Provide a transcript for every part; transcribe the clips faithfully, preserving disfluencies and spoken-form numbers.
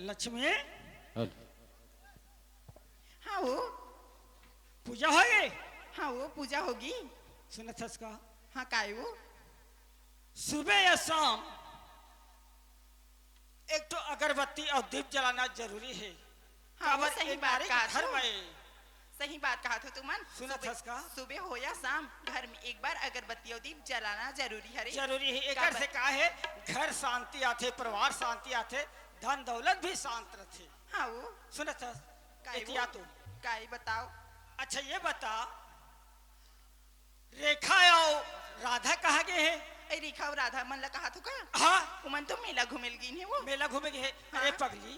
Lakshmi. Hello. हाँ वो। पूजा होगे? हाँ वो, पूजा होगे। सुनत हस का? हाँ, काय वो? सुबह या शाम एक ठो अगरबत्ती अउ दीप जलाना जरूरी हे। हाँ, वो काबर सही एक बात नारी के कहत घर हो। में सही बात कहत हो तुमन। सुनत सुबह, हस का? सुबह हो या शाम, घर में एक बार अगरबत्ती अउ दीप जलाना जरूरी हरे। जरूरी हे। एकर काबर? से का हे, घर शांति आथे, परिवार शांति आथे, धन दौलत भी शांत रथे। हाँ वो। सुनत हस? काय वो? एतिया तो। काय बताओ? अच्छा ये बता, रेखा अउ राधा कहाँ गे हे? ए, रेखा अउ राधा मन ला कहत हो का? हाँ। उमन तो मेला घूमे ल गिन हे वो। मेला घूमे गे हे। अरे हाँ। पगली,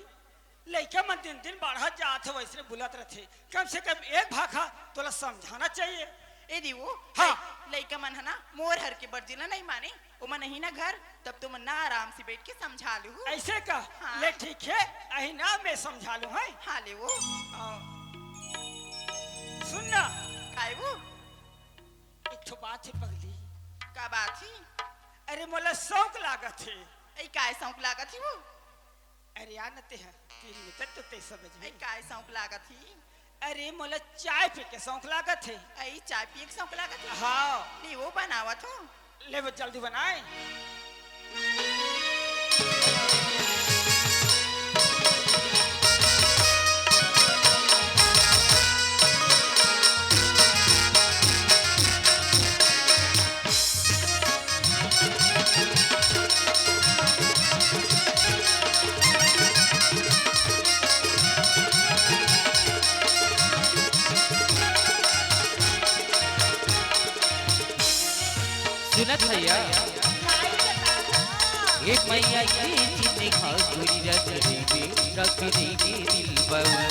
लइका मन दिन दिन बाढ़त जात हे, वइसने बुलत रथे। कम से कम एक भाखा तोला समझाना चाहिए। ए दी वो, हाँ। लइ-, लइका मन ह ना मोर हर के बरजी ला नहीं माने। ओमन नहीं ना घर, तब तो मन ना आराम से बैठ के समझा लू। ऐसे का? हाँ। ले ठीक हे, अही ना मैं समझा लू, हैं? हाँ ले वो। आओ। सुन ना। काय वो? एक ठो बात हे पगली। का बात हे? अरे मोला शौक लागत हे। ऐ काय शौक लागत हे वो? अरे आ न ते ह, तीन मिनट तो ते समझ में। ऐ काय शौक लागत हे? अरे मोला चाय पी के शौक लागत हे। ऐ चाय पिए के शौक लागत हे? हाँ। ले वो बनावत हो। ले वो जल्दी बनाए। सुनत भैया, ए मैया के जिन घाघुरी रख देबे, रख देबे दिल बाबू।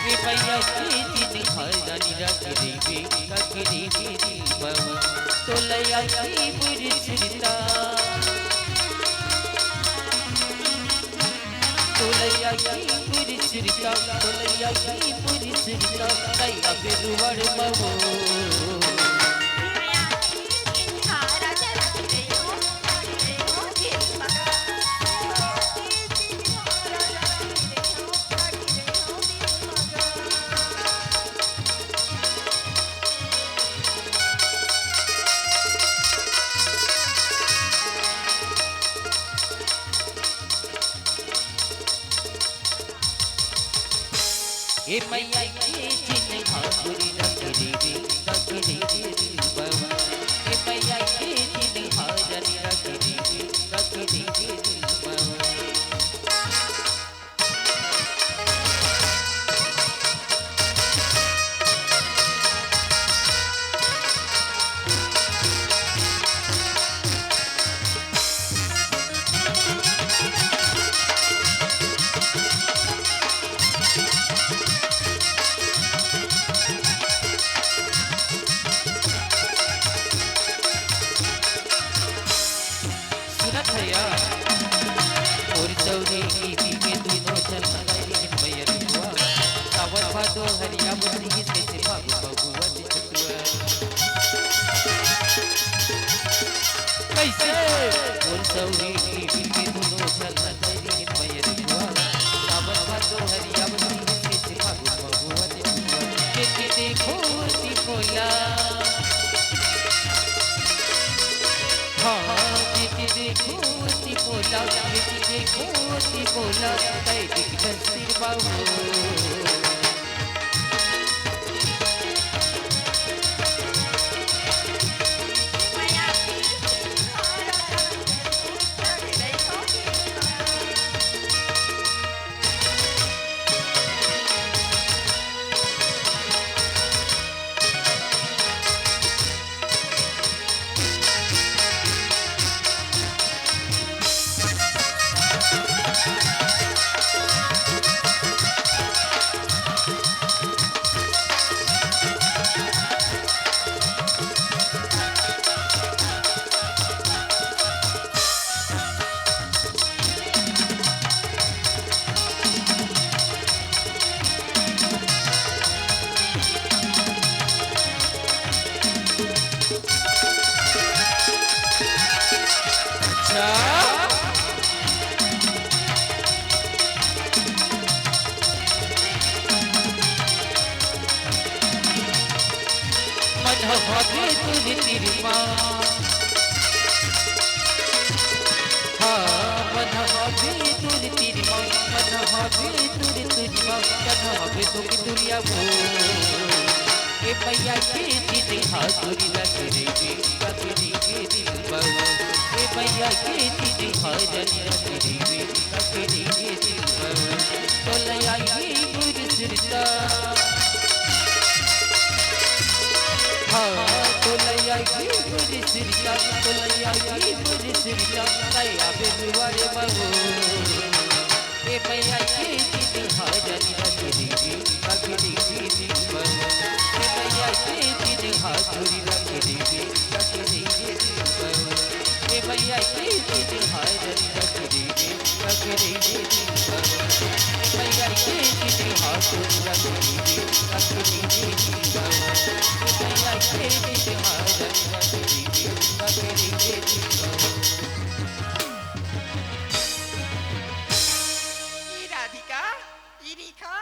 ए मैया के जिन घाघुरी रख देबे, रख देबे दिल बाबू। तोला आई बुरसुरता, तोला आई बुरसुरता, तोला आई बुरसुरता, कई अबे रुवड़ बाबू। ए मैया के जिन घाघुरी रख देबे, रख देबे दिल बाबू। ए मैया के जिन घाघुरी रख देबे, रख देबे दिल बाबू। सुनत हया, मोर चौरी बीबी के दुनो झन लगाई रिहिन मैया रुपवा। सावन भादो हरिया बदली कैसे फागुन फगुआ के छुटुआ। कैसे? मोर चौरी बीबी के दुनो झन लगाई रिहिन मैया रुपवा। सावन भादो हरिया बदली कैसे फागुन फगुआ के छुटुआ। देखी देखो ती बोला। हाँ, देखी देखो ती बोला, देखी देखो ती बोला, कै दिख दस्ती बाबू। हवे तुर तिरमा, हाँ, मन हवे तुर तिरमा, मन हवे तुर तिरमा, मन हवे तुर दुरिया वो। ए मैया के दीदी हाथ तुरी लग रही, लग रही दिल बाबू। ए मैया के दीदी हाथ लग रही, लग रही दिल बाबू। तोला आई गुर सिरता। हाँ, तोला आई गुर सिरता, तोला आई गुर सिरता, तै आबे दुआरे बाबू। ए मैया के दीदी हाथ लग रही, लग रही दिल बाबू। ए मैया के दीदी हाथ तुरी लग रही, लग रही दिल बाबू। ए मैया के दीदी हाथ लग रही, लग रही दिल बाबू। ए मैया के दीदी हाथ तुरी लग रही, लग रही दिल बाबू। ए मैया के दीदी हाथ लग रही, लग रही दिल बाबू। ई राधिका, ई रेखा।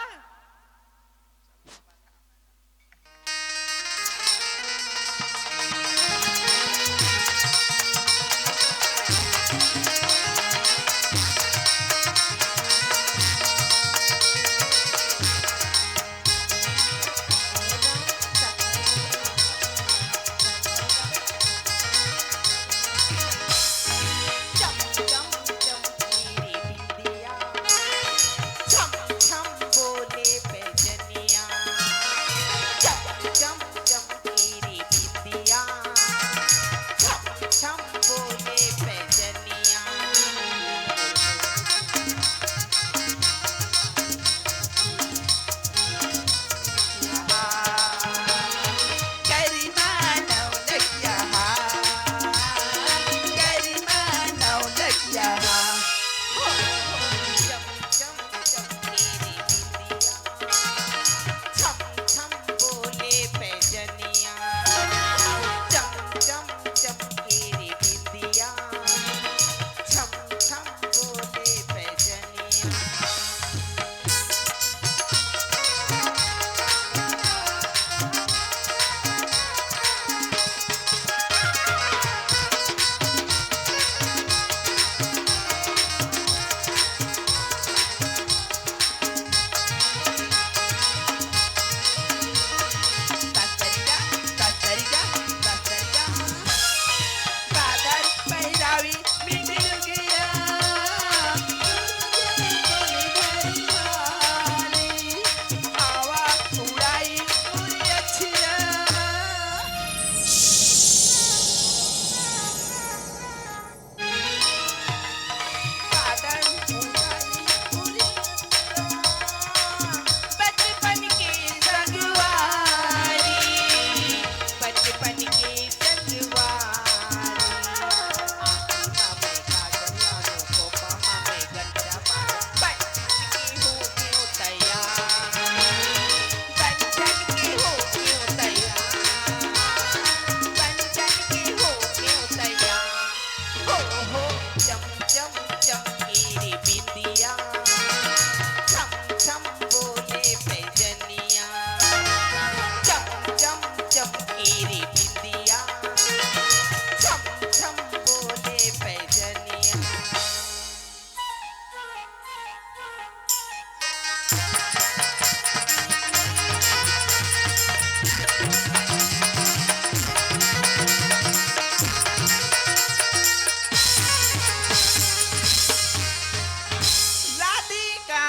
राधिका।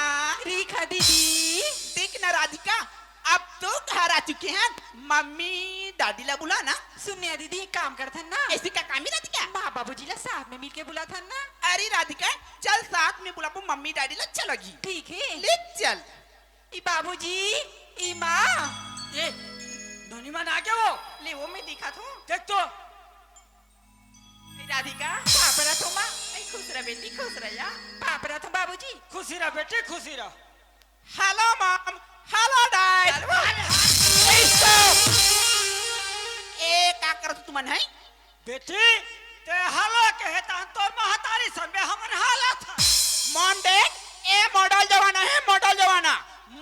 रेखा दीदी। देख ना राधिका, अब तो घर आ चुके हैं। मम्मी डैडी ला बुला ना। सुन ना दीदी, एक काम करथन ना। ऐसे का काम है राधिका? माँ बाबूजी ला साथ में मिलके बुलाथन ना। अरे राधिका, चल साथ में बुलाबो मम्मी डैडी ला, चलो जी। ठीक है। ले चल। ई बाबूजी, ई माँ। ए, नोनी मन आ गे वो। ले वो मैं दिखात हूँ। देख तो। ए राधिका, पाँव परत हूँ माँ। ए, खुश रह बेटी, खुश रह या। पाँव परत हूँ बाबूजी। खुशी रह बेटी, खुशी रह। Hello mom, hello dad। Hello। ए, stop। ए, का करत तुमन है? बेटी, ते hello कहे तहन तोर महतारी सन में हमन हालत हन। Mom dad, ए model जमाना है, model जमाना।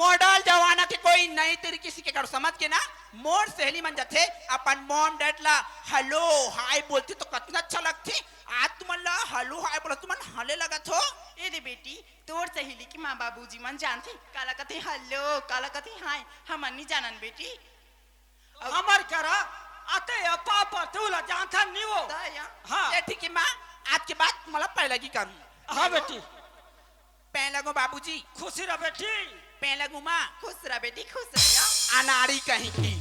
Model जमाना के कोई नई तरीके से के करो, समझ के ना? मोर सहेली मन जाथे, अपन मॉम डैड ला हेलो हाय बोलथे तो कतना अच्छा लगथे। आज तुमन ला हेलो हाय बोला, तुमन हले लगत हो। ए दे बेटी, तोर सहेली के माँ बाबूजी मन जानथे काला कथे हेलो, काला कथे हाय, हमन नी जानन बेटी। हमर करा आते या पापा, तू ला जानथन नी वो। त या। हाँ। ए ठीक है माँ, आज के बाद मला पहला की करूँ। हाँ बेटी। पैं लगो बाबूजी। खुशी रह बेटी। पैं लगो माँ। खुश रह बेटी, खुश रह या। अनाड़ी कहीं की।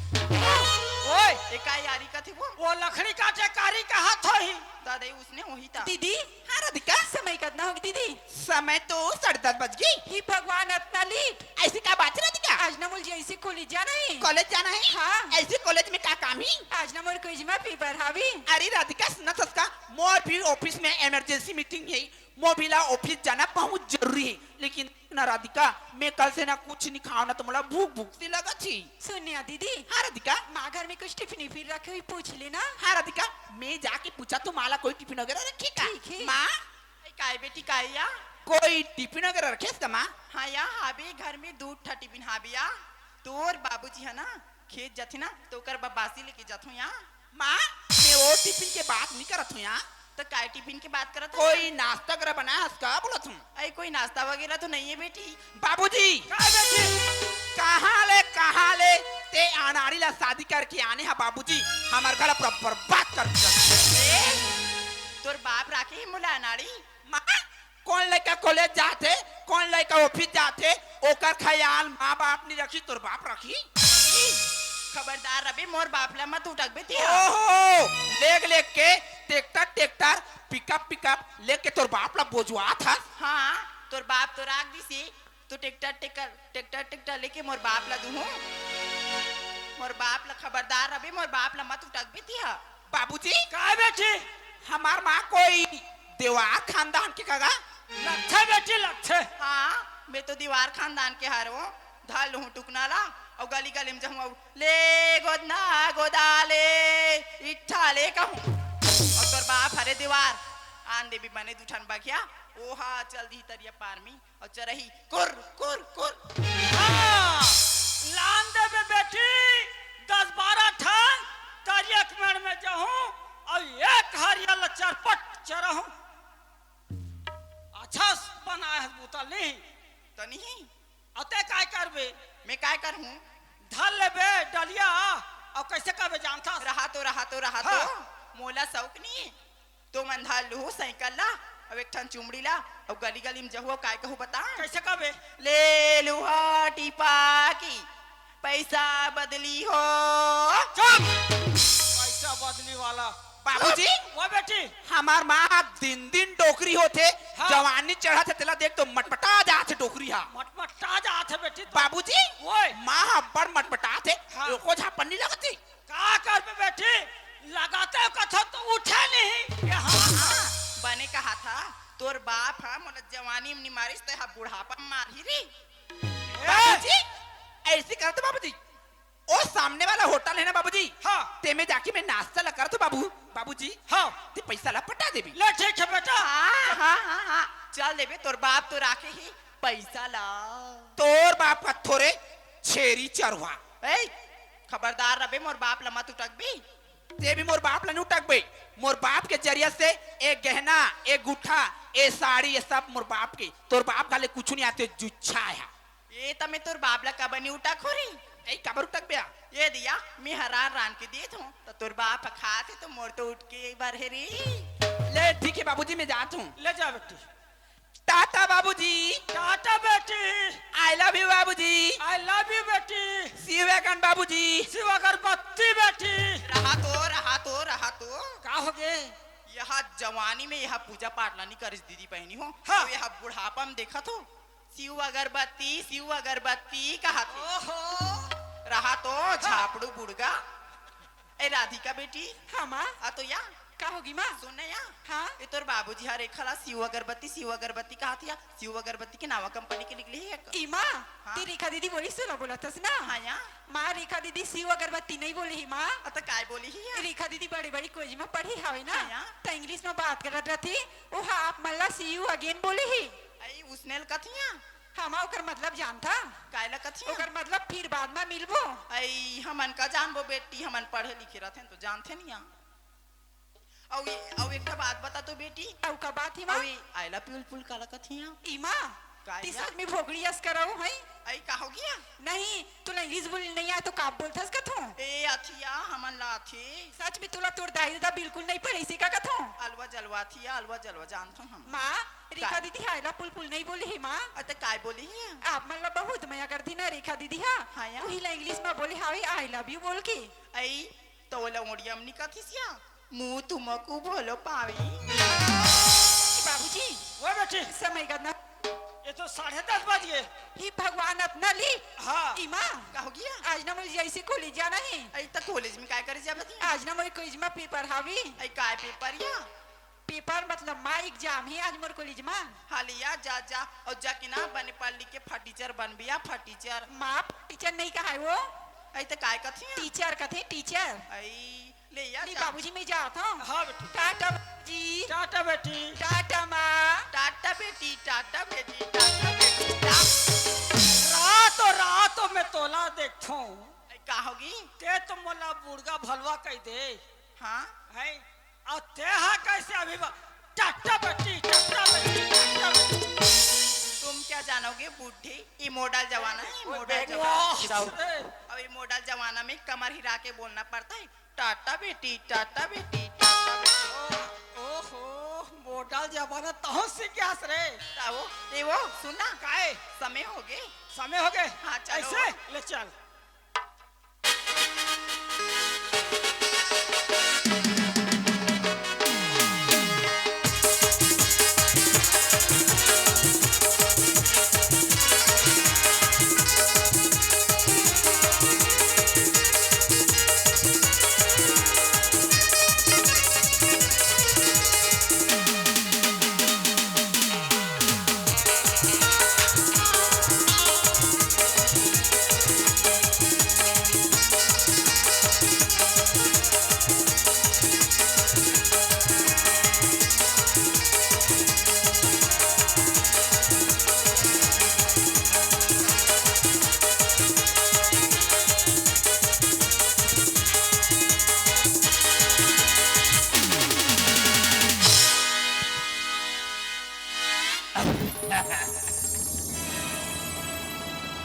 ओए। ए का यारी कथे वो? वो लकड़ी काटे कारी का हाथ होही। दादा, उसने वही था। दीदी। हाँ राधिका। समय कतना होगे दीदी? समय तो साढ़े दस बज गई। ही भगवान, अतना लेट। ऐसी का बात है राधिका? आज ना मोला जैसे कॉलेज जाना है। कॉलेज जाना है? हाँ। ऐसे कॉलेज में का काम है? आज ना मोर कॉलेज में पेपर हावी। अरे राधिका, सुना सस्का, मोर भी ऑफिस में इमरजेंसी मीटिंग है। मोर भी ला ऑफिस जाना बहुत जरूरी है। लेकिन ना राधिका, मैं कल से ना कुछ नहीं खाओ ना, तो मोला भूख भूख से लगा थी। सुनिया दीदी। हाँ राधिका। माँ घर में कुछ टिफिन विफिन रखे हुई पूछ लेना। हाँ राधिका, मैं जाके पूछा तो माँ ला कोई टिफिन वगैरह रखे का? ठीक है। माँ। ए, काय बेटी, काय या? कोई टिफिन वगैरह रखेस का माँ? हाँ या, हाबे घर में दू ठा टिफिन हाबे या। तोर बाबूजी है ना, खेत जाथे ना, तो ओकर बर बासी लेके जाथो या। माँ, मैं वो टिफिन के बात नहीं करत हूँ या। तो काय टिफिन के बात करत हस? कोई नाश्ता वगैरह बनाया हस का बोलत हूँ। अरे, कोई नाश्ता वगैरह तो नहीं है बेटी। बाबूजी। का बेटी? कहाँ ले, कहाँ ले ते अनाड़ी ला शादी करके आने हा बाबूजी, हमार घर पूरा बर्बाद कर दिया। ए, तोर बाप राखे ही मोला अनाड़ी। माँ, कोन लइका कॉलेज जाथे, कोन लइका ऑफिस जाथे, ओकर ख्याल माँ बाप नहीं रखी, तोर बाप रखी। खबरदार रबे, मोर बाप ला मत उटकबे तिहा। ओहो, लेग लेग के ट्रैक्टर ट्रैक्टर, पिकअप पिकअप लेके तोर बाप ला बोझवात हस। हाँ, तोर बाप तो राख दिसे, तो ट्रैक्टर ट्रैक्टर, ट्रैक्टर ट्रैक्टर लेके मोर बाप ला दूहूँ। मोर बाप ला खबरदार रबे, मोर बाप ला मत उटकबे तिहा। बाबूजी। का बेटी? हमार माँ कोई देवार खानदान के कगा? लगथे बेटी, लगथे। हाँ, मैं तो देवार खानदान के हरवो। धर लूहूँ टुकना ला, अउ गली गली में जहूँ, अउ ले गोदना गोदाले, इट्ठा ले कहूँ। अउ तोर बाप हरे देवार, आन देबी बने दू ठन बघिया, ओहा चल दिही तरिया पार में। अउ चरही कुर, कुर, कुर। हाँ, लान देबे बेटी, दस बारह ठन तरिया के मेड़ में जाहूँ, अउ एक हरिया ल चरपट चरहूँ। अच्छा बनाए हस बूता नहीं। त नहीं। अते काय करबे? मैं काय करहूँ? धर लेबे डलिया, अउ कैसे करबे जानथस? रहा तो, रहा तो, रहा तो। हाँ। मोला शौक नहीं। तो मन धर लूहू साइकिल ला, अउ एक ठन चुमड़ी ला, अउ गली गली में जहू, अउ काय कहू बता? कैसे कहबे? ले लूहा टिपा की पैसा बदली हो। चुप! पैसा बदली वाला। बाबूजी, वो बेटी। हमार माँ दिन दिन डोकरी होथे, हाँ। जवानी चढ़त हे, तेला देख तो मटमटा जात हे डोकरी हा। मटमटा जात हे बेटी तो। बाबूजी, ओए। माँ हा बड़ मटमटात हे, हाँ। एको झापन नहीं लगती। का करबे बेटी, लगाते कथो तो उठे नहीं। ये हाँ, हाँ, बने कहा था, तोर बाप हा मोला जवानी में नहीं मारिस, ते हा बुढ़ापा में मारही रे। ए! बाबूजी, ऐसी करत बाबूजी, ओ सामने वाला होटल है ना बाबूजी, हाँ। तेमे जाके मैं नाश्ता ला करत बाबू, बाबूजी, हाँ। ते पैसा ला पटा देबी। ले ठीक है बेटा। हाँ, हाँ, हाँ, हाँ, चल देबे, तोर बाप तो राखे ही पैसा ला। तोर बाप का थोरे छेरी चरवा। ए, खबरदार रबे, मोर बाप ला मत उटकबी। ते भी मोर बाप ला नहीं उटकबे। मोर बाप के जरिया से ए गहना, ए गुठा, ए साड़ी, ये सब मोर बाप के। तोर बाप घले कुछ नहीं आते, जुच्छा है। ए त मैं तोर बाप ला कबनी उटक हो री। ए, कबर उटक बे? ये दिया, मैं हरान रान के देत हूँ, त तोर बाप ह खात हे, तो मोर तो उठ के बर हे रे। ले, ठीक है बाबूजी, मैं जात हूँ। ले जा बेटी। टाटा बाबूजी। टाटा बेटी। I love you बाबूजी। I love you बेटी। See you again बाबूजी। शिव अगरबत्ती बेटी। रहा तो, रहा तो, रहा तो। का हो गे? यह जवानी में यह पूजा पाठ ला नहीं करिस दीदी बहनी हो। हाँ। तो यह बुढ़ापा में देखत हो, शिव अगरबत्ती, शिव अगरबत्ती कहत हे। ओहो। रहा तो झापड़ू बुड़गा। ए राधिका बेटी। हाँ माँ। आ तो या। का होगी माँ? सुन ना या। हाँ। ये तोर बाबूजी हा रेखा ला शिव अगरबत्ती, शिव अगरबत्ती कहत हे या। शिव अगरबत्ती के नावा कंपनी के निकली है एक। ई माँ, हाँ। ते रेखा दीदी बोली सुना बोलत हस ना? हाँ या। माँ, रेखा दीदी शिव अगरबत्ती नहीं बोली ही माँ। आ तो काय बोली ही या? रेखा दीदी बड़े बड़े कॉलेज में पढ़ी हवे ना, हाँ या। त इंग्लिश में बात करत रहती, ओहा आप मन ला see you again बोली ही। आई उसने ल कथिया। मामा, ओकर मतलब जानथा? काय ला कथिया? ओकर मतलब फिर बाद मा मिलबो। अई, हमन का जानबो बेटी, हमन पढ़े लिखे रथन तो जानथे निया। अउ ये, अउ एक ठा बात बता तो बेटी। अउ का बात ही माँ? अउ ये आइला पुलपुल काला कथिया? ई माँ, काय ती या? सच में भोगड़ी अस करऊ हई? अई का हो गया? नहीं, तोला English बोले नहीं आय तो का बोलथस कथों? ए अथिया, हमन ला आथे। सच में तोला तोर दाई ददा बिल्कुल नहीं पढ़े से का कथों? अलवा जलवा अथिया, अलवा जलवा जानथों हम। माँ, रेखा काय? दीदी आइला पुलपुल नहीं बोले हे माँ। अते काय बोले हे? आप मन ला बहुत मया करथे ना रेखा दीदी हा। हाँ या। उही ला English मा बोले हावे I love you बोल के। अई, तो ओला ओड़िया म निकथिस या? मुँह तुमकू भलो पावी। बाबूजी। वो बेटी। समय कतना? ये तो साढ़े दस बज गए। हे भगवान, अतना late? हाँ। ई माँ। का हो गया? आज ना मोला जैसे college जाना हे। अई, त college में काय करे जाबे तू? आज ना मोर college में paper हावे। अई, काय paper या? Paper मतलब माँ, exam हे आज मोर college में। हाँ ले या, जा, जा, अउ जाके ना बने पढ़ लिख के फटीचर बनबे या, फटीचर। माँ, teacher नहीं कहाय वो। अई, त काय कथे? Teacher कथे, teacher। अई, ले या, नहीं, जा। बाबूजी, मैं जात हूँ। हाँ, बेटी। टाटा बाबूजी। टाटा, बेटी। टाटा, माँ। टाटा, बेटी, टाटा, बेटी, टाटा, बेटी, टाटा। रातो, रातो में तोला देखथों। अई, का होगी? ते तो मोला बुड़गा भलवा कहि दे। हाँ? हैं? अउ ते हा कैसे अभी बा-, टाटा, बेटी, टाटा, बेटी, टाटा, बेटी। तुम क्या जानोगे बूढ़े, ये modern जमाना है, modern जमाना। वाह, रे। अब ये modern जमाना में कमर हिला के बोलना पड़ता है, टाटा बेटी, टाटा बेटी, टाटा बेटी। ओ, ओहो, modern जमाना तहूँ सीख गया रे। ताओ, ए वो, सुन ना। काय? समय हो गए। समय हो गए? हाँ, चलो। ऐसे? ले चल।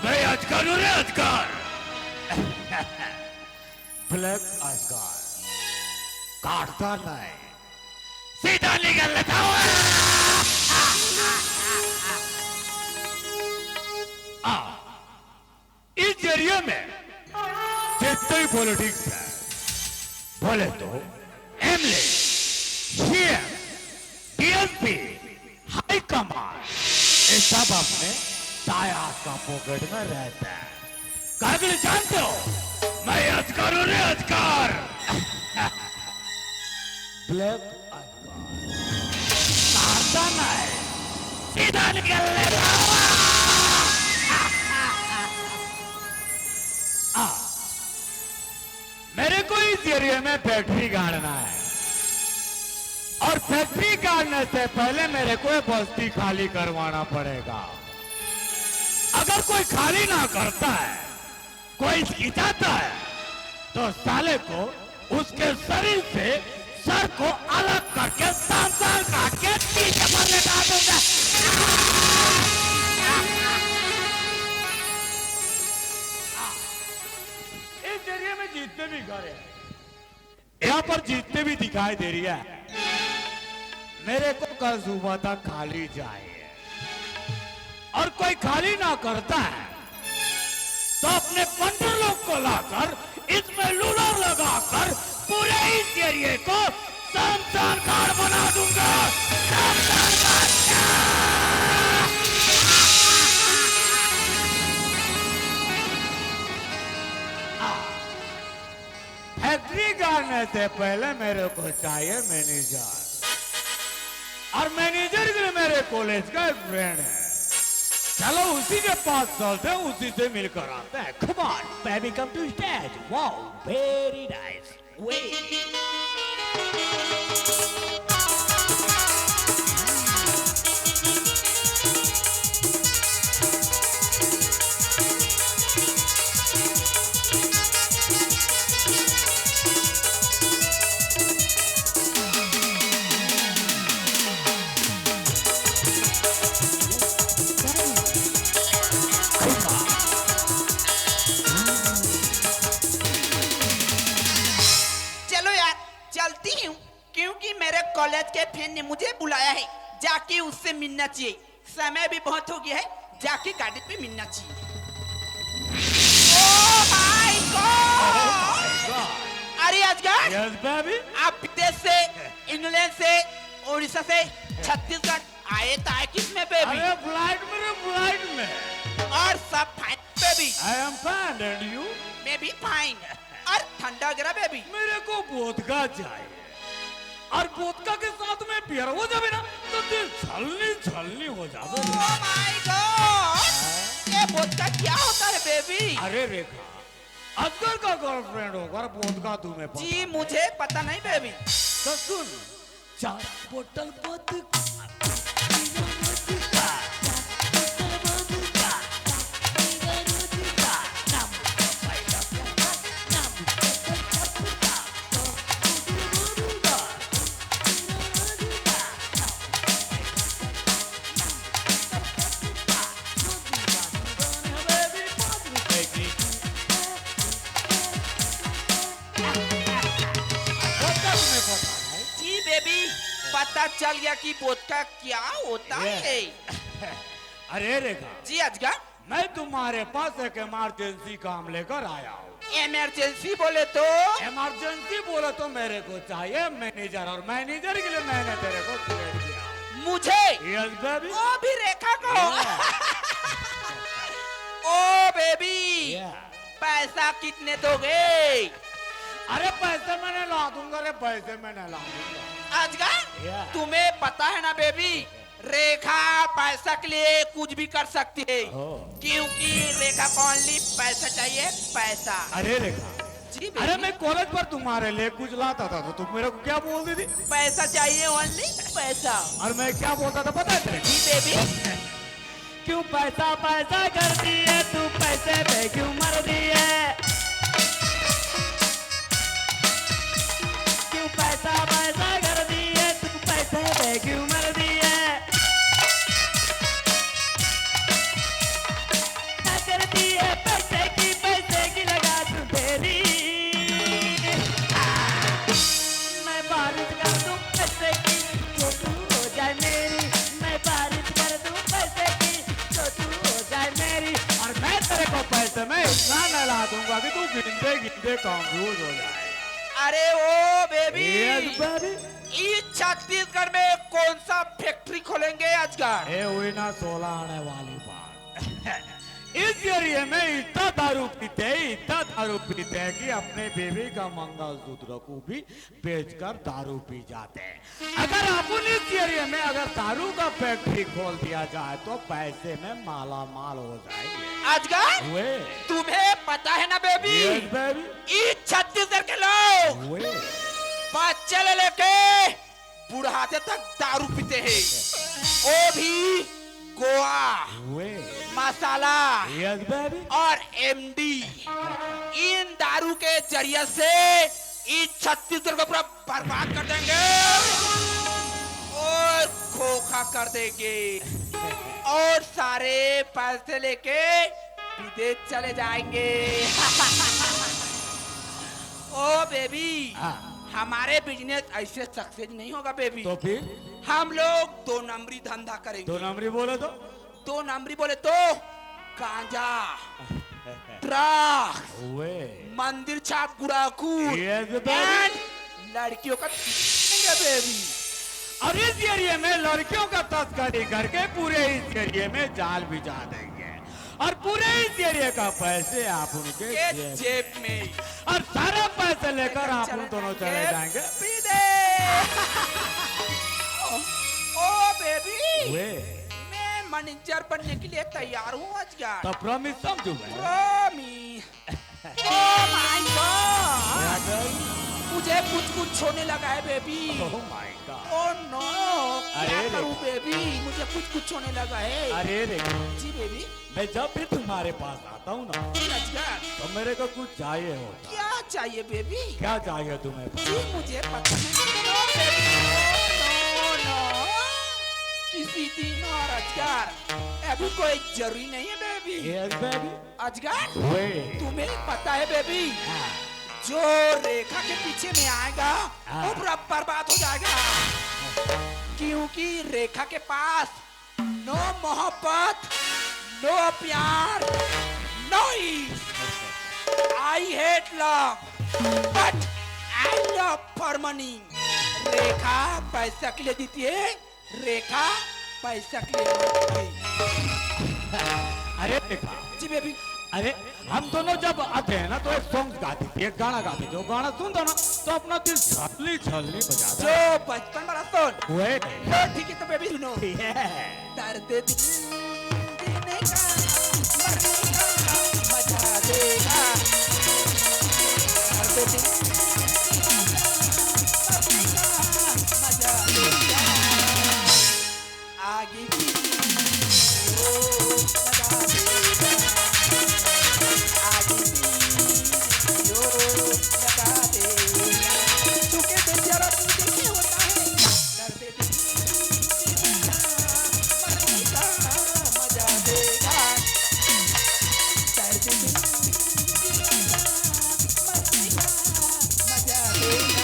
मैं अजगर हूँ रे, अजगर। Black अजगर। काटता नहीं, सीधा निगल लेता हूँ। आ, इस area में जितने भी politics है, बोले तो MLA, CM, DSP, high command, ये सब अपने दाई हाथ का pocket में रहता है। कागल जानते हो, मैं अजगर हूँ रे, अजगर। Black अजगर। काटता नहीं, सीधा निगल लेता हूँ। आ, मेरे को इस area में factory गाड़ना है, और factory गाड़ने से पहले मेरे को ये बस्ती खाली करवाना पड़ेगा। अगर कोई खाली ना करता है, कोई खिंचाता है, तो साले को उसके शरीर से सर को अलग करके, दांत काट के पीछे पर लेटा दूंगा। इस area में जितने भी घर हैं, यहाँ पर जितने भी दिखाई दे रही है, मेरे को कल सुबह तक खाली चाहिए। और कोई खाली ना करता है, तो अपने पंटर लोग को लाकर, इसमें लूलर लगाकर, पूरे इस area को शमशान घाट बना दूंगा। शमशान घाट। Factory गाड़ने से पहले मेरे को चाहिए manager, और manager भी मेरे college का एक friend है। चलो, उसी के पास चलते हैं, उसी से मिलकर आते हैं। Come on, baby, come to stage. Wow, very nice. Wait. कि मेरे कॉलेज के फ्रेंड ने मुझे बुलाया है, जाके उससे मिलना चाहिए। समय भी बहुत हो गया है, जाके गाड़ी पे मिलना चाहिए। Oh my God! अरे अजगर, यस बेबी। आप विदेश से, इंग्लैंड से, उड़ीसा से, छत्तीसगढ़ आए तो आए किस में बेबी? अरे फ्लाइट में रे, फ्लाइट में। और सब fine baby? I am fine and you? मैं भी फाइन। और ठंडा वगैरह बेबी? मेरे को वोदका चाहिए। और वोदका के साथ में बियर हो जावे ना, तो दिल छलनी छलनी हो जावे। Oh my God! ये वोदका क्या होता है बेबी? अरे रेखा, अजगर का गर्लफ्रेंड होगा और वोदका तुम्हें पता जी, नहीं। मुझे पता नहीं बेबी। तो सुन, चार बोतल वोदका, जी बेबी, पता चल गया कि वोदका क्या होता ये। है। अरे रेखा, जी अजगर, मैं तुम्हारे पास एक इमरजेंसी काम लेकर आया हूँ। इमरजेंसी बोले तो? इमरजेंसी बोले तो मेरे को चाहिए मैनेजर, और मैनेजर के लिए मैंने तेरे को सिलेक्ट किया। मुझे? Yes baby. वो भी रेखा को? Yeah। ओ बेबी, yeah। पैसा कितने दोगे? अरे पैसे मैं नहीं ला दूंगा रे, पैसे मैं नहीं ला दूंगा। अजगर, yeah। तुम्हें पता है ना बेबी, रेखा पैसा के लिए कुछ भी कर सकती है, ओह। क्योंकि रेखा को only पैसा चाहिए, पैसा। अरे रेखा, जी बेबी। अरे मैं कॉलेज पर तुम्हारे लिए कुछ लाता था तो तुम मेरे को क्या बोल देती? पैसा चाहिए, only पैसा। और मैं क्या बोलता था पता है तेरे? जी बेबी। क्यों पैसा पैसा करती है तू, पैसे पे क्यों मरती है? क्यों पैसा पैसा करती है तू, पैसे पे क्यों मरती है? क्या करती है पैसे की, पैसे की लगा तू तेरी। मैं बारिश कर दूं पैसे की, जो तू हो जाए मेरी। मैं बारिश कर दूं पैसे की, जो तू हो जाए मेरी। और मैं तेरे को पैसे में इतना नहला दूंगा कि तू गिनते गिनते कंफ्यूज हो जाएगा। अरे ओ बेबी, यस बेबी। इस छत्तीसगढ़ में कौन सा फैक्ट्री खोलेंगे अजगर? ए, वही ना सोलह आने वाली बात। इस एरिया में इतना दारू पीते हैं, इतना दारू पीते हैं कि अपने बेबी का मंगलसूत्र को भी बेचकर दारू पी जाते हैं। अगर अपन इस एरिया में अगर दारू का फैक्ट्री खोल दिया जाए तो पैसे में माला माल हो जाएंगे। अजगर, वे। तुम्हें पता है ना बेबी, यस बेबी। इस छत्तीसगढ़ के लोग वे। बच्चे ले लेके बुढ़ाते तक दारू पीते हैं, वो भी गोवा, वे। मसाला यस बेबी। और एमडी। इन दारू के जरिए से इस छत्तीसगढ़ को पूरा बर्बाद कर देंगे और खोखा कर देंगे और सारे पैसे लेके विदेश चले जाएंगे। ओ बेबी, हाँ। हमारे बिजनेस ऐसे सक्सेस नहीं होगा बेबी। तो फिर? हम लोग दो नंबरी धंधा करेंगे। दो नंबरी बोले तो? दो नंबरी बोले तो गांजा, ड्रग्स, वे। मंदिर छाप गुड़ाकू यस बेबी। एंड लड़कियों का बेबी। और इस एरिया में लड़कियों का तस्करी करके पूरे इस एरिया में जाल बिछा देंगे और पूरे इस एरिया का पैसे आप उनके के जेब जेब में। और सारा पैसे लेकर आप उन दोनों चले जाएंगे। विदेश। ओ बेबी, वे। मैं मैनेजर बनने के लिए तैयार हूँ अजगर। तो प्रॉमिस समझू मैं। प्रॉमिस। ओ माय गॉड, मुझे कुछ कुछ होने लगा है baby. Oh my God. Oh no, अरे क्या रे। करूं बेबी, मुझे कुछ कुछ होने लगा है। अरे रे। जी बेबी। मैं जब भी तुम्हारे पास आता हूँ ना, जी अजगर। तो मेरे को कुछ चाहिए होता। क्या चाहिए बेबी? क्या चाहिए तुम्हें? जी मुझे पता नहीं। नो बेबी, नो, नो, नो। किसी दिन और अजगर, अभी कोई जरूरी नहीं है बेबी। Yes baby. अजगर, वे। तुम्हें पता है बेबी, हाँ। जो रेखा के पीछे में आएगा, हाँ। वो पूरा बर्बाद हो जाएगा, क्योंकि रेखा के पास no मोहब्बत, no प्यार, no इश्क। I hate love, but I love for money। रेखा पैसा के लिए जीती है, रेखा पैसा के लिए जीती है। अरे रेखा। जी बेबी। अरे, हम दोनों जब आते हैं ना, तो एक सॉन्ग गाती थी, एक गाना गाती थी। वो गाना सुनता ना, तो अपना दिल छलनी छलनी बजाता। जो बचपन वाला सॉन्ग। वही। तो ठीक है, तो बेबी सुनो। दर्द दिल देने का, मरने का मजा देगा। दर्द दिल देने का, मरने का मजा देगा। आगे भी ओ लगा देगा। आगे भी ओ लगा देगा। छू के दे जरा, तू देखे होता है। दर्द दिल मरने का मजा देगा। दर्द दिल मरने का मजा देगा।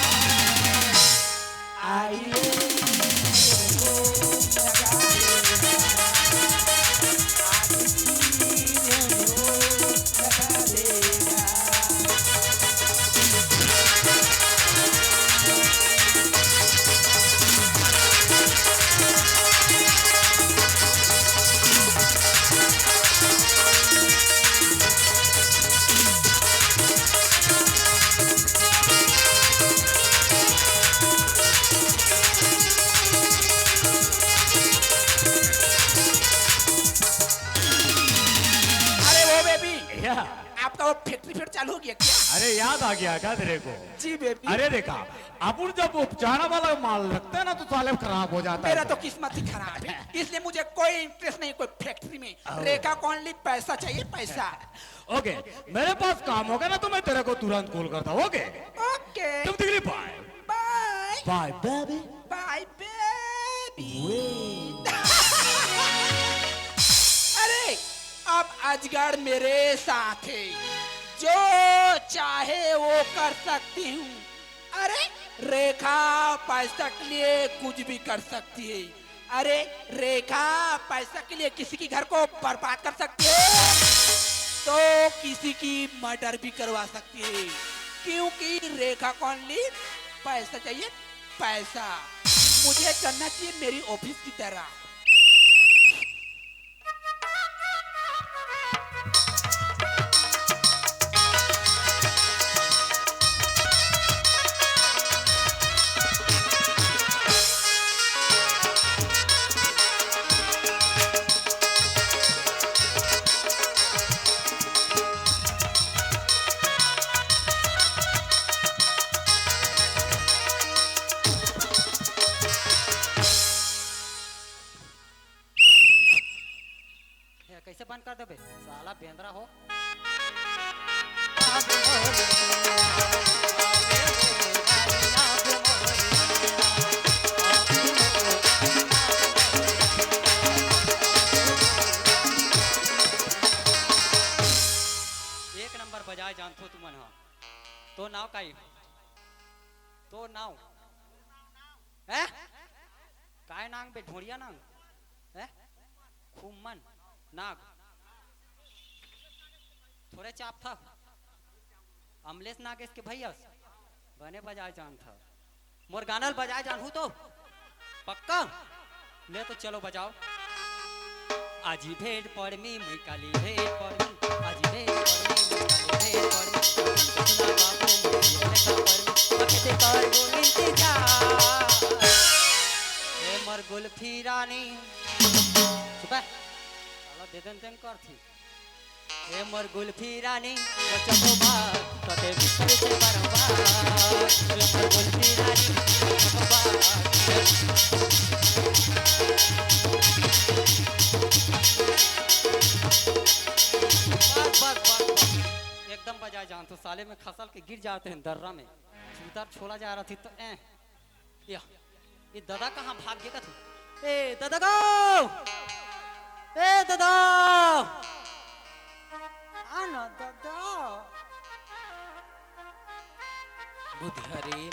अरे वो बेबी, या। आपका वो फैक्ट्री फिर चालू हो गया क्या? अरे याद आ गया क्या तेरे को? जी बेबी। अरे देखा, अपन जब उपजाना वाला माल रखते हैं ना, तो साले खराब हो जाता है। मेरा तो किस्मत ही खराब है, इसलिए मुझे कोई इंटरेस्ट नहीं कोई फैक्ट्री में। रेखा कॉलोनी, पैसा चाहिए, पैसा। ओके, मेरे पास काम होगा ना, तो मैं तेरे को तुरंत कॉल करता हूँ। ओके। ओके। तुम दिल्ली बाय। बाय। बाय बेबी। बाय बेबी। अरे, अब अजगर मेरे साथ है, जो चाहे वो कर सकती हूँ। अरे, रेखा पैसा के लिए कुछ भी कर सकती है। अरे, रेखा पैसा के लिए किसी की घर को बर्बाद कर सकती है, तो किसी की मर्डर भी करवा सकती है, क्योंकि रेखा कॉलोनी, पैसा चाहिए, पैसा। मुझे चलना चाहिए मेरी ऑफिस की तरह। ए, कैसे बंद कर देबे साला बेंदरा हो। एक नंबर बजाए जानथो तुमन ह। तो नाव काई? तो नाव? हैं? काय नांग बे, ढोड़िया नांग? हैं? खुम्मन नाग। थोरे चाप था। अमलेश नागेश के भैया बने बजाए जान था। मोर गाना ल बजाए जानहू तो? पक्का? ले तो चलो बजाओ। आज ही भेंट पड़मी, मुई काली भेंट पड़मी। आज ही भेंट पड़मी, मुई काली भेंट पड़मी। सुना बाबू, मुई लेखा पड़मी। बखते करबो इंतजार। ए मोर गुल्फी रानी। चुप है। साला दे देन तेन कर थी। ए मोर गुल्फी रानी, बचबो बात, तते भीतर से बरबाद। ए मोर गुल्फी रानी, बचबो बात। बस, बस, बस, बस। एकदम बजाए जान तो साले में खसल के गिर जाते हैं दर्रा में। चूतर छोला जा रहा थी तो ए। या, ये दादा कहाँ भाग गया था? ए, दादा गो! ए, दादा! आ ना, दादा! बुधियारिन,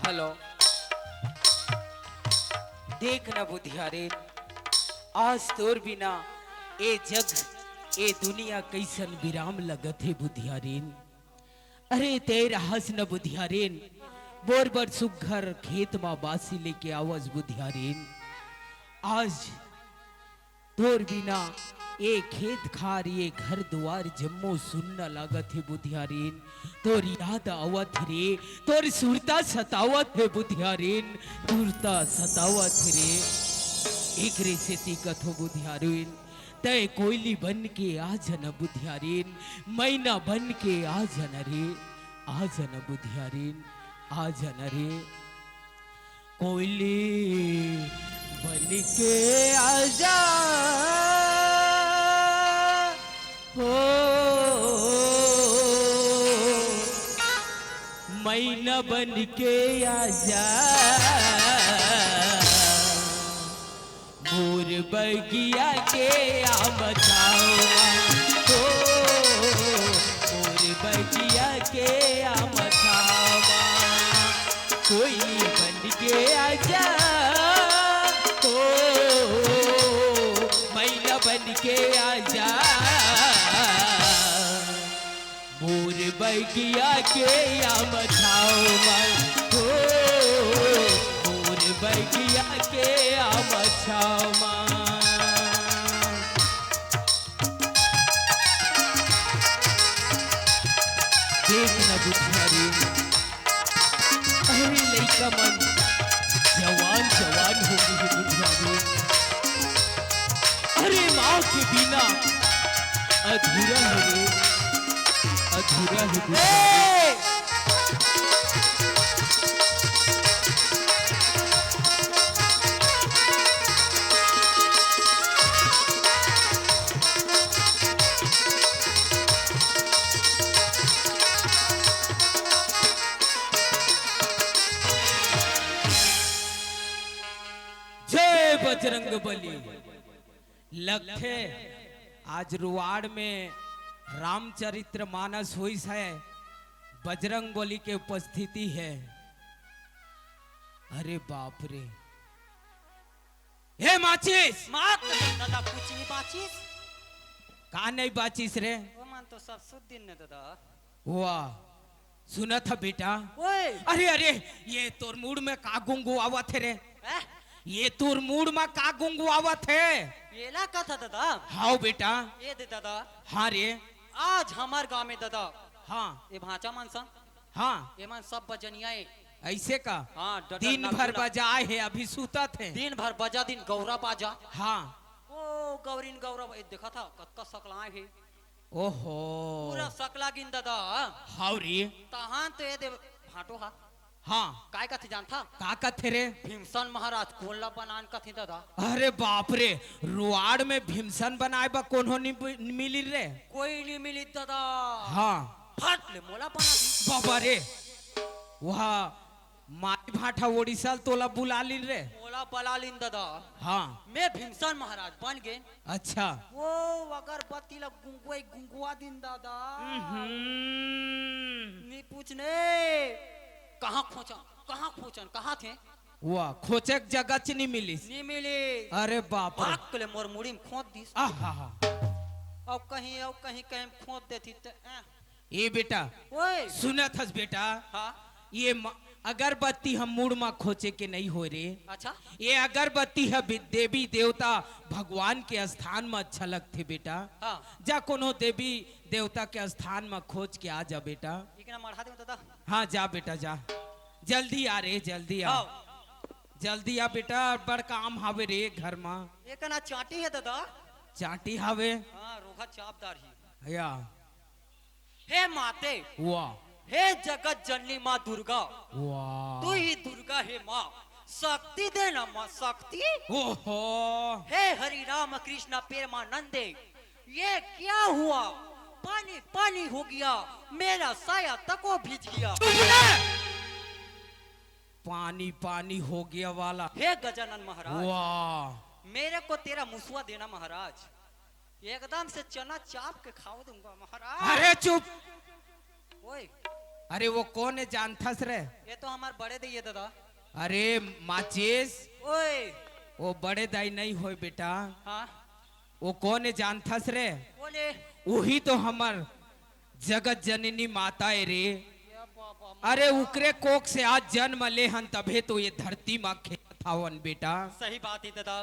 हेलो। देख ना बुधियारिन, आज तोर बिना ए जग, ए दुनिया कइसन बिराम लगत हे बुधियारिन। अरे तैं रहस न बुधियारिन, बोर बर सुग्घर खेत मा बासी लेके आवस बुधियारिन। आज तोर बिना ए खेत खार, ए घर दुवार जम्मो सुन्ना लागत हे बुधियारिन। तोर याद आवत हे रे, तोर सुरता सतावत हे बुधियारिन, सुरता सतावत हे रे। एकरे सेती कथों बुधियारिन, तैं कोइली बन के आ जा न बुधियारिन, मैना बन के आ जा न रे, आ जा न बुधियारिन, आ जा न रे। कोइली बन के आजा, हो, मैना बन के आजा, मोर बगिया के आम छावा, हो, मोर बगिया के आम छावा। कोइली बन के आजा, ओ, मैना बन के आजा, मोर बगिया के आम छावा, ओ, मोर बगिया के आम छावा। देख ना बुधियारिन, अरे लइका मन जवान जवान हो गे हे बुधियारिन। अरे माँ के बिना अधूरा हे रे, अधूरा हे बुधियारिन। जय बजरंग बली। लगथे आज रुवाड़ में रामचरित्र मानस होइस हे, बजरंग बली के उपस्थिति हे। अरे बाप रे, हे माचिस! मात दादा, कुछ नहीं बाचिस। का नहीं बाचिस रे? वो मन तो सब सुध दिन ने दादा। वाह, सुनत ह बेटा। ओए। अरे, अरे, ये तोर मुड़ में का गुंगुआवत हे रे? हैं? ये तोर मुड़ में का गुंगुआवत हे? ये ला कथा दादा। हाव बेटा। ये दे दादा। हाँ रे। आज हमर गाँव में दादा। हाँ। ये भांचा मन सा। हाँ। ये मन सब बजनिया हे। ऐसे का? हाँ, डटर दिन भर नगुला। बजाए हे, अभी सुतत हे। दिन भर बजा दिन गौरा बाजा। हाँ। ओ गौरीन गौरा, ये देखा था, कतका सकलाए हे। ओहो। पूरा सकला गिन दादा। हाव रे। तहान तो ये दे भांटो हा। हाँ। काय कथे जानथा? का कथे रे? भीमसन महाराज कोन ला बनान कथे दादा। अरे बाप रे, रुवाड़ में भीमसन बनाए बा कोनो नी मिली रे। कोई नी मिली दादा। हाँ। फट ले मोला बना दी। बाबा रे, वह माई भांठा ओडिशा ल तोला बुला लिन रे। मोला बला लिन दादा। हाँ। मैं भीमसन महाराज बन गेन। अच्छा। वो अगरबत्ती ला गुंगुआई गुंगुआ दिन दादा। हम्म। नी पूछ ने। कहाँ खोचन, कहाँ खोचन, कहाँ थे? वाह, खोचक जगह च नी मिलिस। नी मिली। अरे बाप रे। भाग ले मोर मुड़ी में खोद दिस। आहा हा। अब कहीं, अब कहीं, कहीं खोद देती त, ए। ए बेटा, ओए। सुनत हस बेटा, हाँ। ये म-, अगरबत्ती ह मुड़ म खोचे के नहीं होय रे। अच्छा। ये अगरबत्ती ह बि-, देवी देवता भगवान के स्थान म अच्छा लगथे बेटा। हाँ। जा कोनो देवी देवता के स्थान म खोज के आ जा बेटा। इकना मढ़ा दे दादा। हाँ, जा बेटा, जा। जल्दी आ रे, जल्दी आ। हाँ। जल्दी आ बेटा, बड़ काम हावे रे घर म। एकना चांटी हे दादा। चांटी हावे? हाँ, रोघा चापदार ही। या। हे माते, वाह। हे जगत जननी माँ दुर्गा, वाह। तू ही दुर्गा हे माँ, शक्ति देना माँ शक्ति। ओहो। हे हरि राम कृष्ण प्रेमानंदे, ये क्या हुआ? पानी पानी हो गया, मेरा साया तको भीज गया। चुप ना। पानी पानी हो गया वाला। हे गजानन महाराज, वाह। मेरे को तेरा मुसवा देना महाराज, एकदम से चना चाप के खावा दूंगा महाराज। अरे चुप। ओए। अरे वो कोन हे जानथस रे? ये तो हमार बड़े दाई हे दादा। अरे माचिस, ओए। वो बड़े दाई नहीं होय बेटा। हाँ। वो कोन हे जानथस रे? बोले। उही तो हमर जगत जननी माता हे रे। ये बाबा, अरे माता। उकरे कोख से आज जन्म ले हन तभे तो ये धरती मा खेलत हावन बेटा। सही बात हे दादा।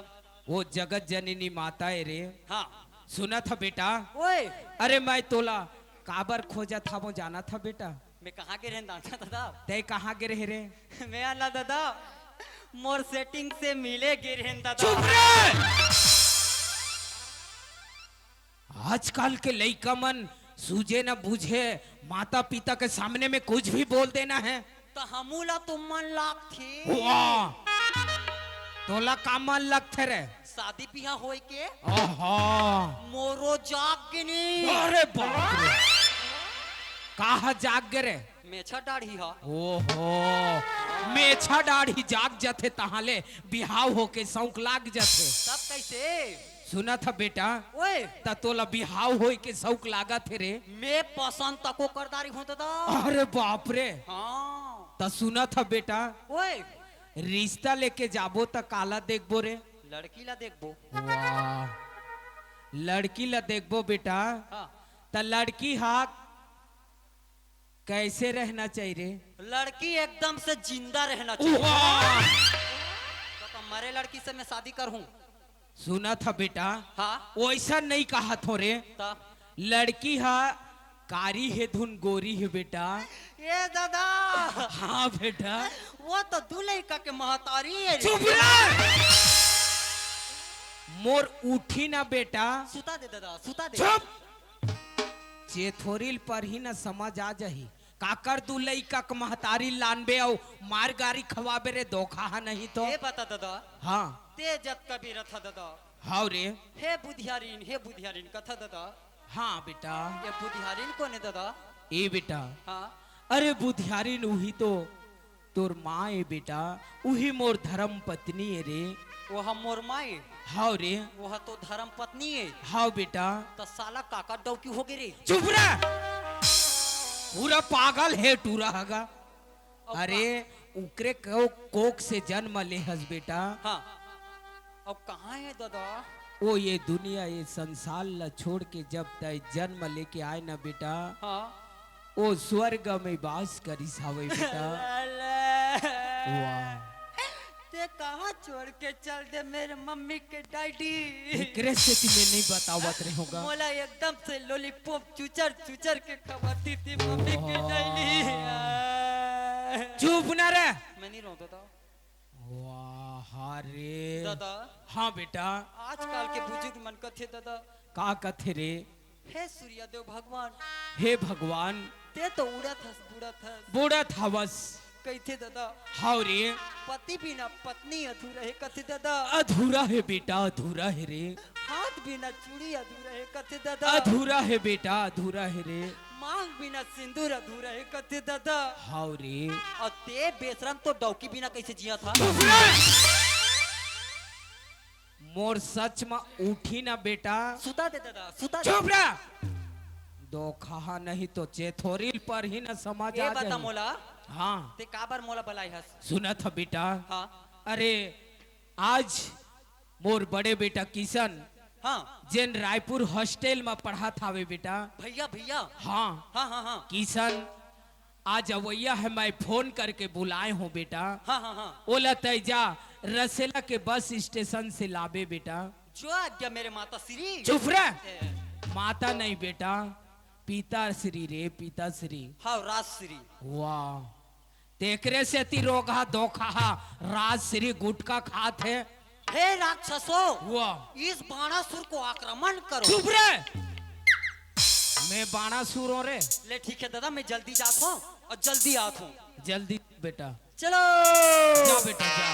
वो जगत जननी माता हे रे। हाँ। सुनत ह बेटा? ओए। अरे मैं तोला काबर खोजत हावों जानत ह बेटा? मैं कहाँ गे रहेन दादा? तैं कहाँ गे रहे रे? मैं आला दादा, मोर setting से मिले गे रहेन दादा। चुप रे! आजकल के लइका मन सूझे न बूझे, माता पिता के सामने में कुछ भी बोल देना है। त हमू ला तुमन लागथे। वाह! तोला का मन लगथे रे? शादी बिहा होय के। आहा! मोरो जाग गे नी। अरे बाप रे! काहा जाग गे रे? मेछा डाढ़ी हा। ओहो! मेछा डाढ़ी जाग जथे तहां ले बिहाव होके शौक लाग जथे। तब कैसे? सुनत ह बेटा, ओए। त तोला बिहाव होय के शौक लागत हे रे। मैं पसंद तको कर डारी हों दादा। अरे बाप रे। हाँ। त सुनत ह बेटा, ओए। रिश्ता लेके जाबो त काला देखबो रे? लड़की ला देखबो। वाह। लड़की ला देखबो बेटा। हाँ। त लड़की हा कैसे रहना चाहिए रे? लड़की एकदम से जिंदा रहना चाहिए। वाह। त, त मरे लड़की से मैं शादी करहूं। सुनत ह बेटा, हाँ। वैसा नहीं कहत हों रे। त? लड़की हा कारी हे धुन गोरी हे बेटा। ए दादा। हाँ बेटा। वो तो दू लइका के महतारी हे रे। चुप रह। मोर उठी ना बेटा। सुता दे दादा, सुता दे। चुप। चेथोरिल पर ही ना समझ आ जाही। काकर दू लइका के महतारी लानबे अउ मार गारी खवाबे रे धोखा हा नहीं तो। ए बता दादा। हाँ। तैं जतका भी रथा दादा। हाव रे। हे बुधियारिन, हे बुधियारिन कथा दादा। हाँ बेटा। ये बुधियारिन कोन हे दादा? ए बेटा। हाँ। अरे बुधियारिन उही तो तोर माँ ए बेटा, उही मोर धर्म पत्नी ए रे। वो हा मोर माँ ए? हाव रे। वो हा तो धर्म पत्नी ए? हाव बेटा। त साला काकर डौकी हो गे रे? चुप रह। पूरा पागल हे टूरा हगा। अब अरे का? उकरे को, कोख से जन्म ले हस बेटा। हाँ। अब कहाँ हे दादा? ओ ये दुनिया, ये संसार ला छोड़ के जब तैं जन्म लेके आए ना बेटा, हाँ। ओ स्वर्ग में बास करिस हावय बेटा। वाह। तैं कहाँ छोड़ के चल दे मेरे मम्मी के डैडी? एकरे सेती मैं नहीं बतावत रहे होगा। मोला एकदम से lollipop चुचर चुचर के खवाती थी मम्मी के डैडी। चुप ना रे। मैं नहीं रोता था। वाह रे। दादा। हाँ बेटा। आजकल के बुजुर्ग मन कथे दादा। का कथे रे? हे सूर्यदेव भगवान। हे भगवान। तैं तो उड़त हस, बुड़त हस। बुड़त हवस। कहिथे दादा। हाव रे। पति बिना पत्नी अधूरा हे कथे दादा। अधूरा हे बेटा, अधूरा हे रे। हाथ बिना चूड़ी अधूरा हे कथे दादा। अधूरा हे बेटा, अधूरा हे रे। मांग बिना सिंदूर अधूरा हे कथे दादा। हाव रे। अउ तैं बेशरम तो डौकी बिना कैसे जियत हस? मोर सच म उठी ना बेटा। सुता दे दादा, सुता दे। चुप रह। धोखा नहीं तो चेथोरिल पर ही ना समझ ए आ बता जाही। मोला। हाँ। तैं काबर मोला बलाए हस? सुनत ह बेटा। हाँ। अरे आज मोर बड़े बेटा किशन, हाँ। जेन रायपुर hostel म पढ़त हावे बेटा। भैया, भैया। हाँ। हाँ, हाँ, हाँ। किशन, आज अवैया हे, मैं phone करके बुलाए हों बेटा। हाँ, हाँ, हाँ। ओला तैं जा रसेला के bus station से लाबे बेटा। जो आज्ञा मेरे माता श्री। चुप रह। ए। माता नहीं बेटा, पिता श्री रे, पिता श्री। हाँ, राजश्री। वाह। तेकरे सेती रोगहा धोखा हा राजश्री गुटखा खात हे। हे राक्षसो, वाह। इस बाणासुर को आक्रमण करो। चुप रे। मैं बाणासुर हों रे। ले ठीक हे दादा, मैं जल्दी जात हों अउ जल्दी आत हों। जल्दी बेटा। चलो। जा बेटा जा।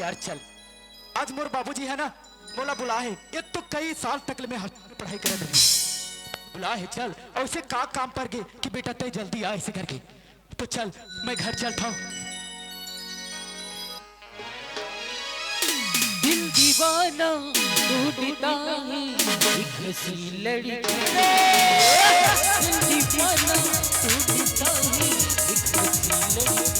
यार चल, आज मोर बाबूजी हे ना, मोला बुलाए हे। ये तो कई साल तक ले मैं हॉस्टल में पढ़ाई करत रहे, बुलाए हे। चल, अउ उसे का काम पर गे कि बेटा तैं जल्दी आ इसे करके। तो चल, मैं घर चलत हँव। दिल दीवाना ढूंढता है एक हसीन लड़की। दिल दीवाना ढूंढता है एक हसीन लड़की।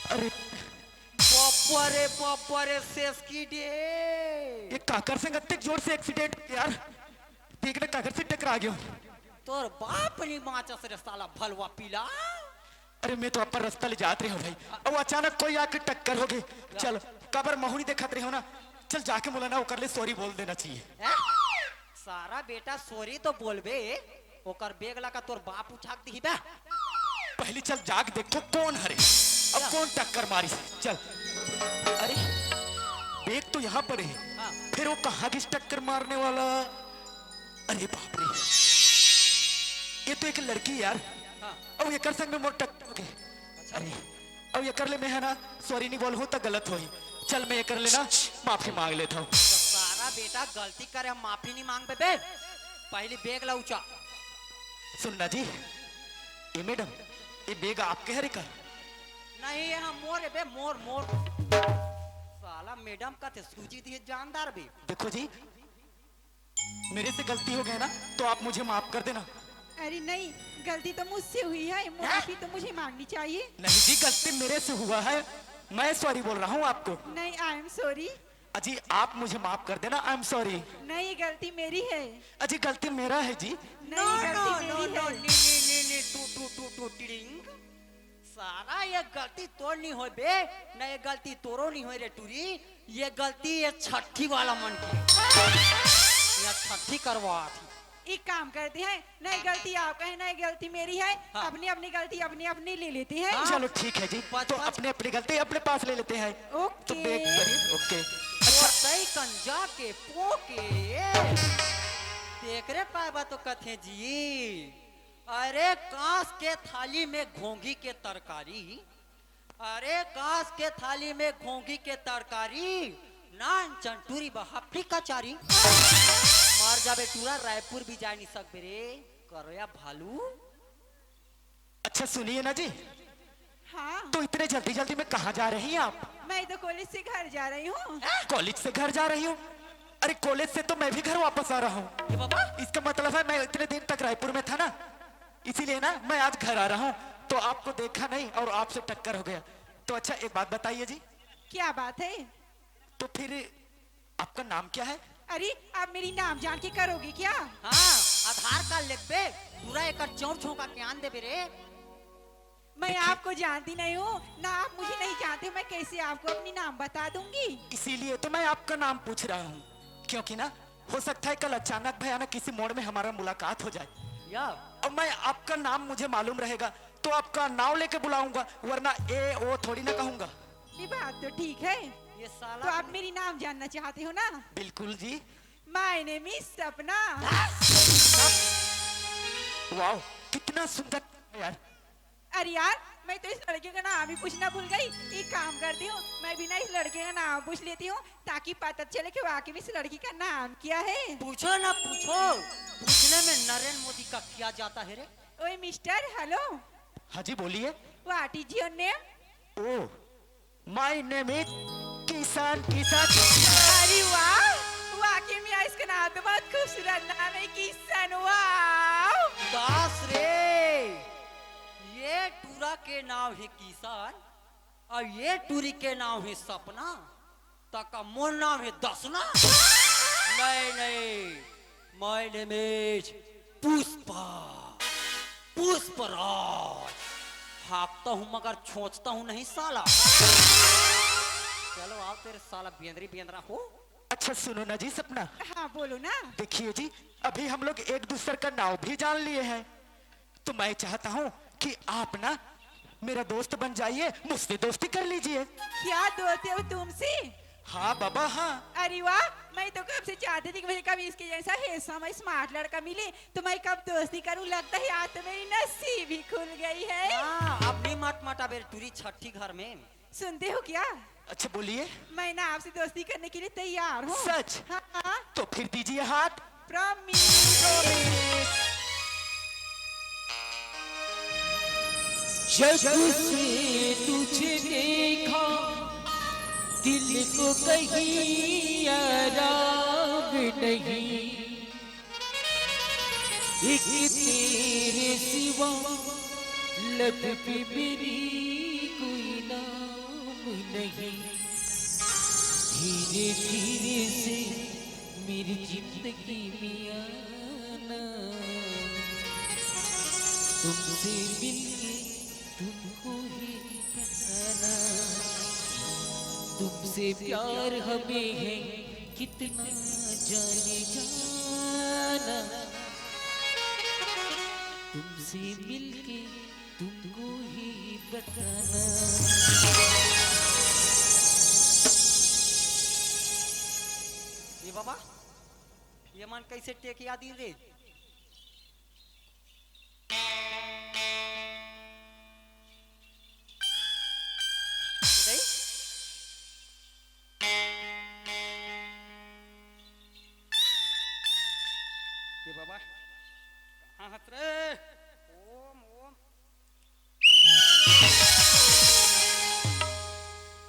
अरे बापा रे बापा रे, सेसकी डे। ये काकर संग अतेक जोर से एक्सीडेंट हो गे यार? देख ना, काकर से टकरा गेंव। तोर बाप नइ बाँचस रे साला भलवा पीला। अरे मैं तो अपन रस्ता ले जात रहेंव भाई, अउ अचानक कोई आके टक्कर हो गे। चल, काबर महूँ नइ देखत रहेंव ना, चल जाके मोला ना ओकर ले सॉरी बोल देना चाहिए। हैं? सारा बेटा सॉरी तो बोलबे, ओकर बेग ला का तोर बाप उठा के दिही बे? पहली चल जाके देखथों कोन हरे, अउ कोन टक्कर मारिस। चल। अरे, बेग तो यहाँ पर हे। हाँ। फिर वो कहाँ गिस टक्कर मारने वाला? अरे बाप रे, ये तो एक लड़की यार। हाँ। अउ एकर संग में मोर टक्कर हो गे। अरे, अउ एकर ले मैं ह ना सॉरी नइ बोलहूँ त गलत होही। चल मैं एकर ले ना माफी मांग लेथंव। सारा बेटा गलती करे माफी नइ मांगबे बे, पहली बेग ला उचा। सुन ना जी, ए मैडम, ए बेग आपके हरे का? नहीं, ये ह मोर हे बे, मोर, मोर। साला मैडम कथे सूजी दिहे जानदार बे। देखो जी, मेरे से गलती हो गया ना, तो आप मुझे माफ कर देना। अरे नहीं, गलती तो मुझसे हुई है, माफी तो मुझे मांगनी चाहिए। नहीं जी, गलती मेरे से हुआ है, मैं सॉरी बोल रहा हूँ आपको। नहीं, I am sorry। अजी, आप मुझे माफ कर देना, I am sorry। नहीं, ये गलती मेरी है। अजी, गलती मेरा है जी। नहीं, ये गलती मेरी है। नी, नी, नी, नी, टू, टू, टू, टू, टिडिंग। सारा ये गलती तोर नइ होय बे, न ये गलती तोरो नइ होय रे टूरी, ये गलती ये छट्ठी वाला मन के। ये छट्ठी करवात हे। एक काम करते हैं, न ये गलती आपका है, न ये गलती मेरी है, हाँ। अपनी अपनी गलती अपनी अपनी ले लेते हैं। हाँ। चलो ठीक है जी, बस, तो बस। अपनी अपनी गलती अपने पास ले लेते हैं। ओके। तो बेग करिए, ओके। अच्छा। तई कंजा के पोके, तेकरे पाए बा तो कथे जी। अरे कांस के थाली में घोंघी के तरकारी, अरे कांस के थाली में घोंघी के तरकारी, नान चंटूरी बहापरी कचारी। मर जाबे टूरा, रायपुर भी जाय नइ सकबे रे, करोया भालू। अच्छा सुनिए ना जी, हाँ। तो इतने जल्दी जल्दी में कहाँ जा रही हैं आप? मैं तो कॉलेज से घर जा रही हूँ। कॉलेज से घर जा रही हूँ? अरे कॉलेज से तो मैं भी घर वापस आ रहा हूँ। ये बाबा? इसका मतलब है मैं इतने दिन तक रायपुर में था ना, इसीलिए ना मैं आज घर आ रहा हूँ। तो आपको देखा नहीं और आपसे टक्कर हो गया। तो अच्छा एक बात बताइए जी। क्या बात है? तो फिर आपका नाम क्या है? अरे, आप मेरी नाम जान के करोगे क्या? हाँ, आधार कार्ड लेबे, पूरा एकर चौंक छौंका के आन देबे रे। मैं देखिए आपको जानती नहीं हूँ, ना आप मुझे नहीं जानते, मैं कैसे आपको अपनी नाम बता दूंगी? इसीलिए तो मैं आपका नाम पूछ रहा हूँ, क्योंकि ना हो सकता है कल अचानक भयानक किसी मोड़ में हमारा मुलाकात हो जाए। या। और मैं आपका नाम मुझे मालूम रहेगा तो आपका नाम लेके बुलाऊंगा, वरना ए ओ थोड़ी ना कहूंगा। ये बात तो ठीक है। ये साला तो आप मेरी नाम जानना चाहते हो ना? बिल्कुल जी। My name is सपना। वाह, कितना सुंदर यार। अरे यार, मैं तो इस लड़के का नाम ही पूछना भूल गई। एक काम करती हूँ, मैं भी ना इस लड़के का नाम पूछ लेती हूँ, ताकि पता चले कि वाकई में इस लड़की का नाम क्या है। पूछो ना पूछो, पूछने में नरेंद्र मोदी का क्या जाता है रे? ओए मिस्टर, हेलो। हाँ जी, बोलिए। What is your name? ओ, my name is किसान, किसान। अरे वाह, वाकई में यार इसका नाम तो बहुत खूबसूरत नाम है, किशन। वाह। दास रे, ये टूरा के नाम है किसान और ये टूरी के नाम है सपना, तका मोर नाम है दसना। नहीं नहीं, my name is Pushpa, Pushpraj. हाँकता हूँ मगर छोंचता हूँ नहीं साला। चलो आओ तेरे साला बेंदरी बेंदरा हो। अच्छा सुनो ना जी सपना। हाँ बोलो ना। देखिए जी, अभी हम लोग एक दूसरे का नाम भी जान लिए हैं, तो मैं चाहता हूँ कि आप ना मेरा दोस्त बन जाइए, मुझसे दोस्ती कर लीजिए। क्या दोस्ती हो तुमसे? हाँ बाबा हाँ। अरे वाह, मैं तो कब से चाहती थी कि मुझे कभी इसके जैसा handsome smart लड़का मिले, तो मैं कब दोस्ती करूं। लगता है आज तो मेरी नसीब ही खुल गई है। हाँ, अब नहीं मट मटा बेर टूरी छठी घर में। सुनते हो क्या? अच्छा बोलिए। मैं ना आपसे दोस्ती करने के लिए तैयार हूँ। सच? हाँ। तो फिर दीजिए हाथ। Promise। जब से तुझे देखा, दिल को कहीं आराम नहीं। एक तेरे सिवा लब पे मेरी कोई नाम नहीं। धीरे धीरे से मेरी जिंदगी में आना, तुमसे मिलके तुमको ही बताना, तुमसे प्यार हमें है कितना जाने जाना, तुमसे मिलके तुमको ही बताना। ये बाबा, ये मन कैसे टेक याद रे? ये बाबा, कहाँ हस रे? ओम, ओम।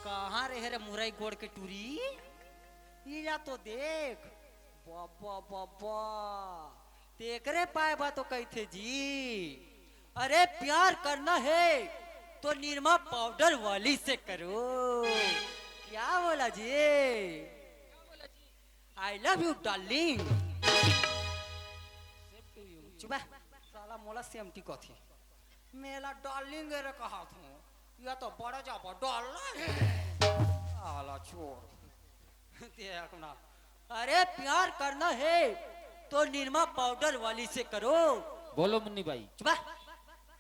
कहाँ रहे रे मुरई गोड़ के टूरी? इला तो देख। बाबा, बाबा। तेकरे पाए बा तो कहिथे जी। अरे प्यार करना है तो निरमा पाउडर वाली से करो। क्या बोला जी? I love you darling। चुप बे, साला मोला सेमटी कथे। मेला डार्लिंग रे कहा थू, या तो बड़ा जाबा डार्लिंग। साला छोड़। देख ना, अरे प्यार करना है तो निरमा पाउडर वाली से करो। बोलो मुन्नी भाई। चुप बे।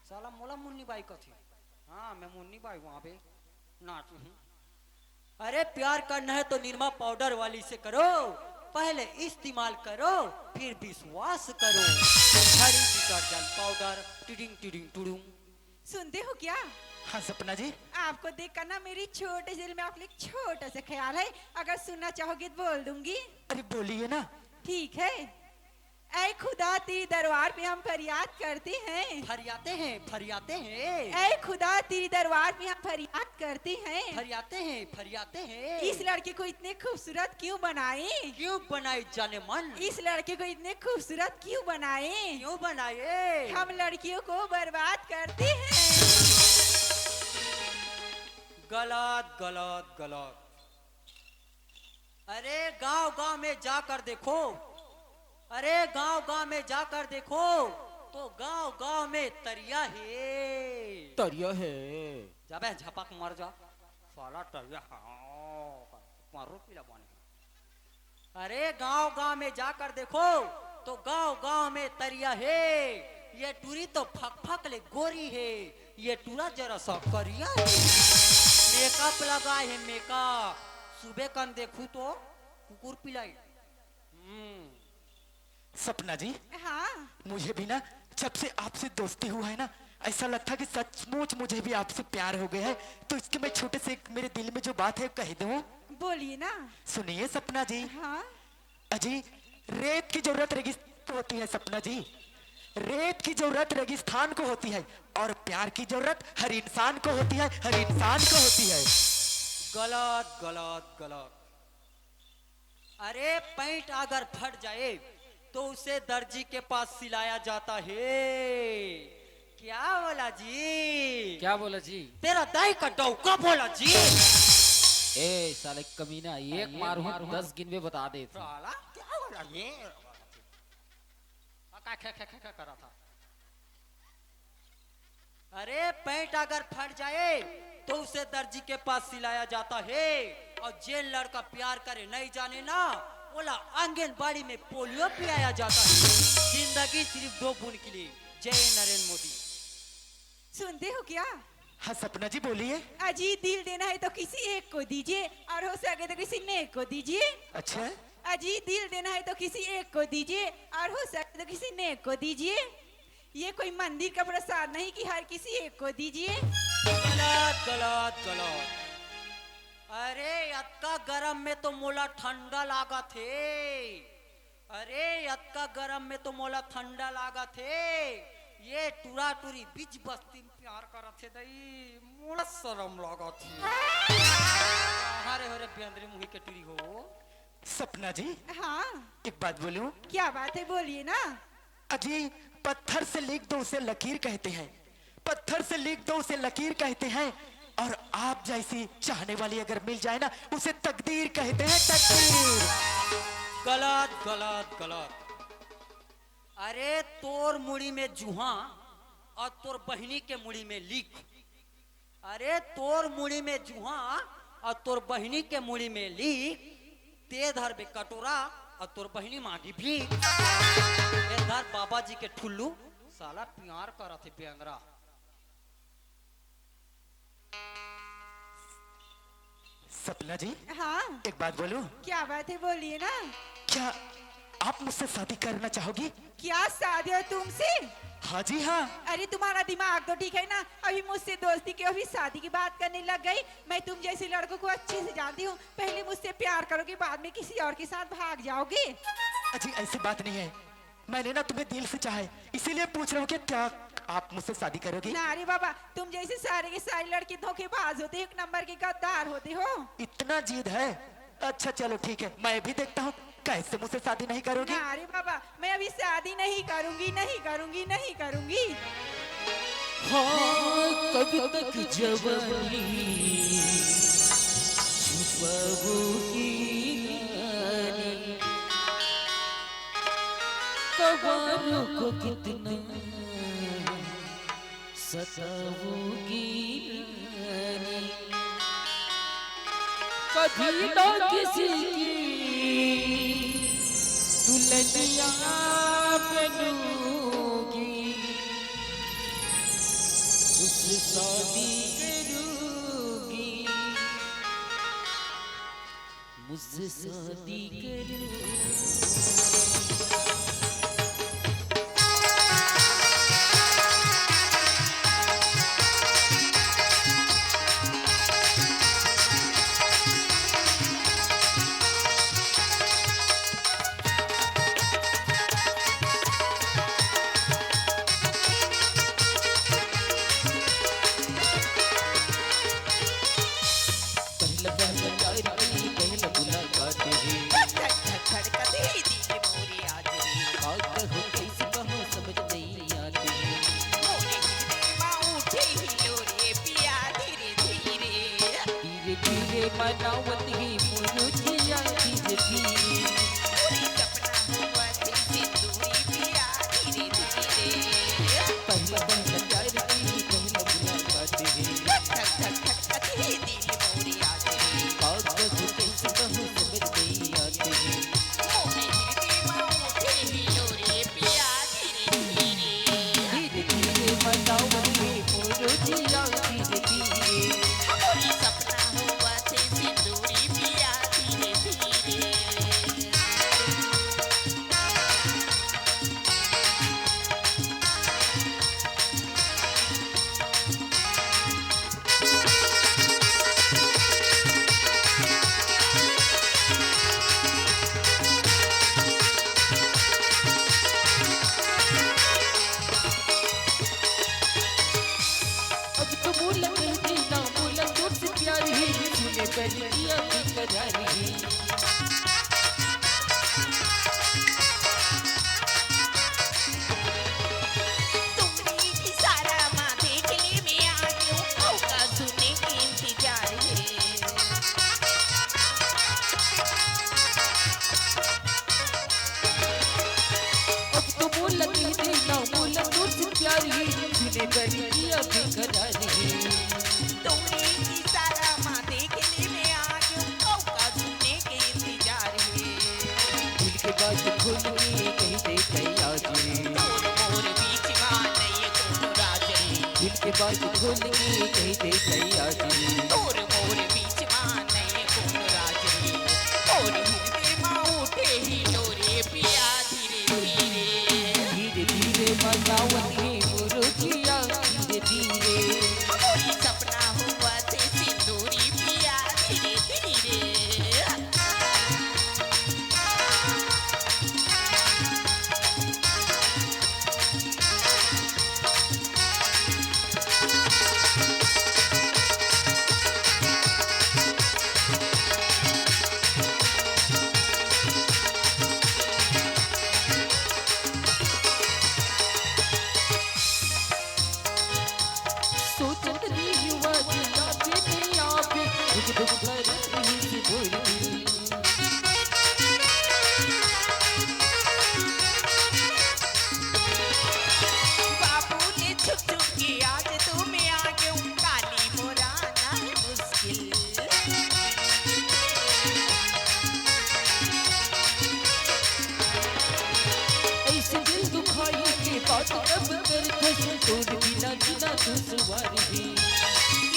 साला मोला मुन्नी बाई कथे। हाँ, मैं मुन्नी बाई वहाँ पे नाच हूँ। अरे प्यार करना है तो निरमा पाउडर वाली से करो, पहले इस्तेमाल करो, फिर विश्वास करो। झड़ी डिटर्जेंट पाउडर, टिडिंग टिडिंग टुडुंग। सुनते हो क्या? हाँ सपना जी। आपको देखकर ना मेरी छोटे से दिल में आपके लिए एक छोटा सा ख्याल है, अगर सुनना चाहोगे तो बोल दूंगी। अरे बोलिए ना। ठीक है। ऐ खुदा, तेरे दरबार पे हम फरियाद करते हैं। फरियाते हैं, फरियाते हैं। ऐ खुदा, तेरे दरबार पे हम फरियाद करते हैं। फरियाते हैं, फरियाते हैं। इस लड़के को इतने खूबसूरत क्यों बनाए? क्यों बनाए जाने मन? इस लड़के को इतने खूबसूरत क्यों बनाए? क्यों बनाए? हम लड़कियों को बर्बाद करते हैं। गलत, गलत, गलत। अरे गांव गांव में जाकर देखो, अरे गांव गांव में जाकर देखो, तो गांव गांव में तरिया है। तरिया है। जाबे झपक मर जा, साला तरिया। हाँ, मारो पीला पानी। अरे गांव गांव में जाकर देखो, तो गांव गांव में तरिया हे, ये टूरी तो फक फक ले गोरी हे, ये टूरा जरा सा करिया हे। मेकअप लगाए हे मेकअप, सुबह कन देखू तो कुकुर पिलाई। हम्म। सपना जी, हाँ। मुझे भी ना जब से आपसे दोस्ती हुआ है ना, ऐसा लगता है कि सचमुच मुझे भी आपसे प्यार हो गया है। तो इसके मैं छोटे से एक मेरे दिल में जो बात है कह दूं। बोलिए ना। सुनिए सपना जी। हाँ। अजी, रेत की जरूरत रेगिस्तान को होती है सपना जी, रेत की जरूरत रेगिस्तान को होती है, और प्यार की जरूरत हर इंसान को होती है, हर इंसान को होती है। गलत, गलत, गलत। अरे, पैंट अगर फट जाए तो उसे दर्जी के पास सिलाया जाता है। क्या बोला जी? क्या बोला जी? तेरा दाई का डौका बोला जी। ए साले कमीना, एक मारू हूँ, दस गिनबे बता दे। साला क्या बोला ये? का खे खे खे खे करा था। अरे, पैंट अगर फट जाए तो उसे दर्जी के पास सिलाया जाता है, और जे लड़का प्यार करे नहीं जाने ना, ओला आंगनबाड़ी में पोलियो पिलाया जाता है। जिंदगी सिर्फ दो बूंद के लिए। जय नरेंद्र मोदी। सुनते हो क्या? हाँ सपना जी, बोलिए। अजी, दिल देना है तो किसी एक को दीजिए, और हो सके तो किसी नेक को दीजिए। अच्छा। अजी, दिल देना है तो किसी एक को दीजिए, और हो सके तो किसी नेक को दीजिए। ये कोई मंदिर का प्रसाद नहीं कि हर किसी एक को दीजिए। गलत, गलत, गलत। अरे, अतका गरम में तो मोला ठंडा लागत हे। अरे, अतका गरम में तो मोला ठंडा लागत हे। ये टूरा टूरी बीच बस्ती में प्यार करत हे दई, मोला शरम लागत हे। अरे हो रे बेंदरी मुही के टूरी हो। सपना जी। हाँ। एक बात बोलूं? क्या बात है, बोलिए ना। अजी, पत्थर से लिख दो, उसे लकीर कहते हैं। पत्थर से लिख दो, उसे लकीर कहते हैं। और आप जैसी चाहने वाली अगर मिल जाए ना, उसे तकदीर कहते हैं, तकदीर। गलत, गलत, गलत। अरे, तोर मुड़ी में जुहा और तोर बहिनी के मुड़ी में लिख। अरे, तोर मुड़ी में जुहा और तोर बहिनी के मुड़ी में लिख। ते धरबे कटोरा और तोर बहिनी मांगी भीख। ए धर बाबा जी के ठुल्लू, साला प्यार करत हे बेंदरा। सपना जी। हाँ। एक बात बोलूं? क्या बात है, बोलिए ना। क्या आप मुझसे शादी करना चाहोगी? क्या, शादी हो तुमसे? हाँ जी हाँ। अरे, तुम्हारा दिमाग तो ठीक है ना, अभी मुझसे दोस्ती की, अभी शादी की बात करने लग गई। मैं तुम जैसे लड़कों को अच्छे से जानती हूँ, पहले मुझसे प्यार करोगे, बाद में किसी और के साथ भाग जाओगे। अजी, ऐसी बात नहीं है, मैंने ना तुम्हें दिल से चाहा है, इसीलिए पूछ रहा हूँ कि क्या आप मुझसे शादी करोगी? ना रे बाबा, तुम जैसे सारे के सारे लड़के धोखेबाज होते हो, एक नंबर के गद्दार होते हो। इतना जिद है? अच्छा चलो ठीक है, मैं भी देखता हूँ कैसे मुझसे शादी नहीं करोगी। ना रे बाबा, मैं अभी शादी नहीं करूंगी, नहीं करूंगी, नहीं करूंगी। हाँ, कब तक जवानी छुपाओगी रानी, कवालों को कितना सताओगी रानी, कभी ना किसी की दुल्हनिया बनूंगी, उससे शादी करूंगी। मुझसे शादी करो। पहला पहला प्यार की पहला मुलाकात है। धक धक धक धड़कते ही दिल मोरे आज। करिया बेकरार हे। तोरे इशारा मा देख ले मैं आ गेंव, अउ का सुने के इंतजार हे। दिल के बात खोल के कहि दे कई आज रे। तोर मोर बीच मा नइये कोनो राज रे। दिल के बात खोल के कहि दे कई आज रे। तोर मोर बीच मा नइये कोनो राज रे। तोर हिरदे मा उठे हिलोरे पिया धीरे धीरे। धीरे धीरे मनावत हे मोरो जिया धीरे धीरे। मोरी सपना होवत हे सिंदूरी पिया धीरे धीरे। सोचत रहिवा जिया के नइ आवे, दुख दुख भरत रहिस बोली। बाबू ले छुप छुप के आज तो मैं आ गेंव, काली मोरा ना हे मुश्किल। अइसे दिल दुखाई के बात कब करथस, तोर बिना जीना दुश्वार हे।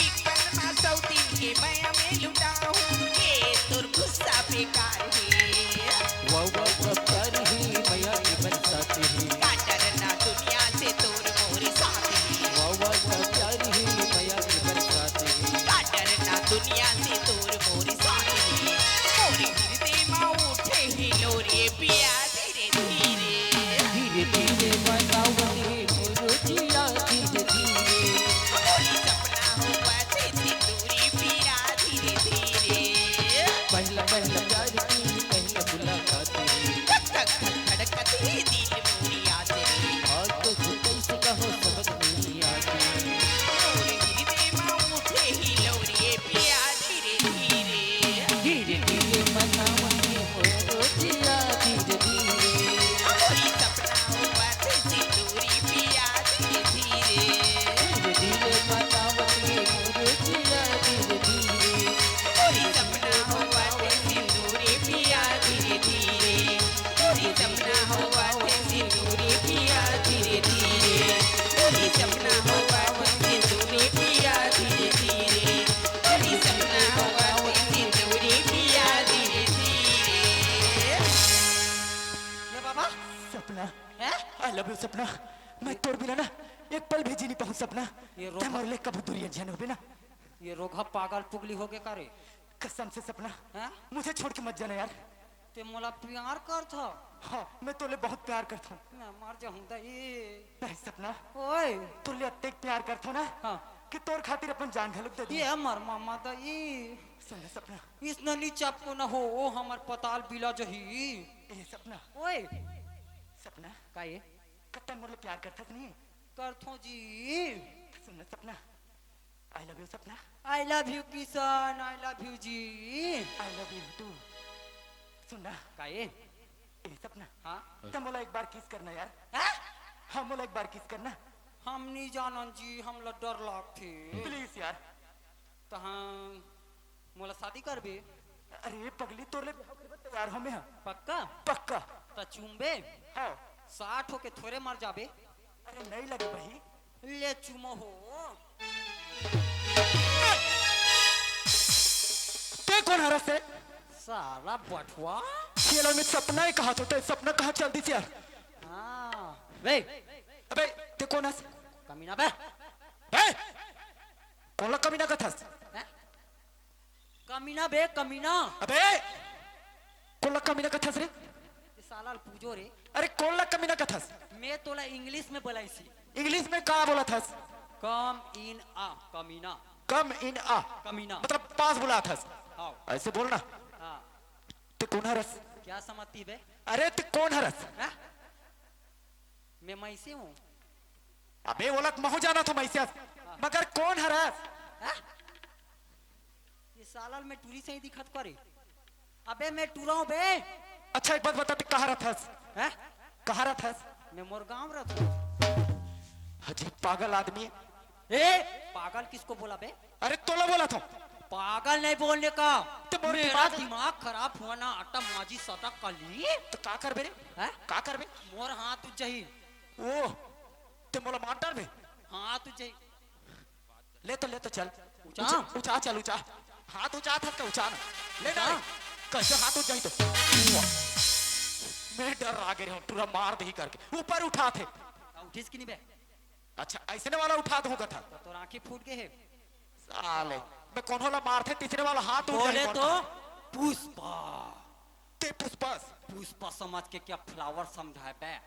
एक पल मा सौ दिन के मया मैं लुटाहूँ, ये तोर गुस्सा बेकार हे। वाह, वाह, वाह, प्यार हे, मया के बरसात हे। का डरना दुनिया से तोर मोर साथ हे। वाह, वाह, वाह, प्यार हे, मया के बरसात हे। का डरना दुनिया से तोर मोर साथ हे। मोर हिरदे मा उठे हिलोरे पिया धीरे धीरे। धीरे धीरे मनावत हे मोरो जिया धीरे धीरे। मोरी सपना होवत हे सिंदूरी पिया धीरे धीरे। पहला पहला प्यार की पहला मुलाकात हे। धक धक धक धड़कत हे दिल मोरी आज रे। आज तो तू कैसे कहो सबक नहीं आज। मोर हिरदे मा उठे हिलोरे पिया धीरे धीरे। धीरे धीरे मनावत हे मोरो जिया धीरे धीरे। मोरी सपना होवत हे सिंदूरी पिया धीरे धीरे। धीरे धीरे मनावत हे मोरो जिया धीरे धीरे। मोरी सपना होवत हे सिंदूरी पिया धीरे धीरे। मोरी सपना होवत हे सिंदूरी पिया धीरे धीरे। मोरी सपना होवत हे सिंदूरी पिया धीरे धीरे। मोरी सपना होवत हे सिंदूरी पिया धीरे धीरे। ये बाबा। सपना। हैं? I love you सपना। मैं तोर बिना ना एक पल भी जी नहीं पाऊँ सपना। ये रोग तैं मोर ले कभू दूरिहा झन होबे ना। ये रोगहा पागल पुगली होगे का रे? कसम से सपना, हैं? मुझे छोड़ के मत जाना यार। तैं मोला प्यार करथस? हाँ, मैं तोर ले बहुत प्यार करथों। मैं मर जाहूँ दाई। नहीं सपना, ओए। तोर ले अतेक प्यार करथों ना, हाँ। कि तोर खातिर अपन जान घलोक दे दूँ। ये हमर मामा दाई। सुन ना सपना। अइसना नी चपको ना हो, ओ हमर पताल बिला जही। ए सपना। ओए। सपना। का ये? का तैं मोर ले प्यार करथस नहीं? करथों जी। सुन ना सपना, I love you Sapna. I love you Kishan, I love you ji. I love you too। सुन ना। का ये? ए सपना। हाँ? तैं मोला एक बार kiss करना यार। हाँ? हाँ, मोला एक बार kiss करना। हम नी जानन जी, हमला डर लागथे। Please यार। त हाँ, मोला शादी करबे? अरे पगली, तोर ले बिहाव करे बर तैयार हों मैं हा। पक्का? पक्का। त चूमबे? हाँ। साठ होके थोरे मर जाबे। अरे नहीं लगे भाई। ले चूमो हो। तैं कोन हरस रे? साला बठवा। चेला में सपना हे कहाथों, तैं सपना कहाँ चल दिस यार? हाँ। बे। अबे, तैं कोन हस? कमीना बे। बे! कोन ला कमीना कथस? हैं? कमीना बे, कमीना। अबे, कोन ला कमीना कथस रे? ये साला ल पूछो रे। अरे, कोन ला कमीना कथस? मैं तोला English में बोलाइसी। English में का बोलथस? Come in आ, कमीना। Come in आ। कमीना। मतलब पास बुलाथस। हाँ। अइसे बोलना। हाँ। तैं कोन हरस? क्या समझती बे? अरे, तैं कोन हरस? हैं? मैं मइसी हूँ। अबे, ओला त महूँ जानथों मइसी हस। हाँ। मगर कोन हरस? हैं? ये साला ल मैं टूरी सही दिखत का रे? अबे मैं टूरा हूँ बे। अच्छा एक बात बता, तैं कहाँ रथस? हैं? कहाँ रथस? मैं मोर गाँव रथों। अजीब पागल आदमी हे। ए, पागल किसको बोला बे? अरे तोला बोलत हंव। पागल नहीं बोलने का। ते मोर मेरा दिमाग दिमाग खराब हुआ ना, आटा माजी सटा कली। त का करबे रे? हैं? का करबे? मोर हाथ उठ जाही। ओ, ते मोला मार डारबे? हाथ उठ जाही। ले तो, ले तो चल। उचा? उचा, उचा चल, उचा। हाथ उचा था, उचा ना। ले ना उचा? रे। कैसे हाथ उठ जाही तो? वाह। मैं डर आ गे हंव, टूरा मार देही करके। ऊपर उठाथे। आ, उठिस कि नहीं बे? अच्छा, अइसने वाला उठा दूं कथा। तो तोर आंखी फूट गे हे। साले, मैं कोनो ला मारथे, तीसरे वाला हाथ उठ बोले जाही तो मोर। पुष्पा। ते पुष्पस? पुष्पा समझ के क्या flower समझा हे बे?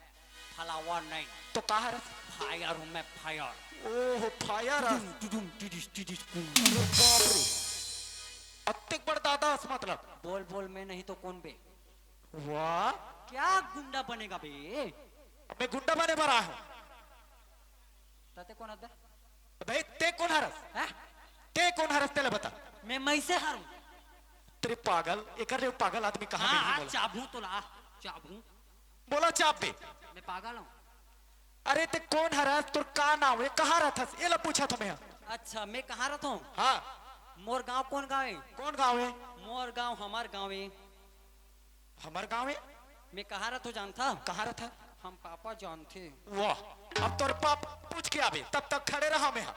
Flower नहीं। तो का हरस? Fire हूँ मैं, fire। ओहो, fire हस। टुडुम, टुडुम, टिडिस, टिडिस, टुडुम। अरे बाप रे। अत्तेक बड़ दादा हस मतलब। बोल, बोल, मैं नहीं तो कौन बे? वाह। क्या गुंडा बनेगा बे? मैं गुंडा बने बर आय हंव। त ते कोन हस बे? अबे, ते कोन हरस? हैं? ते कोन हरस, तेला बता। मैं, मैं से हरंव। तेरे पागल, एकर ले पागल आदमी कहाँ हाँ, मिलही हाँ, मोला? चाबहूँ तोला, चाबहूँ। मोला चाब बे। मैं पागल हंव। अरे, ते कोन हरस, तोर का नाव हे, कहाँ रथस? एला पूछत हंव मैं। अच्छा, मैं कहाँ रथंव? हाँ। मोर गांव कोन गांव हे? कोन गांव हे? मोर गांव, हमर गांव हे। हमर गांव हे? मैं कहाँ रथंव जानथा? कहाँ रथस? हम पापा जानथे। वाह, अब तोर पाप पूछ के आबे, तब तक खड़े रहा मैं हा।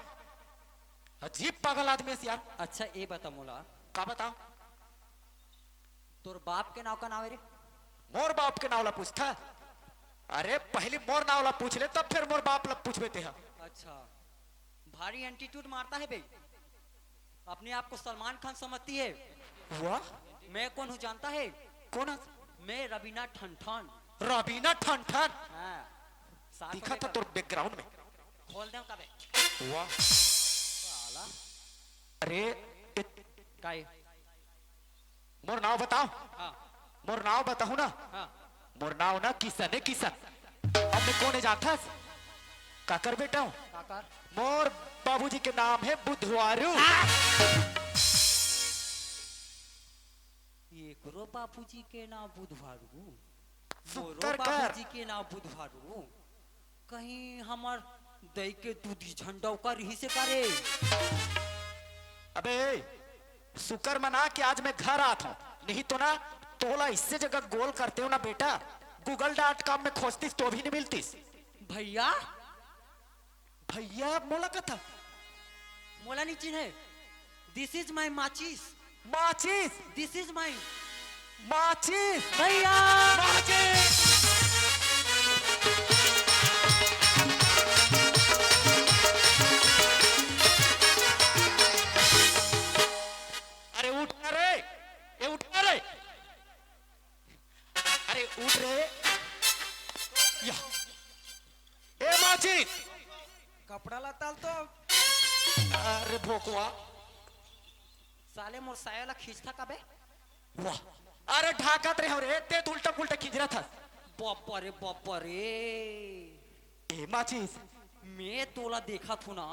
अजीब पागल आदमी हस यार। अच्छा, ए बता मोला। का बतांव? तोर बाप के नाव का नाव हे रे? मोर बाप के नाव ला पूछथा? अरे, पहली मोर नाव ला पूछ ले, तब फिर मोर बाप ला पूछबे तेहा। अच्छा, भारी attitude मारता है बे। अपने आप को सलमान खान समझती है। वाह। मैं कौन हूँ जानता है? कौन है? मैं रवीना ठनठन। रवीना ठनठन? हाँ। साथ में दिखा था कर। तोर background में। खोल दे कबे। वाह। साला। अरे, इत- काय? मोर नाव बताओ। हाँ। मोर नाव बताहूँ ना। हाँ। मोर नाव ना किशन हे, किशन। अब मैं कोन हे जानथस? काकर बेटा हूँ। काकर? मोर बाबूजी के नाम हे बुधवारू। एकरो बाबूजी के नाम बुधवारू? मोरो शुक्कर कर। बाबूजी के नाम बुधवारू? कहीं हमर दई के दूधी झंडा ओकर रिहिसे का रे? अबे, शुक्र मना कि आज मैं घर आत हूँ, नहीं तो ना तोला इससे जगह गोल करते हो ना बेटा, Google dot com में खोजतीस तो भी नहीं मिलतीस। भैया? भैया मोला कथा? मोला नहीं चिन्हे। This is my माचिस। माचिस। This is my माचिस। भैया। माचिस। अरे उठ ना रे, ए उठ ना रे, अरे उठ रे। या। ए माचिस। कपड़ा ला ताल तो। अरे भोकवा। साले मोर साया ला खींचथा का बे? वाह। अरे ढाकत रहे हो रे, ते तो उल्टा पुल्टा खींच रहा था। बाबा रे, बाबा रे। ए माचिस। मैं तोला देखा थू ना।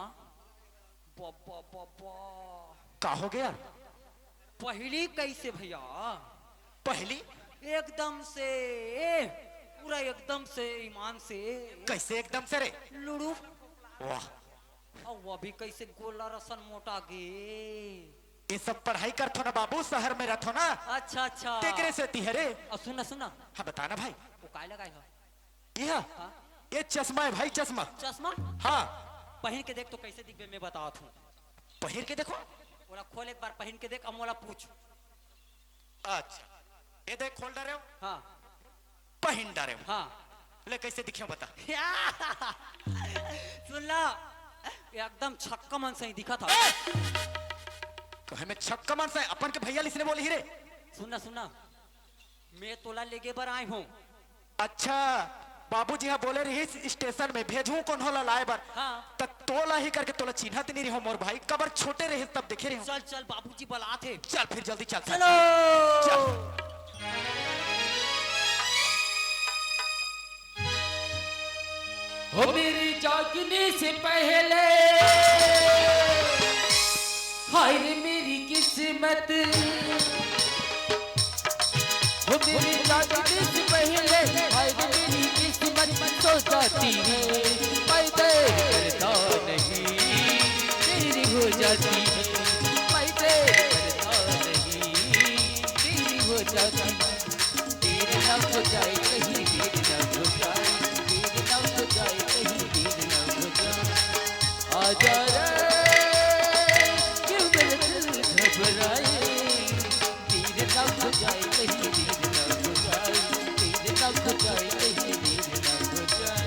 बाबा, बाबा। का हो गया? पहली कैसे भैया? पहली? एकदम से, पूरा एकदम से ईमान से। कैसे एकदम से रे? लुड़ू। वाह। अउ वो भी कैसे गोला रसन मोटा गे। ये सब पढ़ाई करथो ना बाबू, शहर में रहथो ना। अच्छा, अच्छा। तेकरे से ती हरे। अब सुन ना, सुन ना। हाँ, बता ना भाई। वो काय लगाए हो? ये? हाँ। ये चश्मा है भाई, चश्मा। चश्मा? हाँ। पहन के देख तो कैसे दिखबे, मैं बतावत हूँ। पहन के देखो। ओला खोल एक बार, पहन के देख, अब मोला पूछ। अच्छा, ये देख, खोल डारे हो। हाँ। पहन डारे हो। हाँ। ले, कैसे दिखे बता। सुन ला, एकदम छक्का मन सही दिखा था। ए! कहे मैं छक्का मन सही, अपन के भैया लिसने बोली ही रे। सुन ना, सुन ना, मैं तोला लेगे बर आए हूँ। अच्छा, बाबूजी हा बोले रहिस स्टेशन में भेजहूं कोनो ला लाए बर। हाँ। त तोला ही करके तोला चिन्हत नहीं रहो मोर भाई, कबर छोटे रहे तब देखे रहे। चल, चल, बाबूजी बलात हे। चल फिर जल्दी चल, चल। चलो। चल। हो मेरी जागने से पहले, हाय रे मेरी किस्मत। हो मेरी जागने से पहले, हाय रे मेरी किस्मत। मन मन सो जाती है, मैं देर करता नहीं, देर हो जाती है, मैं देर करता नहीं, देर हो जाती है। देर ना हो जाए कहीं, देर ना हो जाए, देर ना हो जाए कहीं, देर ना हो जाए। आजा रे, क्यों मेरा दिल घबराए। देर ना हो जाए कहीं, देर ना हो जाए, देर ना हो जाए कहीं, देर ना हो जाए।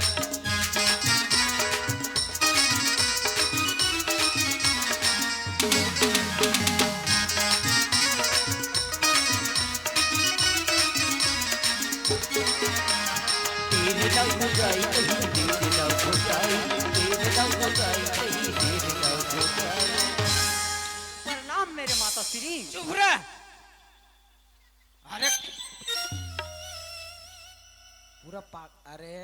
देर ना हो जाए कहीं, देर ना हो जाए, देर ना हो जाए कहीं, देर ना हो जाए। प्रणाम मेरे माता श्री। चुप रह। अरे पूरा पा, अरे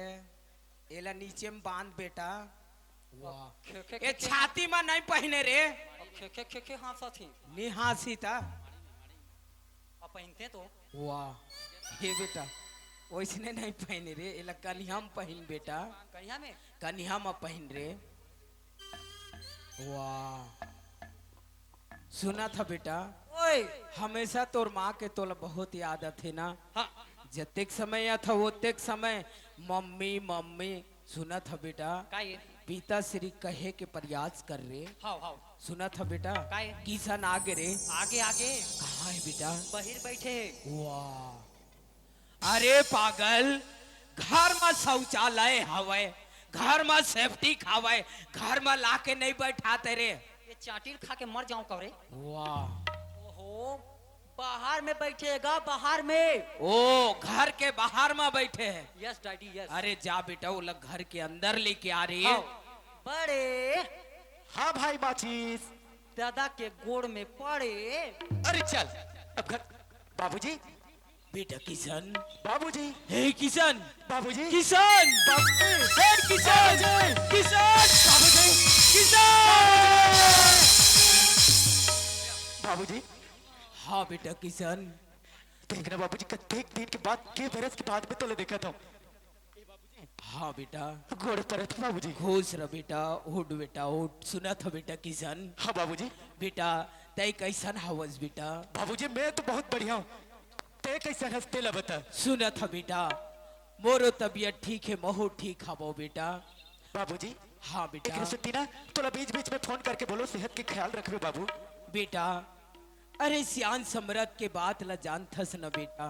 एला नीचे में बांध बेटा। वाह। खे, खे, ए खे, खे। छाती में नहीं पहिने रे। खे, खे, खे, खे हाँसत ही। नहीं हाँसी ता। अब पहिनते तो। वाह। हे बेटा, ओइसने नहीं पहिने रे, एला कनिहा में पहिन बेटा। कनिहा में? कनिहा में पहिन रे। वाह। सुनत ह बेटा, ओए। हमेशा तोर माँ के तोला बहुत याद आथे ना। हाँ। जतेक समय आथव, ओतेक समय मम्मी, मम्मी। सुनत ह बेटा, का ये? पिताश्री कहे के प्रयास कर रे। हाव, हाव। सुनत ह बेटा, का ये? किसन आगे रे। आगे, आगे। कहाँ हे बेटा? बहिर बैठे हे। वाह। अरे पागल, घर म शौचालय हवय, घर म सेप्टिक हवय, घर म लाके नहीं बैठाते रे। ये चाटिल खा के मर जाऊं कब रे? वाह। ओहो, बाहर में बैठेगा, बाहर में। ओ, घर के बाहर म बैठे हे। Yes daddy, yes। अरे जा बेटा, ओला घर के अंदर लेके आ रे। हाँ। बड़े। हाँ भाई माचिस। दादा के गोड़ में पड़े। अरे चल, अब घर। बाबूजी। बेटा किशन। बाबूजी। हे किशन। बाबूजी। किशन। बाबूजी। हे किशन। बाबूजी। किशन। बाबूजी। किशन। बाबूजी। हाँ बेटा किशन। देख ना बाबूजी, कतेक दिन के बाद, के बरस के बाद में तोला देखत हूँ। हाँ बेटा। गोड़ परत बाबूजी। खुश रह बेटा, उठ बेटा, उठ। सुनत ह बेटा किशन। हाँ बाबूजी। बेटा, तै कैसन हवस बेटा? बाबूजी, मैं तो बहुत बढ़िया हूँ। तै कैसन हस, तेला बता। सुनत ह बेटा, मोरो तबीयत ठीक हे, महू ठीक हवो बेटा। बाबूजी। हाँ बेटा। एक सेती ना, तोला बीच-बीच में फोन करके बोलो, सेहत के ख्याल रखबे बाबू। बेटा, अरे सियान समरथ के बात ला जानथस न बेटा।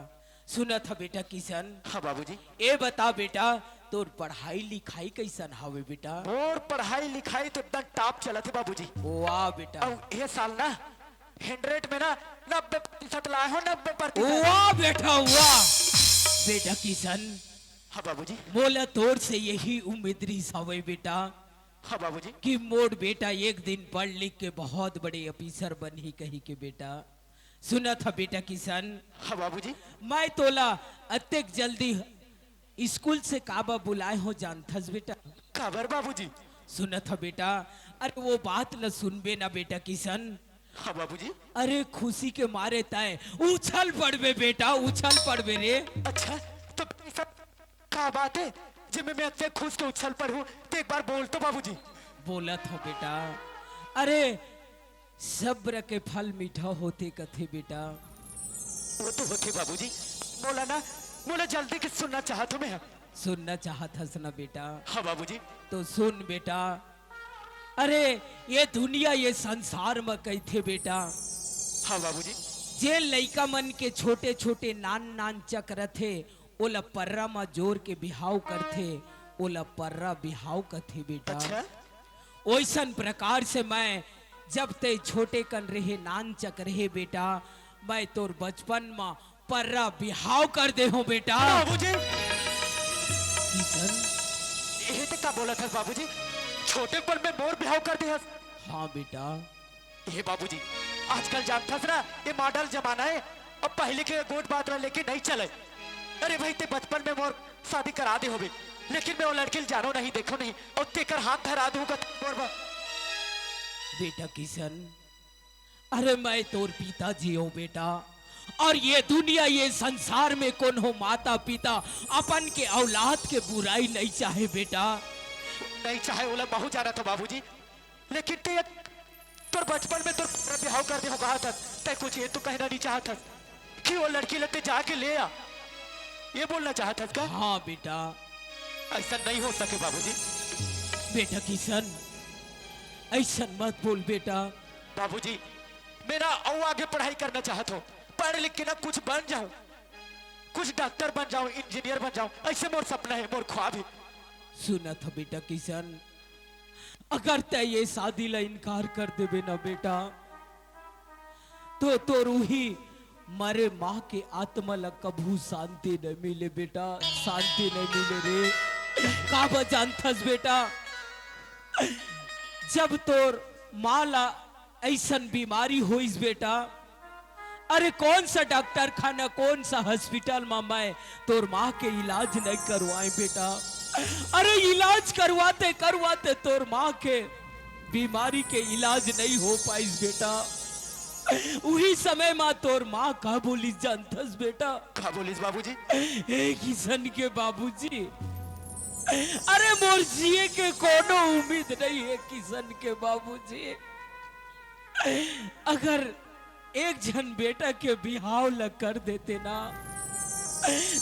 सुनत ह बेटा किशन। हाँ बाबूजी। ए बता बेटा, तोर पढ़ाई लिखाई कैसन हवे बेटा? मोर पढ़ाई लिखाई तो एकदम टॉप चलत हे बाबूजी। वाह बेटा। अउ ए साल ना हंड्रेड में ना नब्बे प्रतिशत लाए हो, नब्बे प्रतिशत। वाह बेटा वाह। बेटा किशन, हाँ बाबूजी। मोला तोर से यही उम्मीद रहिस हवे बेटा। हाँ बाबूजी। कि मोर बेटा एक दिन पढ़ लिख के बहुत बड़े ऑफिसर बनही कही के बेटा। सुनत ह बेटा किशन। हाँ बाबूजी। मैं तोला अतेक जल्दी स्कूल से काबर बुलाए हो जानथस बेटा? काबर बाबूजी? सुनत ह बेटा, अरे वो बात ल सुनबे ना बेटा किशन। हाँ बाबूजी। अरे खुशी के मारे तय उछल पड़बे बेटा, उछल पड़बे रे। अच्छा, तो ऐसा का बात है जेमे मैं अतेक खुश के उछल पड़हूँ? तो एक बार बोल तो बाबूजी। बोलत हो बेटा, अरे सब्र के फल मीठा होथे कथे बेटा। वो तो होथे बाबूजी, मोला ना, मोला जल्दी के सुनना चाहत हो मैं। सुनना चाहत हस ना बेटा? हाँ बाबूजी। तो सुन बेटा, अरे ये दुनिया ये संसार म कहिथे बेटा। हाँ बाबूजी। जे लइका मन के छोटे छोटे नान नान चक रथे, ओला पर्रा म जोर के बिहाव करथे, ओला पर्रा बिहाव कथे बेटा। अच्छा। ओइसन प्रकार से मैं जब तै छोटे कन रहे, नान चक रहे बेटा, मैं तोर बचपन म पर्रा बिहाव कर दे हो बेटा। बाबूजी। किशन। ये ते का बोलत हस बाबूजी? छोटे पन में मोर बिहाव कर दे हस? हाँ बेटा। हे बाबूजी, आजकल जानथस ना, ये मॉडल जमाना है। अब पहले के गोठ बात ला लेके नहीं चले। अरे भाई, ते बचपन में मोर शादी करा दे होबे, लेकिन मैं वो लड़की ल जानो नहीं, देखो नहीं, और तेकर हाथ धरा दूंगा मोर बर। बेटा किशन, अरे मैं तोर पिताजी हूँ बेटा, अउ ये दुनिया, ये संसार में कोनो माता पिता अपन के औलाद के बुराई नइ चाहे बेटा। नइ चाहे, ओला महूं जानत हंव बाबूजी, लेकिन तें तोर बचपन में तोर बिहाव कर देहूं कहत हस, तें कुछ ये तो कहना नइ चाहत हस कि वो लड़की ला तें जाके ले आ, ये बोलना चाहत हस का? हां बेटा। अइसन नइ हो सके बाबूजी। बेटा किशन, अइसन मत बोल बेटा। बाबूजी, मैं ना अउ आगे पढ़ाई करना चाहत हंव, पढ़ लिख के ना कुछ बन जाहूं, कुछ डॉक्टर बन जाहूं, इंजीनियर बन जाहूं, अइसे मोर सपना हे, मोर ख्वाब हे। सुनत हस बेटा किशन, अगर तें ये शादी ला इनकार कर देबे ना बेटा, तो तोर उही मरे मां के आत्मा ला कभू शांति नइ मिले बेटा, शांति नइ मिले रे। काबर जानथस बेटा, जब तोर मां ला अइसन बीमारी होइस बेटा, अरे कौन सा डॉक्टर खाना, कौन सा हॉस्पिटल म मैं तोर मां के इलाज नइ करवाएंव बेटा। अरे इलाज करवाते करवाते तोर मां के बीमारी के इलाज नइ हो पाइस बेटा। उही समय म तोर मां का बोलिस जानथस बेटा? का बोलिस बाबूजी? हे किशन के बाबूजी, अरे मोर जिए के कोनो उम्मीद नइ हे किशन के बाबूजी। अगर एक झन बेटा के बिहाव ल कर देते ना,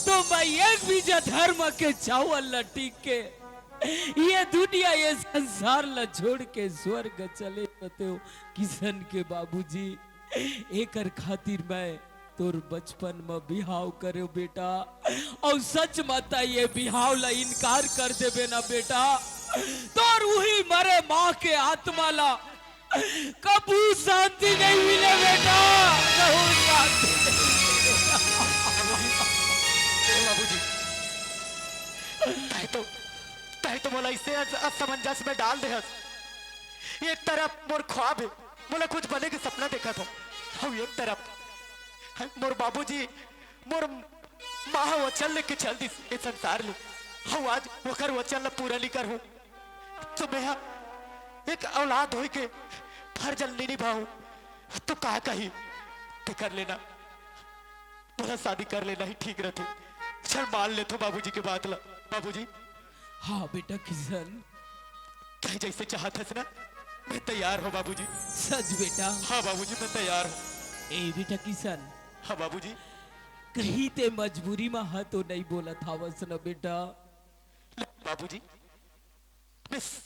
तो मैं एक बीजा धर्म के चावल ल टीक के ये दुनिया, ये संसार ल छोड़ के स्वर्ग चले जतेंव। किशन के बाबूजी, एकर खातिर मैं तोर बचपन म बिहाव करेंव बेटा, अउ सच म तें ये बिहाव ल इनकार कर देबे ना बेटा, तोर उही मरे मां के आत्मा ल कभू शांति नइ मिले बेटा, कभू शांति नइ मिले। ए बाबूजी, तें तो, तें तो मोला अइसे अस-, असमंजस में डाल देहस। एक तरफ मोर ख्वाब हे, मोला कुछ बने के सपना देखत हंव, अउ एक तरफ मोर बाबूजी, मोर मां ह वचन लेके चल दिस ए संसार ले, अउ आज ओकर वचन ल पूरा नइ करहूं। तो मैं ह एक औलाद होय के फर्ज ल नइ निभाहूं, तो का कही? तें कर लेना, मोला शादी कर लेना ही ठीक रहिथे। चल, मान लेथंव बाबूजी के बात ल। बाबूजी। हां बेटा किशन। तें जइसे चाहत हस ना, मैं तैयार हंव बाबूजी। सच बेटा? हां बाबूजी, मैं तैयार हंव। ए बेटा किशन। हां बाबूजी। कहीं तें मजबूरी म हस तो नइ बोलत हवस ना बेटा? बाबूजी, मैं स-,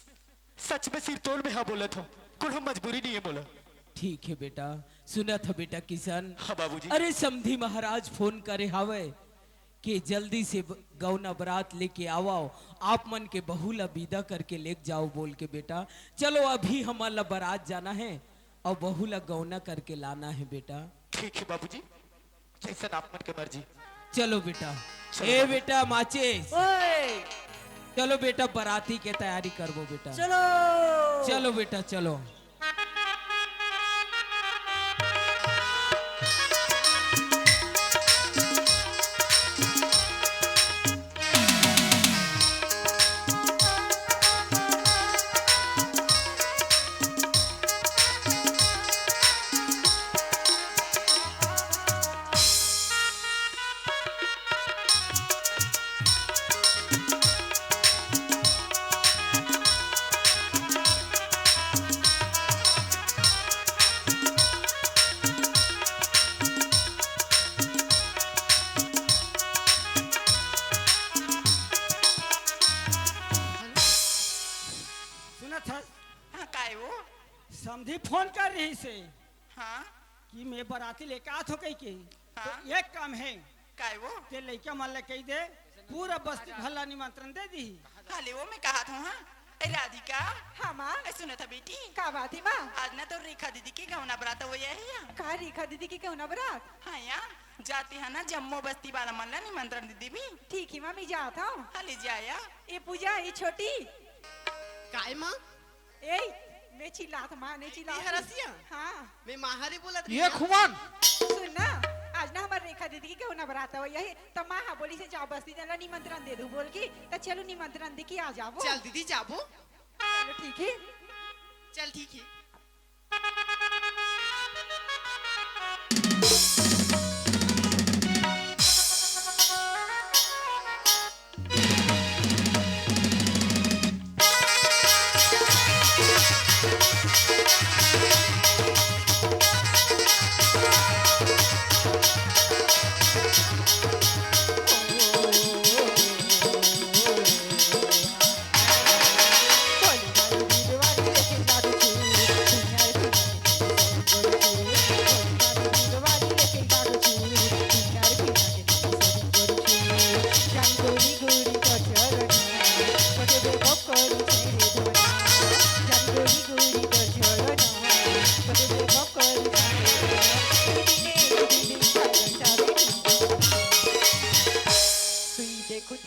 सच में सिरतोन में हां बोलत हंव, कोनो मजबूरी नइ हे मोला। ठीक हे बेटा, सुनत हस बेटा किशन? हां बाबूजी। अरे समधी महाराज फोन करे हवय कि जल्दी से ब-, गौना बरात लेके आवव, आप मन के बहू ला विदा करके लेके जाव बोल के बेटा। चलो अभी हमन ला बरात जाना हे अउ बहू ला गौना करके लाना हे बेटा। ठीक हे बाबूजी। जइसन आप मन के मर्जी। चलो बेटा। चलो ए बाबू। बेटा माचिस। ओए। चलो बेटा, बराती के तैयारी करबो बेटा। चलो। चलो बेटा, चलो। सुनत हस? हाँ, काय वो? समधी फोन कर रहिस हे। हाँ। कि मैं बराती लेके आत हो कहिके। हाँ। तो एक काम हे। काय वो? ते लइका मन ला कहि दे, पूरा बस्ती भर ला निमंत्रण दे दिही। हाँ, ले वो मैं कहत हूँ, हाँ। ए राधिका। हाँ, माँ। ए, सुनत हा बेटी? का बात हे, माँ? आज ना तो रेखा दीदी के गौना बरात वो ये हे या? का रेखा दीदी के गौना बरात? हाँ या, जाते हा ना जम्मो बस्ती वाला मन ला निमंत्रण दे देबे। ठीक हे, माँ, मैं जात हूँ। हाँ, ले जा या। ए पूजा, ए छोटी। काय माँ? ए, मैं चिल्लात, माँ, नहीं चिल्लात। हरसिया? हाँ। मैं माँ हरे बोलत ये रही हूँ। खुमान। सुन ना, आज ना हमर रेखा दीदी के गौना बरात हे, त माँ हा बोलिस हे जाव बस्ती जन ला निमंत्रण दे दू बोल के, त चलो निमंत्रण दे के आ जाबो। चल दीदी जाबो। चलो ठीक हे। चल ठीक हे। सुनत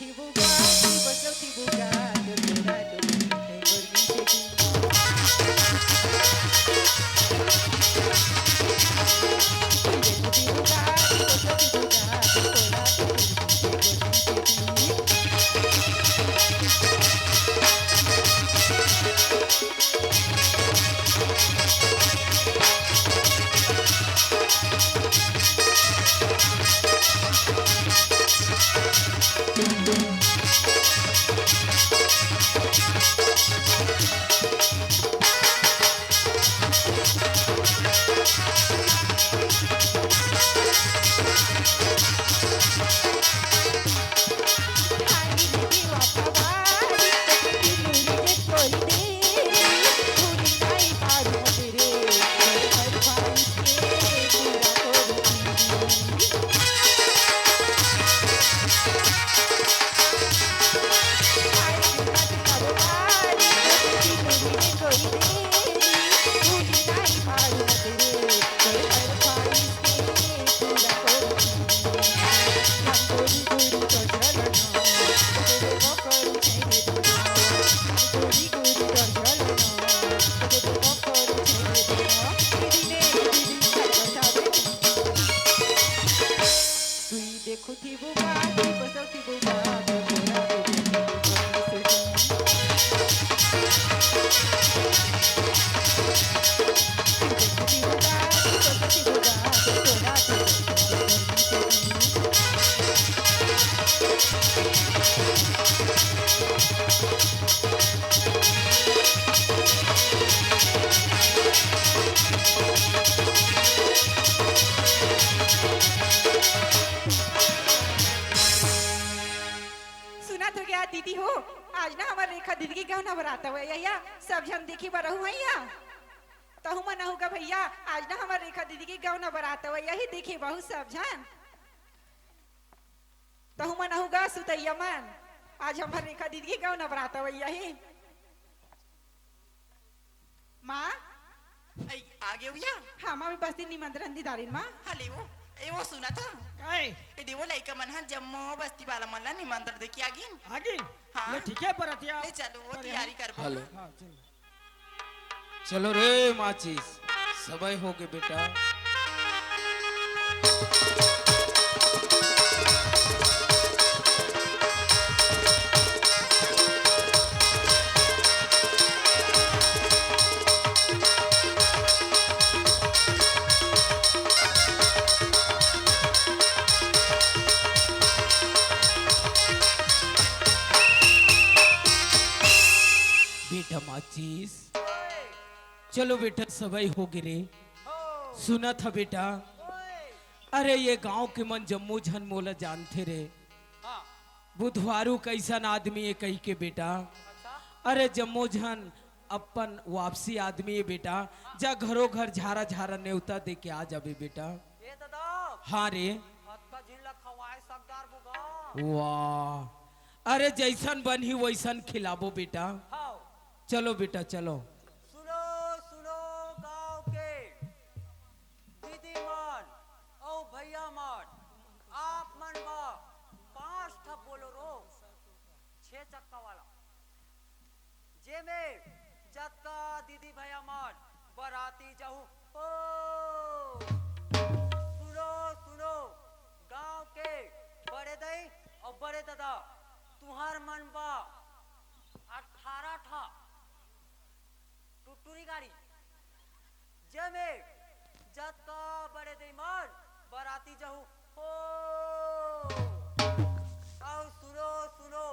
हो गा दीदी हो, आज ना हमर रेखा दीदी के गाँव नवरात हवय, यहिया सब झन देखे बर आहू हइया। तहू मन आहू गा भइया, आज ना हमर रेखा दीदी के गाँव नवरात हवय, यही देखे बर आहू सब झन। तहू मन आहू गा सुतइया मन, आज हमर रेखा दीदी के गाँव नवरात हवय, यही। माँ। अई, आ गे भइया? हाँ, माँ, मैं बस्ती निमंत्रण दे डारेन, माँ। हाँ, ले वो। ए, वो सुनत हा? काय? ए, दे वो लइका मन हा जम्मो बस्ती वाला मन ला निमंत्रण दे के आ गिन। आ गिन? हाँ। ले, ठीक है, बरतिया। ले, चलो, वो तैयारी करबो। हेलो। हाँ, चलो। चलो रे माचिस, सबे हो गे बेटा। बेटा माचिस, चलो बेटा, सबे हो गे रे। सुनत हा बेटा, अरे ये गांव के मन जम्मो झन मोला जानथे रे। हाँ। बुधवारू कइसन आदमी हे कहिके बेटा। अच्छा। अरे जम्मो झन अपन वापसी आदमी हे बेटा। हाँ। जा घरो घर झारा झारा नेवता दे के आ जाबे बेटा। ए दादा। हाँ रे। अतका झिन ला खवाए सकदार बुगा। वाह। अरे जइसन बनही वइसन खिलाबो बेटा। हाँ। चलो बेटा, चलो। सुनो, सुनो गांव के दीदी मन अउ भइया मन, आप मन बर पांच ठा बोलेरो, छह चक्का वाला, जेमे जतका दीदी भइया मन बराती जाहू हो। सुनो, सुनो, गांव के बड़े दाई अउ बड़े ददा, तुंहर मन बर अठारह ठा टुटुरी गाड़ी, जेमे जतका बड़े दाई मन बराती जाहू हो। अउ सुनो, सुनो,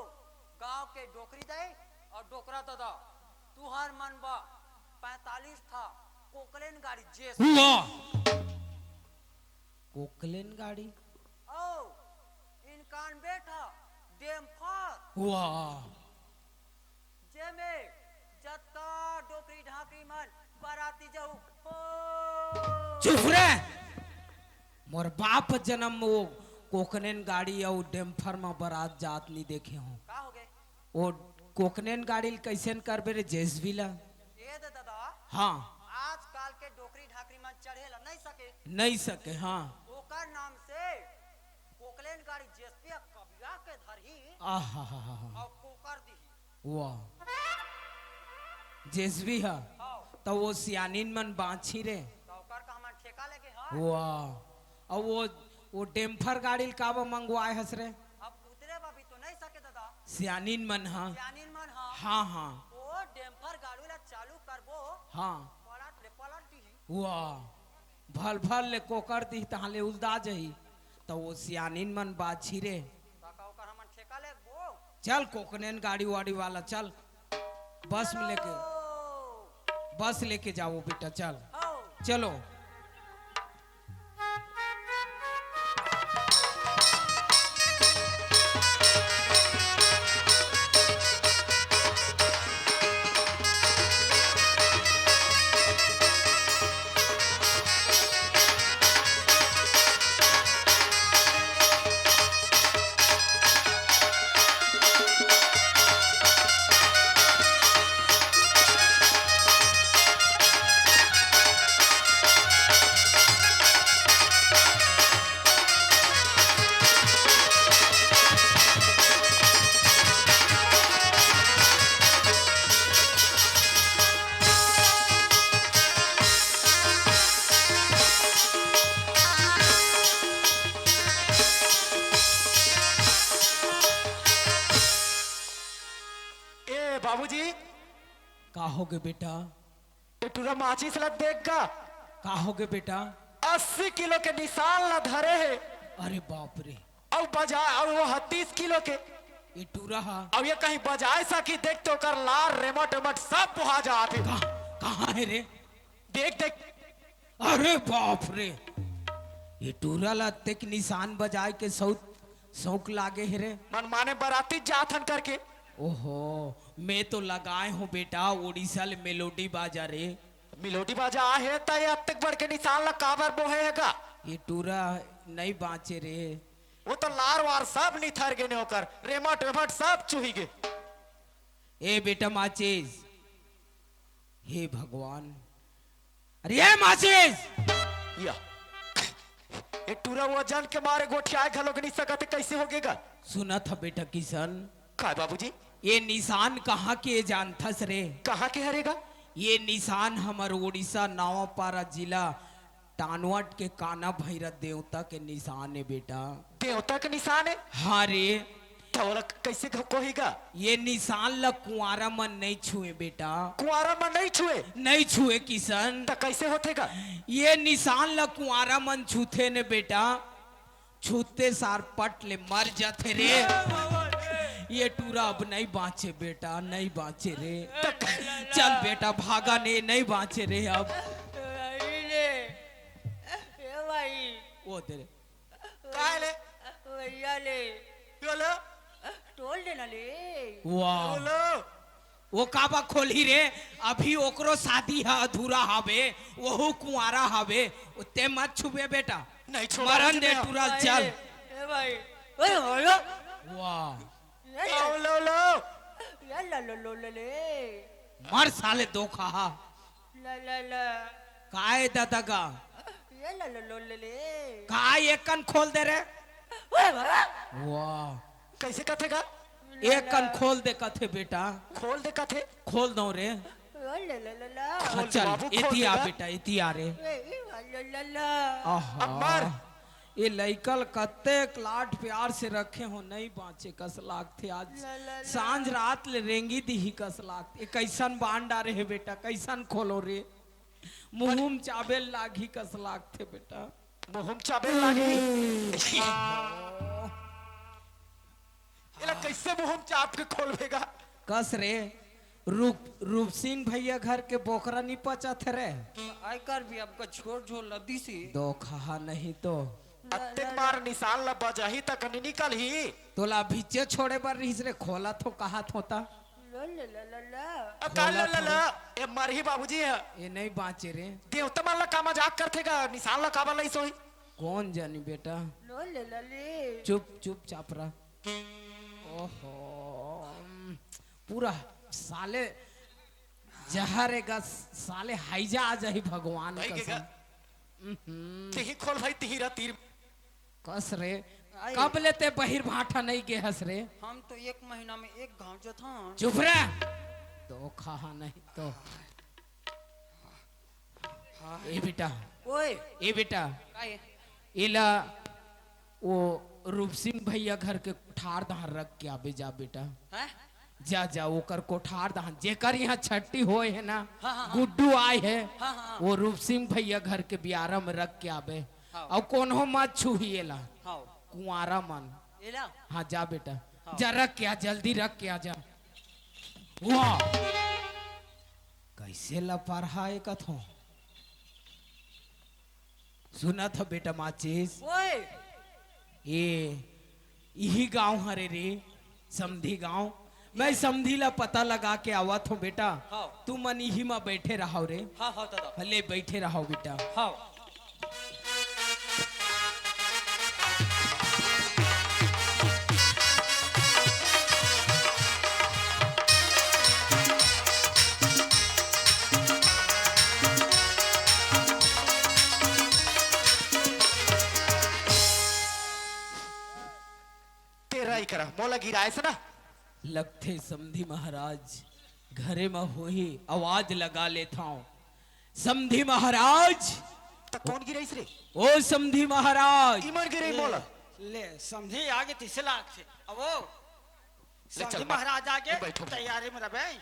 गांव के डोकरी दाई अउ डोकरा ददा, तुंहर मन बर पैंतालीस ठा कोकलेन गाड़ी जेस। वाह! कोकलेन गाड़ी? अउ इनकान बेठा डेम्फर। वाह! जेमे जतका डोकरी ढाकरी मन बराती जाहू हो। चुप रे! मोर बाप जनम म वो कोकनेन गाड़ी अउ डेम्फर म बरात जात नी देखे हों। का हो गे? वो कोकनेन गाड़ी ल कइसन करबे रे, जेसीबी ला? ए दे ददा। हाँ। आजकाल के डोकरी ढाकरी मन चढ़े ला नइ सके। नइ सके, हाँ। ओकर नाम से कोकलेन गाड़ी जेसीबी ह कबिया के धरही आहा हा हा हा। अउ कोकर दिही। वाह। जेसबी ह। हाँ। त वो सियानिन मन बांचही रे। त ओकर का हमन ठेका लेके हन? वाह। अउ वो, वो डेम्फर गाड़ी ल काबर मंगवाए हस रे? अब उतरे बर भी तो नहीं सके दादा। सियानिन मन ह। सियानिन मन ह। हाँ, हाँ। वो डेम्फर गाड़ी ला चालू करबो। हाँ। पलट ले, पलट दिही। वाह। भल भल ले कोकर दिही, तहाँ ले उलदा जही। त वो सियानिन मन बाछी रे। त का ओकर हमन ठेका लेबो? चल कोकनेन गाड़ी वाड़ी वाला चल। बस में लेके, चलो। बस लेके जाओ बेटा, चल। हो। चलो। ए बाबूजी। का होगे बेटा? ए टूरा माचिस ल देख गा। का होगे बेटा? अस्सी किलो के निसान ल धरे हे। अरे बाप रे। अउ बजा, अउ वो ह तीस किलो के। ए टूरा हा। अउ ये कहीं बजाए सकी देख त ओकर लार रेमट वेमट सब बोहा जात हे। कहाँ, कहाँ हे रे? देख, देख। अरे बाप रे, ये टूरा ला अतेक निसान बजाए के शौक, शौक लागे हे रे। मन माने बराती जात हन करके। ओहो, मैं तो लगाए हूँ बेटा, उड़ीसा ले मेलोडी बाजा रे। मेलोडी बाजा आहे त ये अतेक बड़ के निसान ला काबर बोहे हे गा? ये टूरा नहीं बाँचे रे। वो तो लार वार सब निथर गे ने ओकर, रेमट वेमट सब चुही गे। ए बेटा माचिस, हे भगवान, अरे ए माचिस! या। ए टूरा वजन के मारे गोठियाए घलो के नहीं सकत हे, कैसे होगे गा? सुनत ह बेटा किशन। काय बाबूजी? ये निसान कहाँ के जानथस रे? कहाँ के हरे गा? ये निसान हमर उड़ीसा नवापारा जिला टानवट के काना भैरा देवता के निसान हे बेटा। देवता के निसान हे? हाँ रे। त ओला कैसे घ-, कोही गा? ये निसान ल कुंवारा मन नहीं छुए बेटा। कुंवारा मन नहीं छुए? नहीं छुए किशन। त कैसे होथे गा? ये निसान ल कुंवारा मन छूथे ने बेटा, छूते सार पट ले मर जाथे रे। ये टूरा अब नहीं बाँचे बेटा, नहीं बाँचे रे। त क- चल बेटा भागा ने, नहीं बाँचे रे अब। अरे रे, ए भाई। वो दे रे। काय ले? भैया ले। बोलो। टोल देना ले। वाह। बोलो। वो काबा खोलही रे, अभी ओकरो शादी ह अधूरा हवे, वहू कुंवारा हवे, ते मत छुबे बेटा। नहीं छोड़ा मरन दे टूरा, चल। ए भाई। ओए, ओए। वाह। ये लो, लो, लो। ये लो, लो, लो, लो, ले। मर साले दो खाहा। ला, ला, ला। काय दादा का? ये ला, ला, लो, ले, ले। काय एक कन खोल दे रे? ओए, बाबा। वाह। कैसे कथे का? एक कन खोल दे कथे बेटा। खोल दे कथे? खोल दो रे। ओ, ला, ला, ला, ला। हाँ, खोल दे चल, बाबू, खोल इति दे आ ना। बेटा, इति आ रे। ए, ए, ला, ला, ला। आहा। अब मार। ये लइका ल कतेक लाड प्यार से रखे हो, नहीं बाँचे कस लागथे आज। ला, ला, ला। सांझ रात ले रेंगी दिही कस लागथे। ये कैसन बांध डारे हे बेटा, कैसन खोलो रे? मुँह म चाबे ल लागही कस लागथे बेटा। मुँह म चाबे ल लागही? एला कैसे मुँह म चाप के खोलबे गा? कस रे, रूप, रूप सिंह भैया घर के बोकरा नी पचत हे रे। आयकर भी आपका छोर झोर लदी सी। दो खहा नहीं तो। अतेक मार निशान ला बजाही तक नी निकलही। तोला अभिच्चे छोड़े बर रिहिस रे, खोलत हो कहत होता। लो, लो, लो, लो, लो। अब का लो, लो, लो? ए मरही बाबूजी ह। ए नहीं बाँचे रे। देवता मन ला का मजाक करथे गा? निशान ला काबर लइस होही? कौन जानी बेटा। लो, ले, लो, ले। चुप, चुपचाप रह। ओहो, पूरा साले जहर ए गा, साले हैजा आ जाही भगवान कसम। हम्म। तिही खोल भाई, तिही रा तीर। कस रे, आए। कब ले ते बहिर भाठा नहीं गे हस रे? हम तो एक महीना में एक घाव जथन। चुप रह। तो खा नहीं तो। हाँ। ए बेटा। ओए। ए बेटा। काहे? एला वो रूप सिंह भैया घर के कोठार दहार रख के आबे जा बेटा। हैं? जा, जा, ओकर कोठार दहार, जेकर यहाँ छट्टी होए हे ना, हाँ, हाँ, हाँ। गुड्डू आए हे, हाँ, हाँ, हाँ। वो रूप सिंह भैया घर के बियारा में रख के आबे। हाँ। अउ कोनो मत छुही एला। हाँ। कुंवारा मन। एला? हाँ, जा बेटा। हाँ। जा, रख के आ, जल्दी रख के आ जा। वाह, कैसे लपरहा हे कथों। सुनत हो बेटा माचिस? ओए। ए, इही गांव हरे रे, समधी गांव। मैं समधी ला पता लगा के आवत हों बेटा। हाँ। तुमन इही मा बैठे रहो रे। हाँ, हाँ, दादा। ले, बैठे रहो बेटा। हाँ। तेरा ही करा, मोला गिराए से ना। लगथे समधी महाराज, घरे म होही, आवाज लगा लेथंव। समधी महाराज। त कौन गिराइस रे? ओ समधी महाराज। इमन गिरे मोला। ले, समधी आगे तिसे लागथे। अब वो ले समधी चल, महाराज आगे बैठो। तैयारी में रहे।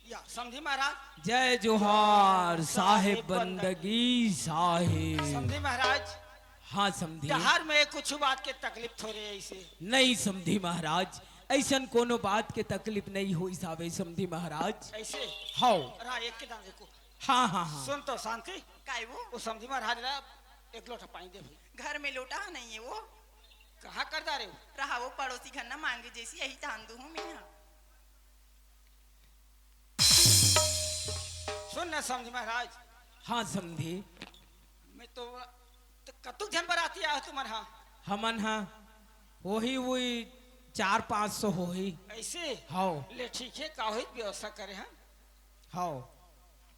या, समधी महाराज। जय जोहार, साहेब बंदगी, साहेब। समधी महाराज। हाँ, समधी। डहर में कुछ बात के तकलीफ थोड़े ऐसे। नहीं, समधी महाराज, ऐसन कोनो बात के तकलीफ नहीं होइस हावे, समधी महाराज। ऐसे? हौ। रा, एक के दान रुको। हाँ, हाँ, हाँ। सुन तो शांति। काय वो? वो समधी महाराज ला एक लोटा पानी दे भाई। घर में लोटा नहीं है वो। कहाँ कर जा रहे हो? रहा वो पड़ोसी घर ना मांगे जैसी यही तान दूँ हूँ मैं यहाँ। सुन ना समधी महाराज। हाँ समधी। मैं तो, तो कतुक झन बराती आए हो तुमन हा? हमन हा वही, वही चार पाँच सौ होही। ऐसे? हौ। ले ठीक है, का होई व्यवस्था करे हम। हौ।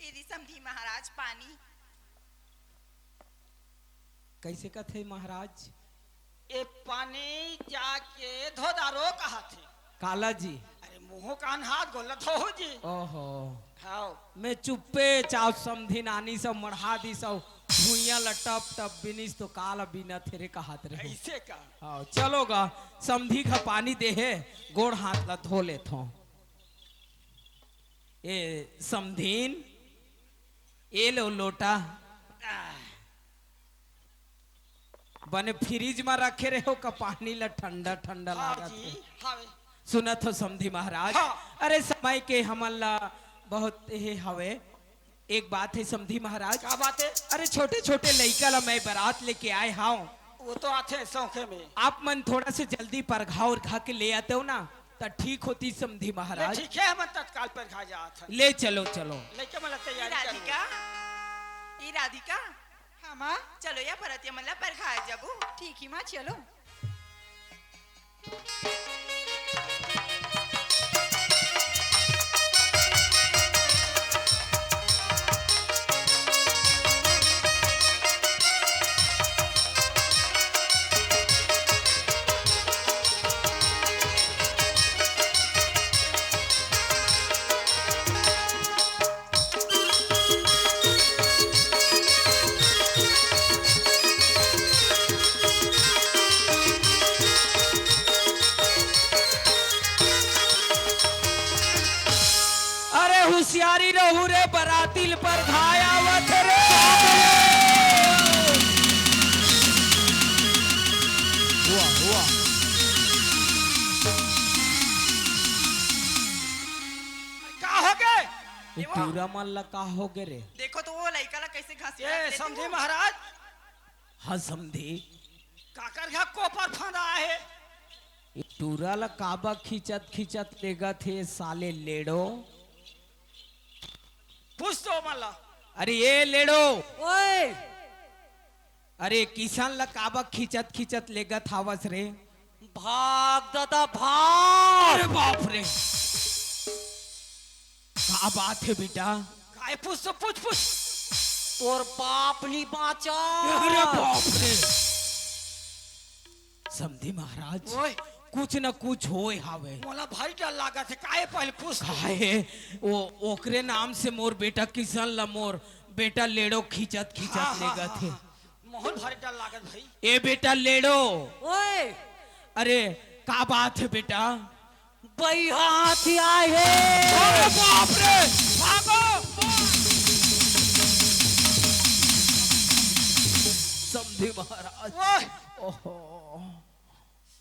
ए री समधी महाराज पानी। कैसे कथे महाराज? ए पानी जाके धो डारो कहाथे। काला जी। अरे मुंह कान हाथ गोला धो जी। ओहो। हाँ। मैं चुप्पे चाव समधी नानी सब मढ़ा दी सब भुइयां ला टप टप बिनिस तो काला बिना थेरे कहात रहे। ऐसे का? हाँ, चलो गा, समधी का पानी दे है, गोड़ हाथ ला धो लेथो। ए समधीन, ए लो लोटा। बने फ्रिज में रखे रहे हो का पानी ला ठंडा ठंडा हाँ लागत जी, है। हाँ। सुनत हो समधी महाराज, हाँ। अरे समय के हमन ला बहुत हे हवे। एक बात है समधी महाराज। का बात है? अरे छोटे छोटे लइका ला मैं बरात लेके आए हाव। वो तो आथे सौखे में। आप मन थोड़ा से जल्दी परघा उरघा के ले आते हो ना, त ठीक होती समधी महाराज। ठीक है, हम तत्काल परघा जात हन। ले चलो, चलो। लइका मन ला तैयारी करो। राधिका, ई राधिका, हाँ माँ। चलो या बरतिया मन ला परघाए जाबो। ठीक ही माँ, चलो। अरे हुसियारी रहू रे, बराती ल परघाय आवत हे रे। हुआ, हुआ। का हो गे? ए टूरा मन ला का हो गे रे? देखो तो वो लइका ला कैसे घसीटत ए, लेते समधी हो। महाराज। हाँ, समधी। काकर घर कोपर फंदा हे? ए टूरा ला काबा खींचत खींचत लेगत हे साले लेड़ो। पूछ तो मन ला। अरे ए लेड़ो। ओए। अरे किसान ला काबा खींचत खींचत लेगत हावस रे? भाग दादा भाग। अरे बाप रे। का बात हे बेटा? काय पूछ तो पूछ, पूछ। तोर बाप नी बाँचा। अरे बाप रे। समधी महाराज, ओए। कुछ न कुछ होय हावे। मोला भारी डर लागत हे, काहे पहले पूछ ले? काहे? ओ, ओकरे नाम से मोर बेटा किशन ला मोर बेटा लेड़ो खींचत खींचत हाँ, हाँ, लेगत हाँ, हे। हाँ। मोहन भारी डर लागत भाई। ए बेटा लेड़ो। ओए। अरे, का बात हे बेटा? बइहा हाथी आए हे। अरे बाप रे, भागो। समधी महाराज। ओए। ओहो।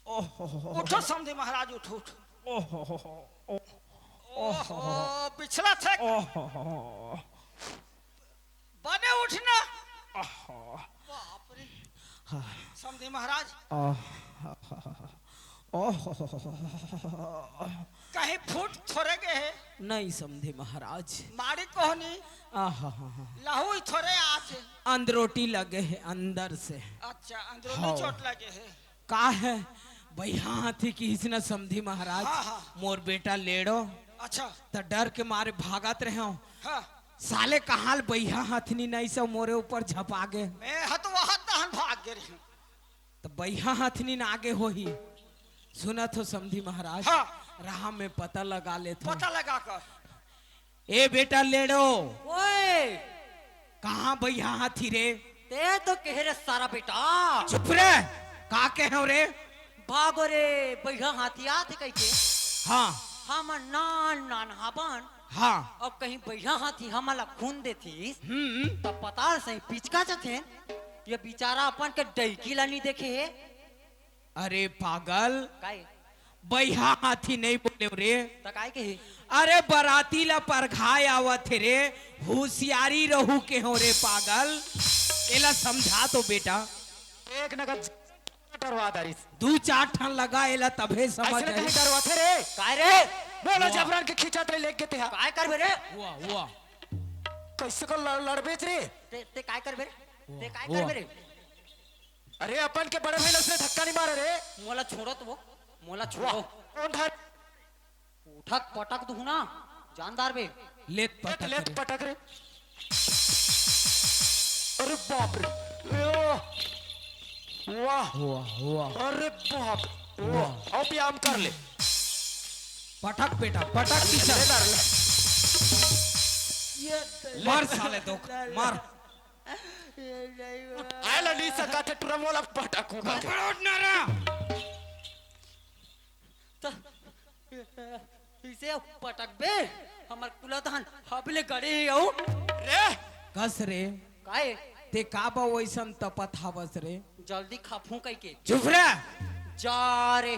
ओहो। उठो समधी महाराज, उठ, उठ। ओहो। ओहो, पिछला थे। ओहो। बने उठना। आहा। बाप रे। हाँ। समधी महाराज। आहा। ओहो। कहीं फूट थोरे गे हे? नहीं समधी महाराज। माड़ी कोहनी? आहा। लहू ही थोरे आथे। अंदरोटी लगे हे अंदर से। अच्छा, अंदरूनी हाँ। चोट लगे हे। का हे? बइहा हाथी किहिस न समधी महाराज, हाँ, हाँ। मोर बेटा लेड़ो। अच्छा। त डर के मारे भागत रहेंव। हाँ। साले कहाँ ले बइहा हथनी नहीं सब मोरे ऊपर झपा गे। मैं ह तो वहाँ तहन भाग गे रहेंव। त बइहा हथनी ना आगे होही। सुनत हो समधी महाराज, हाँ। राह में पता लगा लेथों। पता लगा कर। ए बेटा लेड़ो। ओए। कहाँ बइहा हाथी रे? ते तो कहे रे सारा बेटा। चुप रे। का कहेंव रे? भागो रे, बइहा हाथी आथे कहिके। हाँ। हमन नान नान हाबन। हाँ। अब कहीं बइहा हाथी हमन ला खून देतिस, हम्म। त पताल सही पिचका जथेन। ये बिचारा अपन के डइकी ला नी देखे हे। अरे पागल। काय? बइहा हाथी नहीं बोलेंव रे। त काय कही? अरे बराती ला परघाय आवत हे रे, हुसियारी रहू कहेंव रे पागल। एला समझा तो बेटा। एक नगद डरवा दारिस। दू चार ठन लगा एला तभे समझ अइसने आही। कहीं डरवाथे रे। काय रे? मोला वाह। जबरन के खींचत ले लेके ते हा। काय करबे रे? वाह, वाह। कइसे कर लड़-, लड़बेच रे? ते, ते काय करबे रे? वाह, ते काय वाह। करबे रे? अरे अपन के बड़े भाई ला अइसने धक्का नहीं मारे रे। मोला छोड़ो तो वो, मोला वाह, छोड़ो। कौन धर? उठक पटक दूँ ना, जानदार बे। लेत पटक लेत रे। पटक रे। अरे बाप रे। ए, वाह। वाह, वाह। अरे बाप। वाह। अब व्यायाम कर ले। पटक बेटा, पटक पीछे। ले, ले, ले। मार साले दो, मार। आय ला नहीं सकत हे, टुरा मोला पटक हूँ कहते। पकड़ो ना रे। त इसे पटक बे, हमर कुला धान हबले गड़े हे अउ। रे। कस रे। काय? ते का बा वइसन तपत हावस रे? जल्दी खा फूं कहिके। चुप रे। जा रे,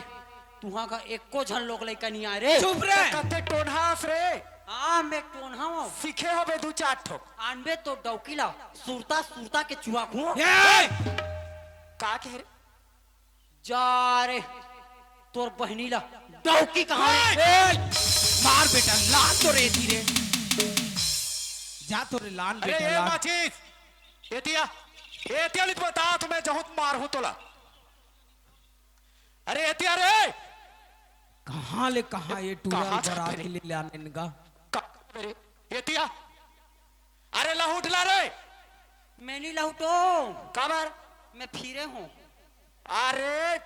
तुहां का एको झन लोग लइका नहीं आय रे। चुप रे। कते टोनहा हस रे। हाँ, मैं टोनहा हूँ। सीखे होबे दू चार ठो। आनबे तो डौकी ला, सुरता सुरता के चुआ खू। ए! का कहे रे? जा रे, तोर बहिनी ला डौकी कहाँ रे? ए! मार बेटा, लान तो रे धीरे। जा तो रे, लान अरे बेटा, ए लान। माचिस, एतिया, एतिया लित बता तो मैं जहूत मार हूँ तोला। अरे एतिया रे। कहाँ ले कहाँ ये टूरा कहाँ जात बरात रे? ले ले आने का? का-, अरे एतिया। अरे लहुट ला रे। मैं नहीं लहुटो। काबर? मैं फिरे हूँ। अरे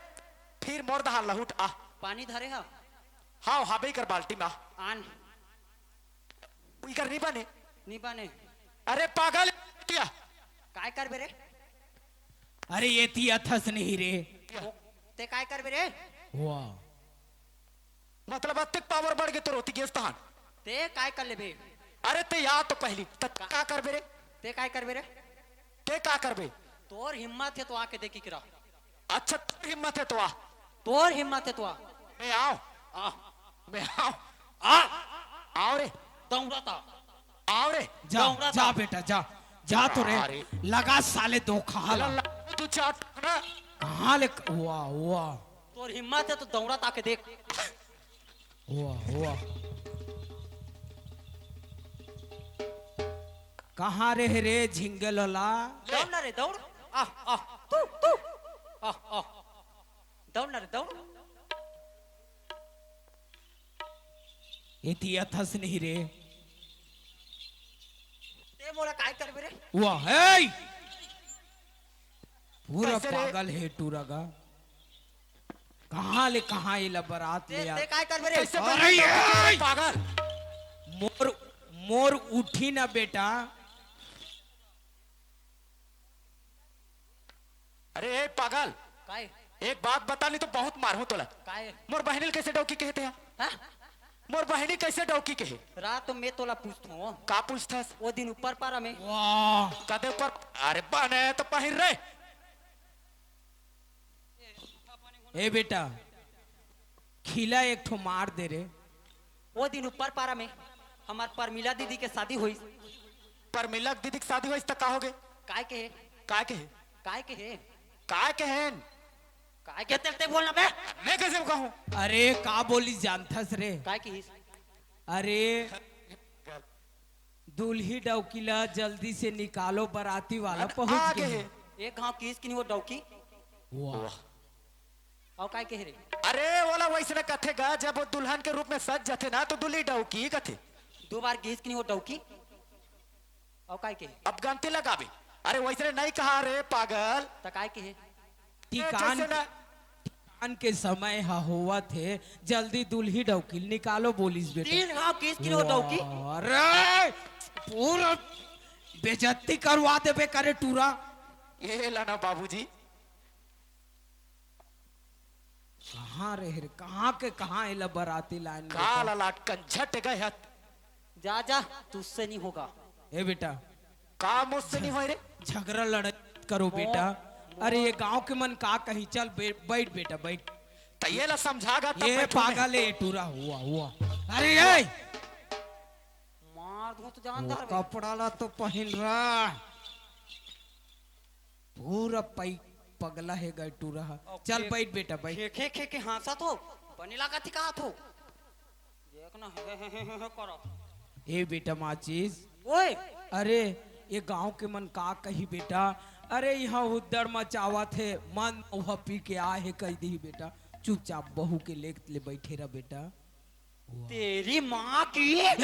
फिर मोर दहान लहुट आ। पानी धरे हा? हाँ, हाबे कर बाल्टी मा। आन। इकर नहीं बने। नहीं बने। अरे पागल एतिया। काय करबे रे? अरे एतिया थस नहीं रे। ओ, ते काय करबे रे? वाह। मतलब अतेक पावर बढ़ गे तोर ओती गेस तहान। ते काय कर लेबे? अरे ते या तो पहली, त का करबे रे? ते काय करबे रे? ते का करबे? तोर हिम्मत हे तो आके देखी करा। अच्छा, तोर हिम्मत हे तो आ। तोर हिम्मत हे तो आ। मैं आव। आ। मैं आव। आ। आव रे। दौड़ता। आव रे। जा, दौड़ता। जा बेटा, जा। जा तो रे। अरे। लगा साले दो खा ला। ला, ला, तू चाट ना। कहाँ ले? वाह, वाह। तोर हिम्मत हे तो दौड़ता आके देख। वाह, वाह। कहाँ रे हे रे झिंगे लोला? दौड़ ना रे, दौड़। आ, आ, तू, तू। आ, आ। दौड़ ना रे, दौड़। एती अथस नहीं रे। ते मोला काय करबे रे? वाह, हे! पूरा कैसे रे? पागल हे टूरा गा। कहाँ ले कहाँ एला बरात ले ते, आ? ते काय करबे रे? कैसे अरे डौकी ये! पागल? मोर, मोर उठी ना बेटा। अरे ए पागल, काय? एक बात बता, नहीं तो बहुत मारहूं तोला। काय? मोर बहिनी ल कैसे डौकी कहे तें? हाँ? मोर बहिनी कैसे डौकी कहे? रात में तोला पूछथों। का पूछथस? वो दिन ऊपर पारा में। वाह! कदे ऊपर? अरे बने तो पहिर रे। ए बेटा, खिला एक ठो मार दे रे। वो दिन ऊपर पारा में हमार परमिला दीदी के शादी होइस। परमिला दीदी के शादी होइस त का होगे? काय कहे? काय कहे? काय कहे? काय कहेन? काय कहे तेल ते बोलना बे? मैं कैसे कहूँ? अरे का बोली जानथस रे? काय कहिस? अरे दुल्ही डौकी ला जल्दी से निकालो, बराती वाला अरे, पहुंच आगे गए हे। हैं। एक घाव किहिस कि नहीं वो डौकी? वाह। अउ काय कहे रे? अरे, ओला वैसने कथे गा, जब वो दुल्हन के रूप में सज जथे ना, तो दुल्ही डौकी कथे। दो बार किहिस कि नहीं वो डौकी? अउ काय कहे? अब गलती लगाबे। अरे, वैसने नहीं कहा रे, पागल। त काय कहे? टिकान, जैसे ना टिकान के समय ह होवत हे, जल्दी दुल्ही डौकी ल निकालो, बोलिस बेटा। तीन घाव किहिस कि नहीं वो डौकी? अरे, पूरा बेइज्जती करवा देबे करे टूरा। ये ला ना बाबूजी। कहाँ रहे रे? कहाँ के कहाँ एला बराती लाइन का बेटा? ललाट कंझट गए हत। जा, जा, तुझसे नहीं होगा। ए बेटा, का मुझसे नहीं होय रे? झगड़ा लड़त करो बेटा। अरे ये गांव के मन का कही, चल बे-, बैठ बेटा, बैठ। त ये ला समझा गा, तब ये बैठो मैं। पागल है, टूरा हुआ, हुआ। अरे ये मार दूं तो वो जानदार बे। कपड़ा ला तो पहिन रहा। पूरा पै-, पगला हे गा टूरा ह। अब चल खे-, बैठ बेटा, बैठ। खे, खे, खे, खे हाँसत हो, बने लागत ही कहत हो। देख ना, हे, हे, हे, हे, हे करत। हे बेटा माचिस। ओए! अरे, ये गांव के मन का कही बेटा? अरे, यहाँ हुद्दड़ मचावत हे, मन ओह पी के आए हे, कह दिही बेटा। चुपचाप बहू के लेके ले बैठे रह बेटा। तेरी माँ की। ए!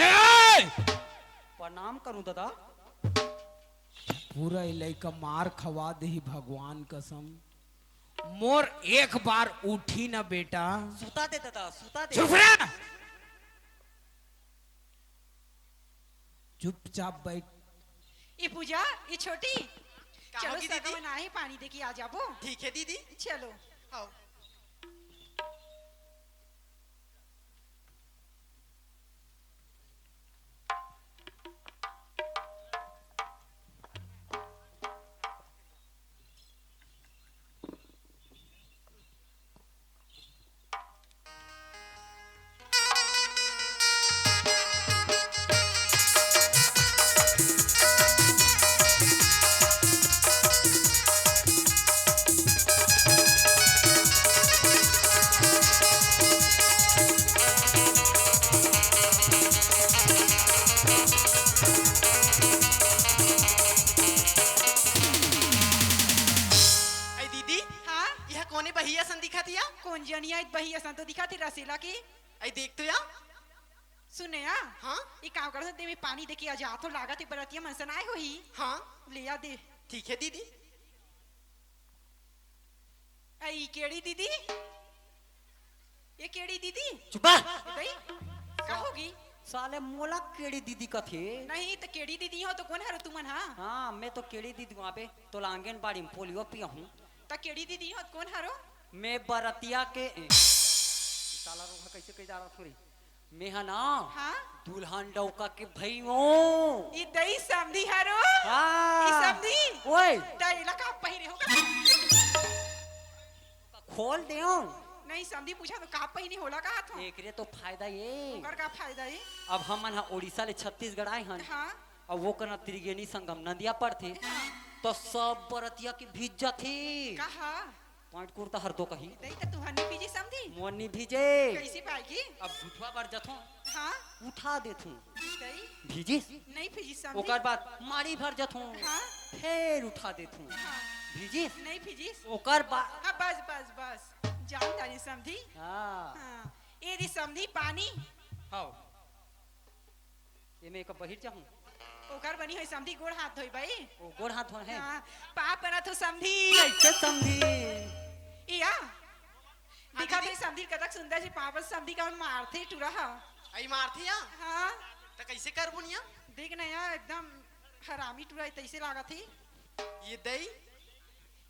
प्रणाम करूं दादा। पूरा इलाका मार खवा देही भगवान कसम। मोर एक बार उठी ना बेटा। सुता दे दादा, सुता दे। चुप रह। चुपचाप बैठ। ई पूजा, ई छोटी, का चलो होगी दीदी? सगमन आहे, पानी दे के आ जाबो। ठीक है दीदी। चलो। हाँ। अई दीदी, हाँ? यह कोने बहिया सन दिखत हिया? कोन जनिया इत बहिया सन तो दिखत ही रसीला की। अई देख तो या। सुने या? हाँ? ये काम कर सकते में पानी देके आ जा तो लागत ही बरतिया मनसन आए होही। हाँ? ले आ दे। ठीक है दीदी। अई केड़ी दीदी? ये केड़ी दीदी? चुप रह। दई? का होगी? साले मोला केड़ी दीदी कथे? नहीं, त केड़ी दीदी हो तो कोन हरो तुमन हा? हाँ, मैं तो केड़ी दीदी हूँ अबे, तोला आंगनबाड़ी में पोलियो पिया हूँ। त केड़ी दीदी हो तो कोन हरो? मैं बरतिया के, ए, साला रोहा कैसे कह जा रहा थोड़ी? मैं हा ना, हाँ? दुल्हन डौका के भई हूँ। ई दई समधी हरो? हाँ। ई समधी? ओए। त एला का पहिरे होगा? खोल देव। नहीं, समधी पूछा तो का पहिनी होला कहत हो? एकरे तो फायदा ये। ओकर का फायदा ये? अब हमन ह उड़ीसा ले छत्तीसगढ़ आए हन। हाँ। अब वो करना त्रिवेणी संगम नदिया पड़थे। हाँ। तो सब बरतिया के भीज जाथे। कहा? पैंट कुर्ता हर तो कही। नहीं तो तुहर नहीं भीजी समधी? मोर नहीं भीजे। कैसे पाएगी? अब भुथवा बर जथों। हाँ। उठा देथूं। दई? भीजिस? नहीं भीजिस समधी। ओकर बाद माड़ी भर जथूं। हाँ। फेर उठा देथूं। हाँ। भीजिस? नहीं भीजिस। ओकर बाद हाँ, बस, बस, बस। जान डाली समधी। हाँ। हाँ। ए री समधी पानी। हाव। एमे एक बहिर जाहूं। ओकर बनी होई समधी, गोड़ हाथ धोई बाई। ओ, गोड़ हाथ धोए हैं? हाँ, पाँव परत हों समधी। कैसे समधी? इया, दिखा थे समधी कतक सुंदर जी पाँव परत, समधी का मारथे टूरा हा। आई मारथे या? हाँ। त कैसे करबो निया? देख ना यार, एकदम हरामी टूरा तैसे लागत हे। ये दई?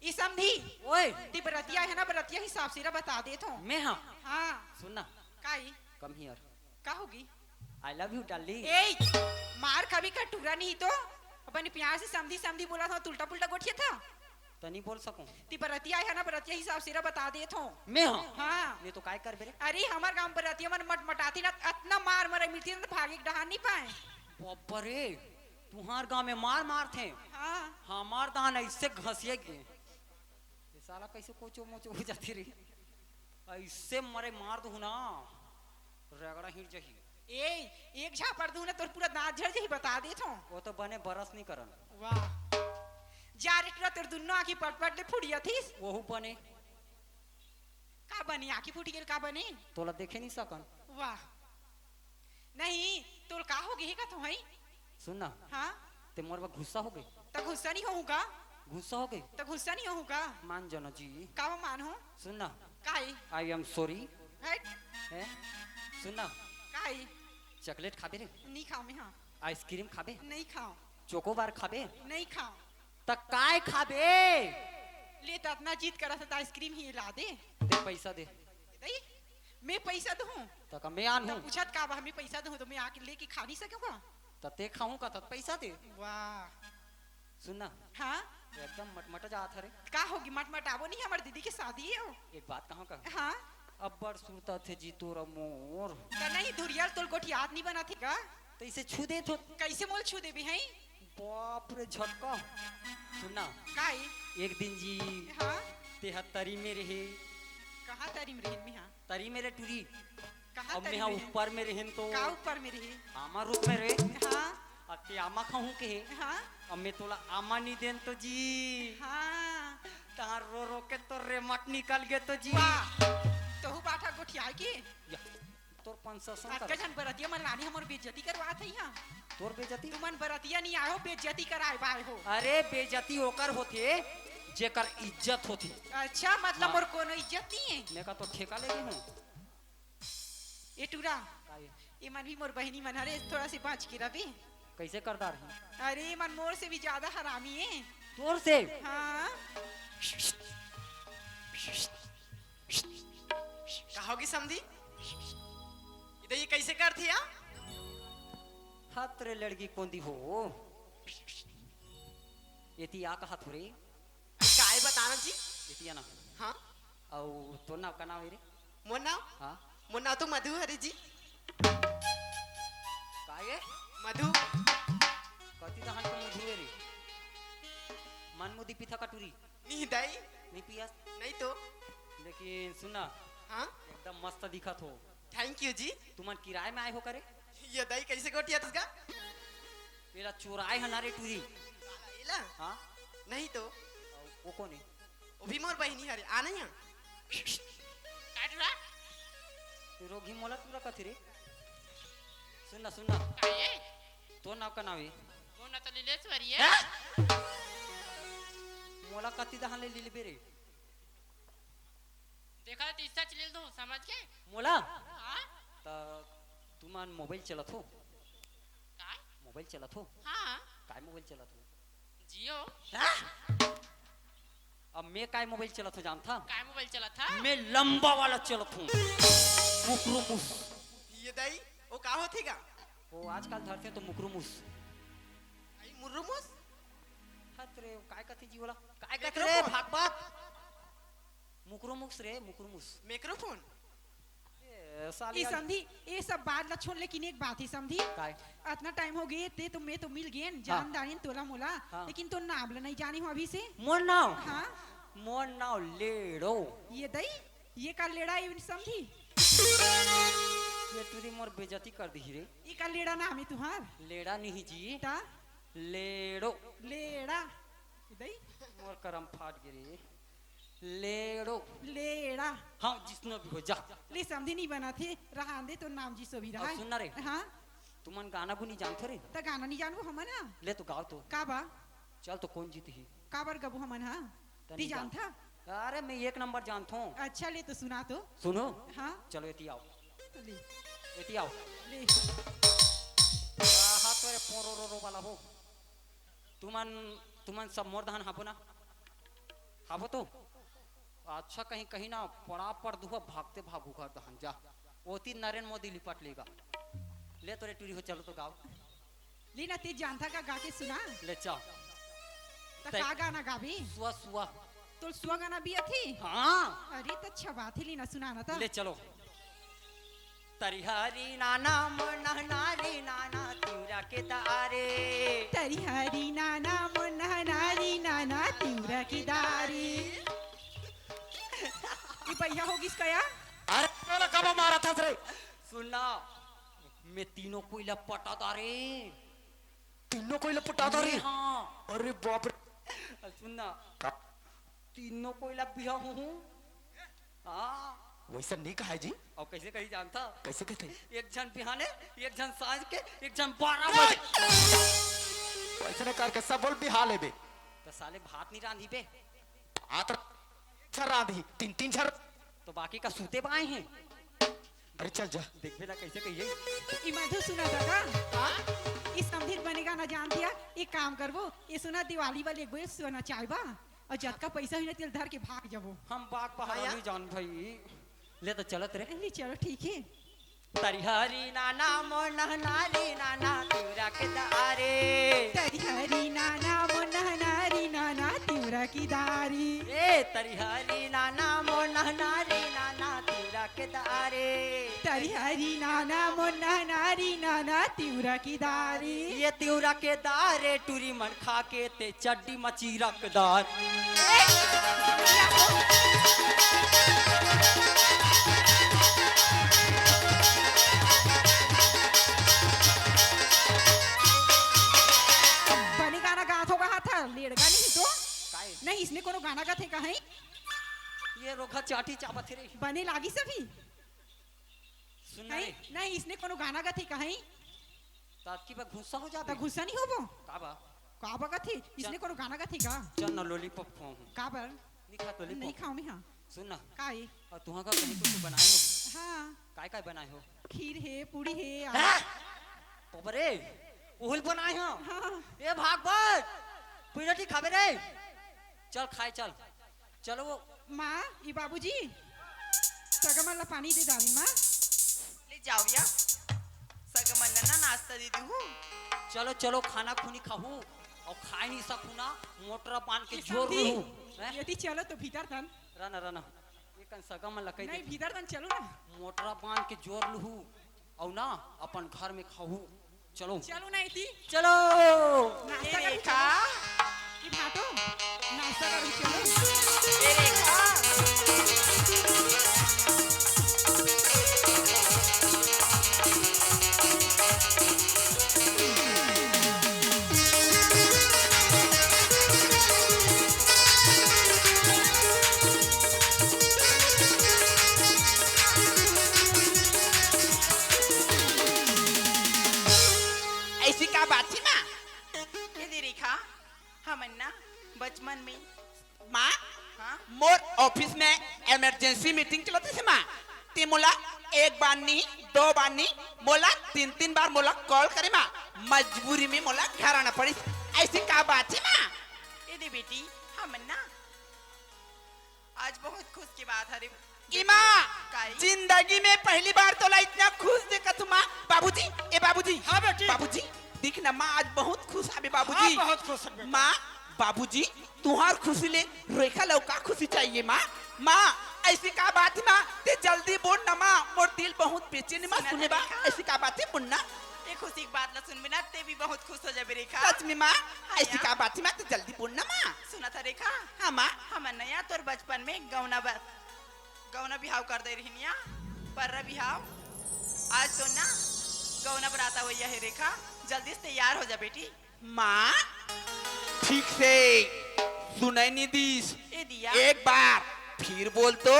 ई समधी। ओए। ती बरतिया है ना, बरतिया हिसाब से रा बता देत हों। मैं हाँ। हाँ। सुन ना। काई? Come here। का होगी? I love you, darling। ए, मार खाबे का टूरा नहीं तो। अपन प्यार से समधी समधी बोलत हों, उल्टा पुल्टा गोठियाथस। त नहीं बोल सकूं। ती बरतिया है ना, बरतिया हिसाब से रा बता देत हों। मैं हाँ। हाँ। नहीं तो काय करबे रे? अरे हमर गांव बरतिया मन मटमटाथे ना, अतना मार मरे मिलथे ना, भागे के डहान नहीं पाए। बाप रे, तुहार गांव में मार मारथे। हाँ। हमार दान ऐसे घसिए गे। ये साला कैसे कोचो मोचो हो जाथे रे। ऐसे मरे मार दूं ना, रगड़ा हिट जाही। ए, एक झापड़ दूं ना, तोर पूरा दांत झड़ जाही, बता देत हों। वो तो बने बरस नहीं करन। वाह। जा रे टूरा, तोर दुन्नो आँखी पटपट ले फुटियाथिस। वहू बने। का बने? आँखी फूट गेल, का बने? तोला देखे नहीं सकन। वाह। नहीं, तोल का हो गे हे का तो हई? सुन ना। हाँ? ते मोर बर गुस्सा हो गे। त गुस्सा नहीं होहूं का? गुस्सा हो गे। त गुस्सा नहीं होहूं का? मान जाना जी। का मान हों? सुन ना। काई? I am sorry। हट। हैं? सुन ना। काई? Chocolate खाबे रे? नहीं खाओं मैं, हाँ। Ice cream खाबे? नहीं खाओं। Choco bar खाबे? नहीं खाओं। त काय खाबे? ले, त अतना जिद करत हे त ice cream ही ला दे। दे, पैसा दे। दई? मैं पैसा दूं? त का मैं आन त हूँ? पूछत का बा, मैं पैसा दूं त मैं आके लेके खा नहीं सकूं का? त ते खाहूं का, त पैसा दे। वाह। सुन ना। हाँ? एकदम मटमट जात हरे। का होगी, मटमटाबो नहीं, हमर दीदी के शादी हे। एक बात कहूं का? हाँ? अब्बड़ सुरता थे जी तोर अउ मोर। त नहीं, धुरिया ल तोर गोठियात नहीं बनथे का? त इसे छू देथों। कैसे मोल छू देबे हई? बाप रे झटका। सुन ना। काई? एक दिन जी हाँ? तेहा तरी में रहे। कहाँ तरी में रहेन मैं, हाँ? तरी में रे टूरी। कहाँ अब तरी मैं हा में रहेन? ऊपर में रहेन तो। का ऊपर में रहे? आमा रूख में रहे। हाँ। अब ते आमा खाहूं कहे। हाँ। अब मैं तोला आमा नहीं देन तो जी। हाँ। तहार रो रो के तोर रेमट निकल गे तो जी। वाह। तोहू बाठा गोठियाए के? या। तोर पंच शासन अतका कर। झन बरतिया मन लाने हमर बेइज्जती करवात हे इहाँ। तोर बेइज्जती? तुमन बरतिया नहीं आए हो, बेइज्जती कराए बाए हो। अरे बेइज्जती ओकर होथे, जेकर इज्जत होथे। अच्छा, मतलब हाँ। मोर कोनो इज्जत नहीं हे? मैं का तो ठेका ले गे हूँ। ए टूरा, का ये? ये मन भी मोर बहिनी मन हरे, थोड़ा से बाँच के रबे। कैसे करदार हे? अरे, ये मन मोर से भी ज्यादा हरामी हे। तोर से? हाँ। का होगे समधी? इधर ये कैसे करथे या? हत रे लड़की कोंदी हो। एती आ कहा थोरे। काय बताना जी? एती आ ना। हाँ? अउ तोर नाव का नाव हे रे? मोर नाव? हाँ। मोर नाव तो मधु हरे जी। का ये? मधु। कति तहन के मधु हे रे? मन मुदी पीथा कटुरी। नहीं दाई। नहीं पियस? नहीं तो। लेकिन सुन ना। हाँ? एकदम मस्त दिखत हो। Thank you जी। तुमन किराए में आए हो करे? ये दाई कैसे गोठियाथस गा? एला चोराए हन रे टूरी। एला? हाँ? नहीं तो। वो कोन हे? वो भी मोर बहिनी हरे, आ नहीं आ? काट रहा? रोगी मोला टूरा कथे रे। सुन ना, सुन ना। का ये? तोर नाव का नाव हे? मोर नाव तो लीलेश्वरी हे। हैं? मोला कति दहान ले लीलबे रे। देखा तो इस्ता चलिल दो, समझ के? मोला? हाँ? त तुमन मोबाइल चलत हो? काय? मोबाइल चलत हो? हाँ। काय मोबाइल चलत हो? जियो। हाँ? अब मैं काय मोबाइल चलत हो जानथा? काय मोबाइल चलत हा? मैं लंबा वाला चलत हूँ। मुकरू मूस। ये दाई, वो का होथे गा? वो आजकल धरथे तो मुकरू मूस। आई मुर्रू मूस? हत रे, काय कथे जी वाला? काय कथे रे, microphone। भाग बात। मुकरू मूस रे, मुकरू मूस। Microphone? ए, साली ए, आ- समधी, ए सब बात ला छोड़, लेकिन एक बात हे समधी। काय? अतना टाइम हो गे, ते तो मैं तो मिल गेन, हाँ। जान दारेन तोला मोला, हाँ। लेकिन तोर नाम ला नहीं जाने हो अभी से। मोर नाव? हाँ। मोर नाव लेड़ो। ये दई, ये का लेड़ा हे समधी? ये टूरी मोर बेइज्जती कर दिही रे। ये का लेड़ा नाम हे तुहार? लेड़ा नहीं जी। ता? लेड़ो। लेड़ा। ये दई? मोर करम फाट गे रे। लेड़ो। लेड़ा। हाँ, जिसनो भी हो जा। ले समधी नहीं बनाथे, रहन दे तोर नाम जिसो भी रहा। सुन ना रे। हाँ। तुमन गाना गुनी जानथो रे? त गाना नहीं जानबो हमन ह? ले तो गाव तो। का बा? चल तो कोन जीतही? काबर गबो हमन ह? त ती नहीं जान- जानथा? अरे मैं एक नंबर जानथो। अच्छा ले तो सुना तो। सुनो। हाँ। चलो एती आओ। ले। एती आओ। ले। आहा तोरे पोरो रो रो वाला हो। तुमन, तुमन सब मोर दहन हाबो ना? हाबो तो? अच्छा कहीं, कहीं ना पड़ा पड़ दुहा भागते भागू घर दहन जा। ओती नरेंद्र मोदी लिपट लेगा। ले तोरे टूरी हो, चलो तो गाव। लीना, ते जानथा का गा के सुना? ले चल। त तै- का गाना गाबी? सुआ, सुआ। तोर सुआ गाना भी अथी? हाँ। अरे त अच्छा बात है, लीना सुना ना त। ले चलो। तरिहारी नाना मोनहनारी नाना तिवरा के दारे। तरिहारी नाना मोनहनारी नाना तिवरा के दारे। ये बढ़िया हो गिस कया? अरे, तोला कब मारा था रे? सुन ना, मैं तीनों कोई ला पटा दारे। तीनों कोई ला पटा दारे? हाँ। अरे बाप रे। सुन ना, का? तीनों कोई ला बिहा हूँ। हाँ। वैसा नहीं कहा है जी। और कैसे कही जानथा? कैसे कहते? एक झन बिहाने, एक झन सांझ के, एक झन बारह बजे। वैसे नहीं करके सब बोल बिहा लेबे। तो साले भात नहीं रांधी बे। भात र-, एक झन रांधी, तीन, तीन झन। तो बाकी का सूते बाए हैं। अरे चल जा। देखबे ना कैसे कहिए। ई मधु सुना दादा। हाँ? ई समधित बने गाना जान दिया। एक काम करबो, ये सुना दिवाली वाले एक बेर सुना चाहबा। अउ जतका पइसा होही ना, तेला धर के भाग जाबो। हम बाग पहाड़ा हाँ यार। नहीं जान भाई। ले तो चलत रे। ले चलो, ठीक है। तरिहारी नाना मोनहनारी नाना तिवरा के दारे। तरिहारी नाना मोनहनारी नाना तिवरा के दारी। ए तरिहारी नाना मोनहनारी नाना तिवरा के दारे। तरिहारी नाना मोनहनारी नाना तिवरा के दारी। ये तिवरा के दारे टूरी मन खा के ते चड्डी मची रकदार। बने गाना गात हो कहा था, लेड़गा नहीं तो? काय? नहीं, इसने कोनो गाना गाथे कहीं? ये रोघा चाटी चाबत हे रे। बने लागी सभी? सुन ना नहीं, रे। नहीं, इसने कोनो गाना गाथे कहीं? त अतकी बा गुस्सा हो जाबे। त गुस्सा नहीं होबो? का बा? का बा गाथे? इसने चल। कोनो गाना गाथे का? चल ना lollipop खाऊं। का बर? नहीं खात lollipop। नहीं खाऊं मैं, हाँ। सुन ना। का ये? और तुहा का कहीं कुछ बनाए हो? हाँ। काय काय बनाए हो? खीर हे, पूड़ी हे, आ- हैं? बाबा रे, ओहल बनाए हो? हाँ। ए भागवत, पीरटी खाबे रे? चल खाए चल। चलो वो माँ, ई बाबूजी, सगा मन ला पानी दे डारी माँ। ले जाओ या, सगा मन ला ना नाश्ता दे दूँ। चलो, चलो, खाना खूनी खाहू अउ खाए नहीं सकू ना, मोटरा बांध के ए जोर समधी, लूँ। हैं? यदि चलो तो भीतर तन। रहना, रहना। ये कन सगा मन ला कही नहीं, दे। भीतर तन चलो ना। मोटरा बांध के जोर लूँ अउ ना अपन घर में खाहू। चलो। चलो ना इति। चलो। नाश्ता ए करो, रेखा। चलो। कि भाटो, नाश्ता करो, चलो। ए रेखा। ऐसी का बात थी माँ? ए दे रेखा, हमन ना बचपन में माँ, हाँ? मोर office में emergency meeting चलत हे माँ। ते मोला एक बार नहीं, दो बार नहीं, मोला तीन-तीन बार मोला call करे माँ। मजबूरी में मोला घर आना पड़िस। ऐसी का बात हे माँ? ए दे बेटी, हमन ना आज बहुत खुश के बात हरे। ए माँ, काई? जिंदगी में पहली बार तोला इतना खुश देखत हूँ माँ। बाबूजी, ए बाबूजी। हाँ बेटी। बाबूजी, देख ना माँ, आज बहुत खुश हवे बाबूजी। हाँ, बहुत खुश हवे बेटा। माँ, बाबूजी, तुहार खुशी ले रेखा ला अउ का खुशी चाहिए माँ? माँ, ऐसी का बात हे माँ? ते जल्दी बोल ना माँ, मोर दिल बहुत बेचैन हे माँ, सुना सुने बा, रेखा। ऐसी का बात हे, बोल ना। ए खुशी के बात ला सुनबे ना, ते भी बहुत खुश हो जाबे रेखा। सच में माँ, हाँ ऐसी यार। का बात हे माँ? ते जल्दी बोल ना माँ। सुनत हस रेखा? हाँ माँ। हमन ना यार तोर बचपन में गौना बर गौना बिहाव कर दे रहिन या, पर्रा बिहाव। आज तो ना गौना बरात अवइया हे रेखा, जल्दी से तैयार हो जा बेटी। माँ, ठीक से सुनई नहीं दिस। ए दिया। एक बार फिर बोल तो।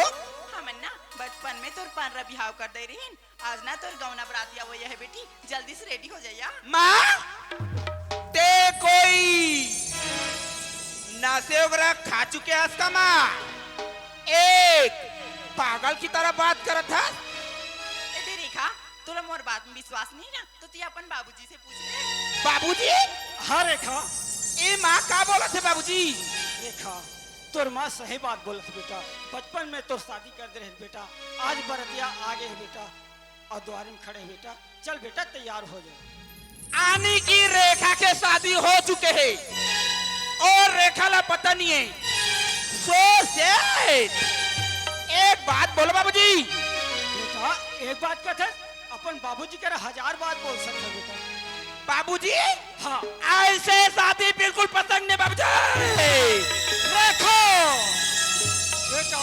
हमन ना बचपन में तोर पर बिहाव कर दे रहिन। आज ना तोर गौना बरातिया वो ये है बेटी, जल्दी से रेडी हो जाइया। माँ, ते कोई नशे वगैरह खा चुके हस का माँ? एक पागल की तरह बात करत हस। ए दे रेखा, तोला मोर बात में विश्वास नहीं ना, तो तू अपन बाबूजी से पूछ ले। बाबूजी? हाँ रेखा। ए माँ का बोलत हे बाबूजी? रेखा, तोर माँ सही बात बोलत हे बेटा। बचपन में तोर शादी कर दे रहे बेटा, आज बरतिया आ गए हे बेटा, और द्वारी में खड़े हे बेटा। चल बेटा, तैयार हो जा। आनी की रेखा के शादी हो चुके हे और रेखा ला पता नहीं हे। So sad। एक बात बोलो बाबूजी। बेटा, एक बात कहत हे, अपन बाबूजी के हजार बात बोल सकते बेटा। बाबूजी, हाँ। ऐसे शादी बिल्कुल पसंद नहीं बाबूजी। रेखा, बेटा,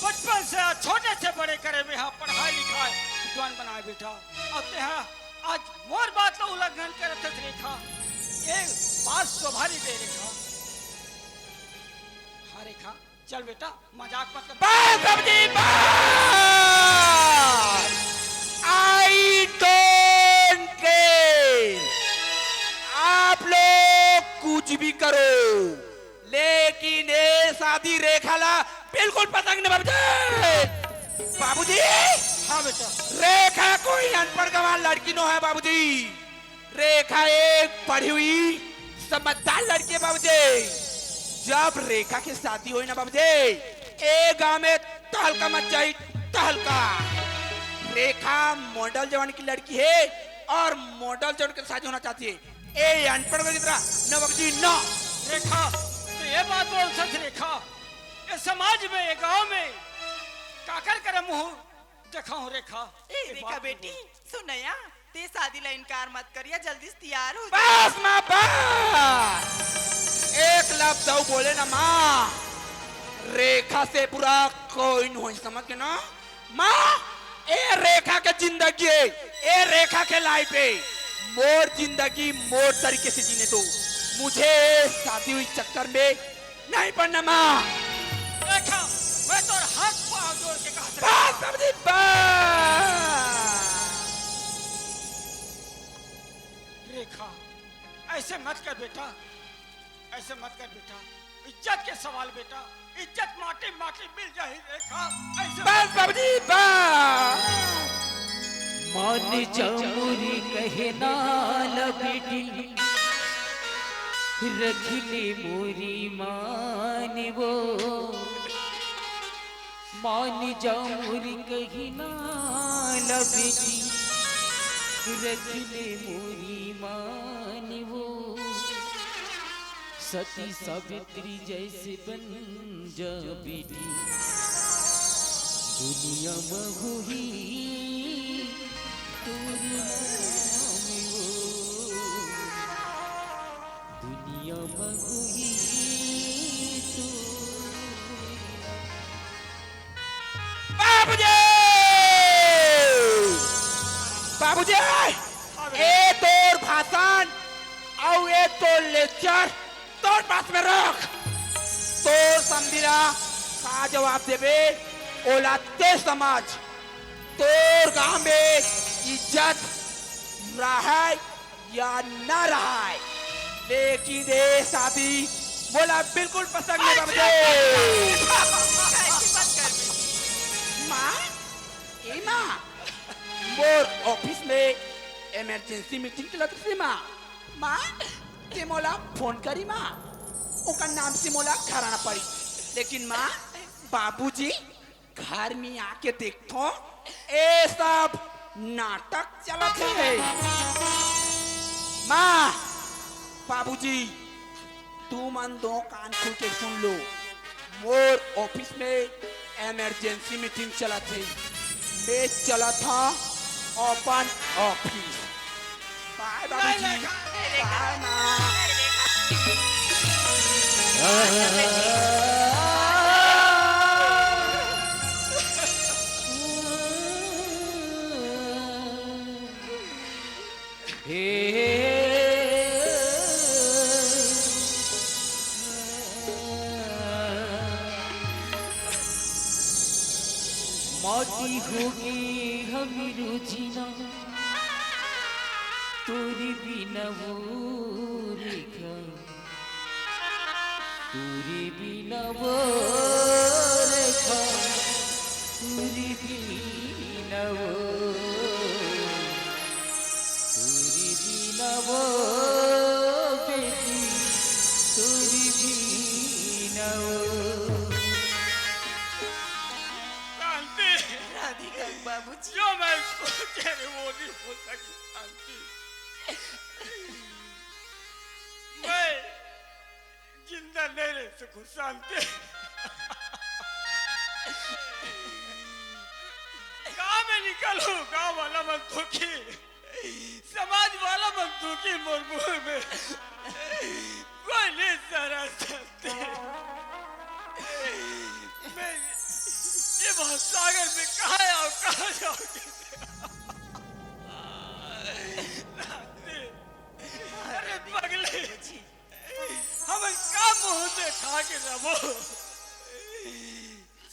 बचपन से छोटे से बड़े करे में हाँ, पढ़ाई लिखाई, विद्वान बनाए बेटा। अब ते हाँ, आज मोर बात ला उल्लंघन करत हस रेखा। ये बात शोभा नहीं दे रेखा। हाँ रेखा, चल बेटा, मजाक मत कर। बस बाबूजी, बस। I don't care। आप लोग कुछ भी करो, लेकिन ये शादी रेखा ला बिल्कुल पसंद नहीं बाबूजी। बाबूजी? हाँ बेटा। रेखा कोई अनपढ़ गंवार लड़की नो है बाबूजी। रेखा एक पढ़ी हुई समझदार लड़की है बाबूजी। जब रेखा की शादी होई ना बाबूजी, ए गांव में तहलका मच जाई, तहलका। रेखा मॉडल जवान की लड़की है और मॉडल जवान के शादी होना चाहती है। ए अनपढ़ की तरह न बाबूजी, न। रेखा, तो ये बात बोल सच रेखा, ये समाज में, ये गांव में काकर करे मुंह देखा हूँ रेखा। ए ये रेखा बात बेटी, बोल। सुनया, ते शादी ला इनकार मत करिया, जल्दी से तैयार हो जा। बस माँ, बस। एक लफ्ज अउ बोले ना माँ, रेखा से बुरा कोई नहीं होई, समझ के ना माँ। ए रेखा के जिंदगी है, ए रेखा के लाइफ है। मोर जिंदगी मोर तरीके से जीने दो। मुझे शादी हुई चक्कर में नहीं पड़ना माँ। रेखा, मैं तोर हाथ पाँव जोड़ के कहत बस हूँ। बाबूजी, बस। रेखा, ऐसे मत कर बेटा, ऐसे मत कर बेटा। इज्जत के सवाल बेटा, इज्जत माटी माटी मिल जाही रेखा। ऐसे बस बाबूजी, बस। मान जा मोरी कहना ला बेटी, रख ले मोरी मान वो। मान जा मोरी कहना ला बेटी, रख ले मोरी मान वो। सती सावित्री जैसे बन जा बेटी, दुनिया में होही तोर नाम वो। दुनिया में होही तोर बाबूजी! बाबूजी! ए तोर भाषण अउ ए तोर लेक्चर तोर पास में रख। तोर समधी ला का जवाब देबे, ओला ते समझ। तोर गांव में इज्जत रहय या ना रहय, लेकिन ए शादी मोला बिल्कुल पसंद नहीं बाबूजी। ऐसी बात कर। माँ, ए माँ, मोर ऑफिस में इमरजेंसी मीटिंग चलत रहिस माँ। माँ, ते मोला फोन करी माँ, ओकर नाम से मोला घर आना पड़ी। लेकिन माँ, बाबूजी घर में आके देखथों, ए सब नाटक चलत हे। माँ, बाबूजी, तुमन दो कान खोल के सुन लो, मोर ऑफिस में इमरजेंसी मीटिंग चलत हे, मैं चलत हंव अपन ऑफिस। बाय बाबूजी, बाय माँ। आती होगी हमी रोजिना, तोरी बिना वो रेखा, तोरी बिना वो रेखा, तोरी बिना वो, तोरी बिना वो बेटी, तोरी बिना वो। शांति। राधिका के बाबूजी। जो मैं सोचे रहे वो नहीं हो सकी शांति। मैं जिंदा नहीं रह सकूं शांति। कहाँ मैं निकलूं? गांव वाला मन दुखी, समाज वाला मन दुखी, मोर मुंह में कोई नहीं सहारा शांति। मैं ये महासागर में कहाँ आऊं, कहाँ जाऊं? अरे पगली, हमन का मुंह देखा के रहबो?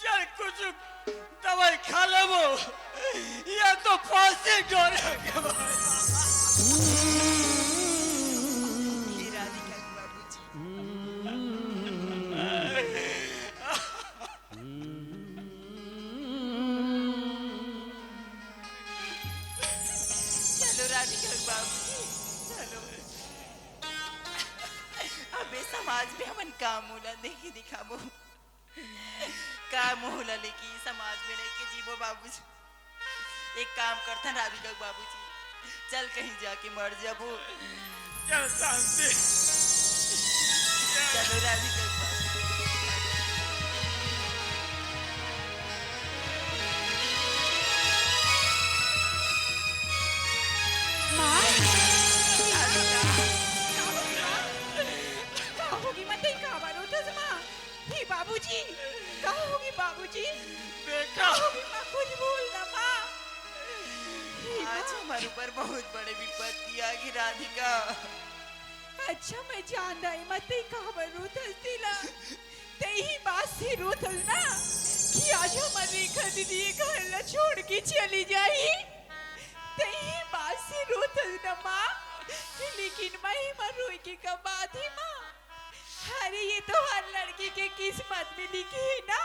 चल कुछ दवाई खा लेबो, या तो फांसी डोरे के भाई। हे राधिका के बाबूजी। चलो राधिका के बाबूजी, चलो। अबे समाज में हमन का मुंह ला नहीं दिखाबो, का मुंह ला लेके समाज में रह के जीबो बाबूजी। एक काम करथन राधिका के बाबूजी, चल कहीं जाके मर जाबो। चल शांति। चलो राधिका के बाबूजी। माँ, राधिका। का होगी माँ? का होगी माँ? तई काबर रोथस माँ? हे बाबूजी, का होगी बाबूजी? बेटा। का होगी माँ? कुछ बोल ना माँ। हे माँ। आज हमर ऊपर बहुत बड़े विपत्ति आगे राधिका। अच्छा, मैं जान दाई माँ, तई काबर रोथस तेला। तई ही बात से रोथस ना कि आज हमर रेखा दीदी ये घर ला छोड़ के चली जाही। तई ही बात से रोथस ना माँ। लेकिन माँ, एमा रोए के का बात हे माँ? अरे, ये तो हर लड़की के किस्मत में लिखे हे ना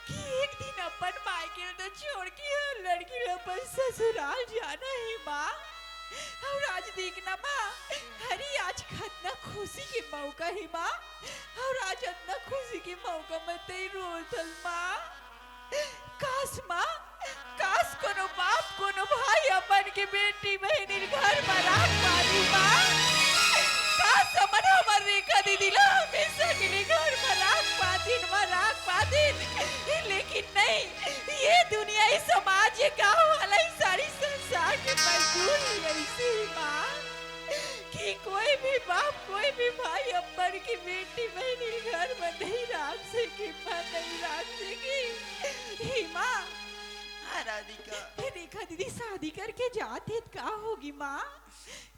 कि एक दिन अपन मायके ल तो छोड़ के हर लड़की ल अपन ससुराल जाना हे माँ। अउ आज देख ना माँ, अरे आज खतना खुशी के मौका हे माँ, अउ आज अतना खुशी के मौका म तई रोथस माँ। काश माँ, काश कोनो बाप, कोनो भाई अपन के बेटी बहिनी ल घर म राख पातिस माँ। काश हमन हमर रेखा दीदी ला हमेशा के लिए घर म राख पातिन, म राख पातिन। लेकिन नहीं, ये दुनिया, ये समाज, ये गाँव वाला, ये सारी संसार के मजदूर ही ऐसे ही माँ। कि कोई भी बाप, कोई भी भाई अपन के बेटी बहिनी ल घर म नहीं राख सके, माँ, नहीं राख सके। हे माँ। हाँ, राधिका। रेखा दीदी शादी करके जात हे, त का होगी माँ?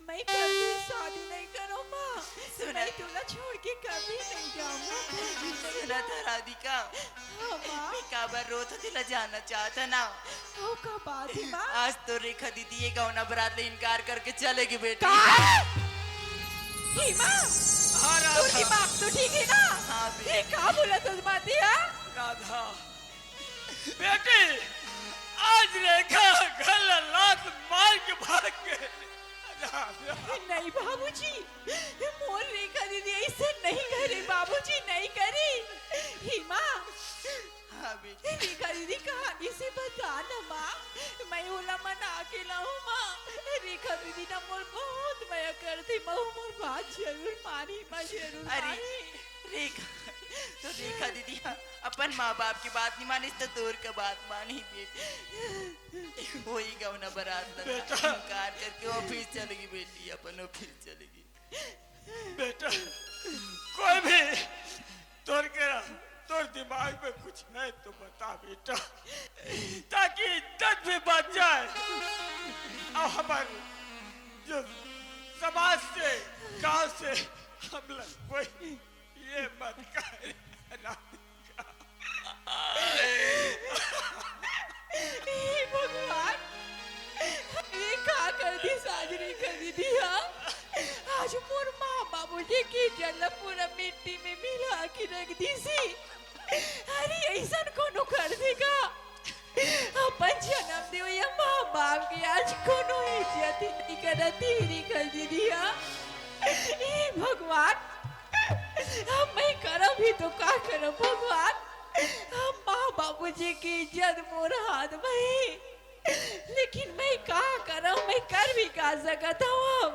मैं कभी शादी नहीं करूँ माँ। सुना। मैं तोला छोड़ के कभी नहीं जाऊँ माँ, कभी नहीं। सुना था राधिका। हाँ, माँ। मैं काबर रोत हँव, तेला जानना चाहत हस ना? ओ, का बात हे, माँ? आज तो रेखा दीदी ये गौना बरात ले इनकार करके चले गे बेटी। का? हे, माँ? हाँ, तोर राधा। दिमाग तो ठीक हे ना? हाँ, बेटी। ये का बोलत हस माँ तें, हाँ? राधा, बेटी, आज रेखा घर ला लात मार के भाग गे। राधा। नहीं बाबूजी, मोर रेखा दीदी ऐसे नहीं करे बाबूजी, नहीं करे। हे माँ, हाँ बेटी। रेखा दीदी कहाँ गिस हे बता ना माँ, मैं ओला मना के लाऊँ माँ। रेखा दीदी ना मोर बहुत मया करथे माँ, मोर बात जरूर मानही माँ, जरूर अरे, मानही। रेखा, तो रेखा दीदी, हाँ, अपन माँ बाप के बात नहीं मानिस तो तोर का बात मानही बेटी। वही गौना बरात ला बेटा। इनकार करके office चले गे बेटी, अपन office चले गे। बेटा, कोई भी तोर के, तोर दिमाग में कुछ है तो बता बेटा, ताकि इज्जत भी बच जाए और हमारे जो समाज से, गांव से हम लोग कोई ये मत कहे। इज्जत ला पूरा मिट्टी में मिला के रख दिस हे। अरे, अइसन कोनो कर दे का? अपन जनम देवइया माँ बाप के आज कोनो इज्जत ही नइ करत हे, रेखा दीदी हा। हे भगवान, अब मैं करब भी तो का करब भगवान? अब माँ बाबूजी के इज्जत मोर हाथ में हे, लेकिन मैं का करब, मैं कर भी का सकत हूँ अब?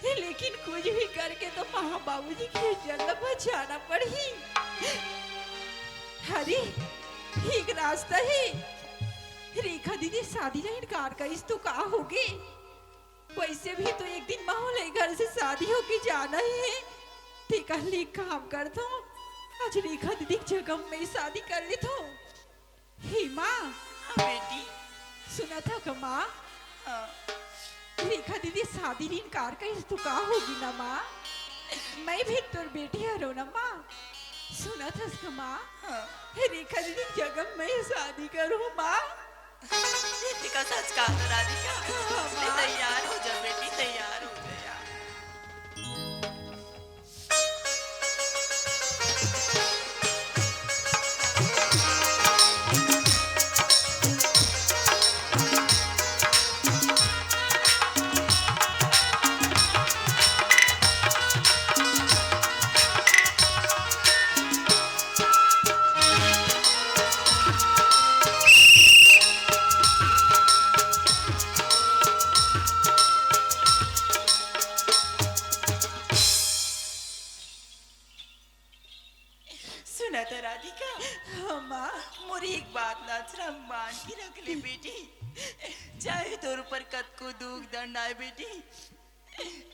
लेकिन कुछ भी करके तो माँ बाबूजी के इज्जत ला बचाना पड़ही। अरे, एक रास्ता हे। रेखा दीदी शादी ला इनकार करिस तो का होगे? वइसे भी तो एक दिन माँ ले घर से शादी होके जाना ही हे। तेकर ले काम करत हूँ, आज रेखा दीदी के जगह में शादी कर लेत हूँ। हे माँ। हाँ बेटी। सुनत हस का माँ? हाँ। रेखा दीदी शादी ले इनकार करिस तो का होगे ना माँ? मैं भी तोर बेटी हरों ना माँ। सुनत हस का माँ? हाँ। रेखा दीदी के जगह में शादी करहूँ माँ। ये तें का सच कहत हस राधिका? हाँ, तें माँ। तैयार हो जा बेटी, तैयार हो जा यार। सुनत हस राधिका? हाँ, माँ। मोर एक बात ला अचरा मान के रख ले, बेटी। चाहे तोर ऊपर कतको दुख दंड आए, बेटी,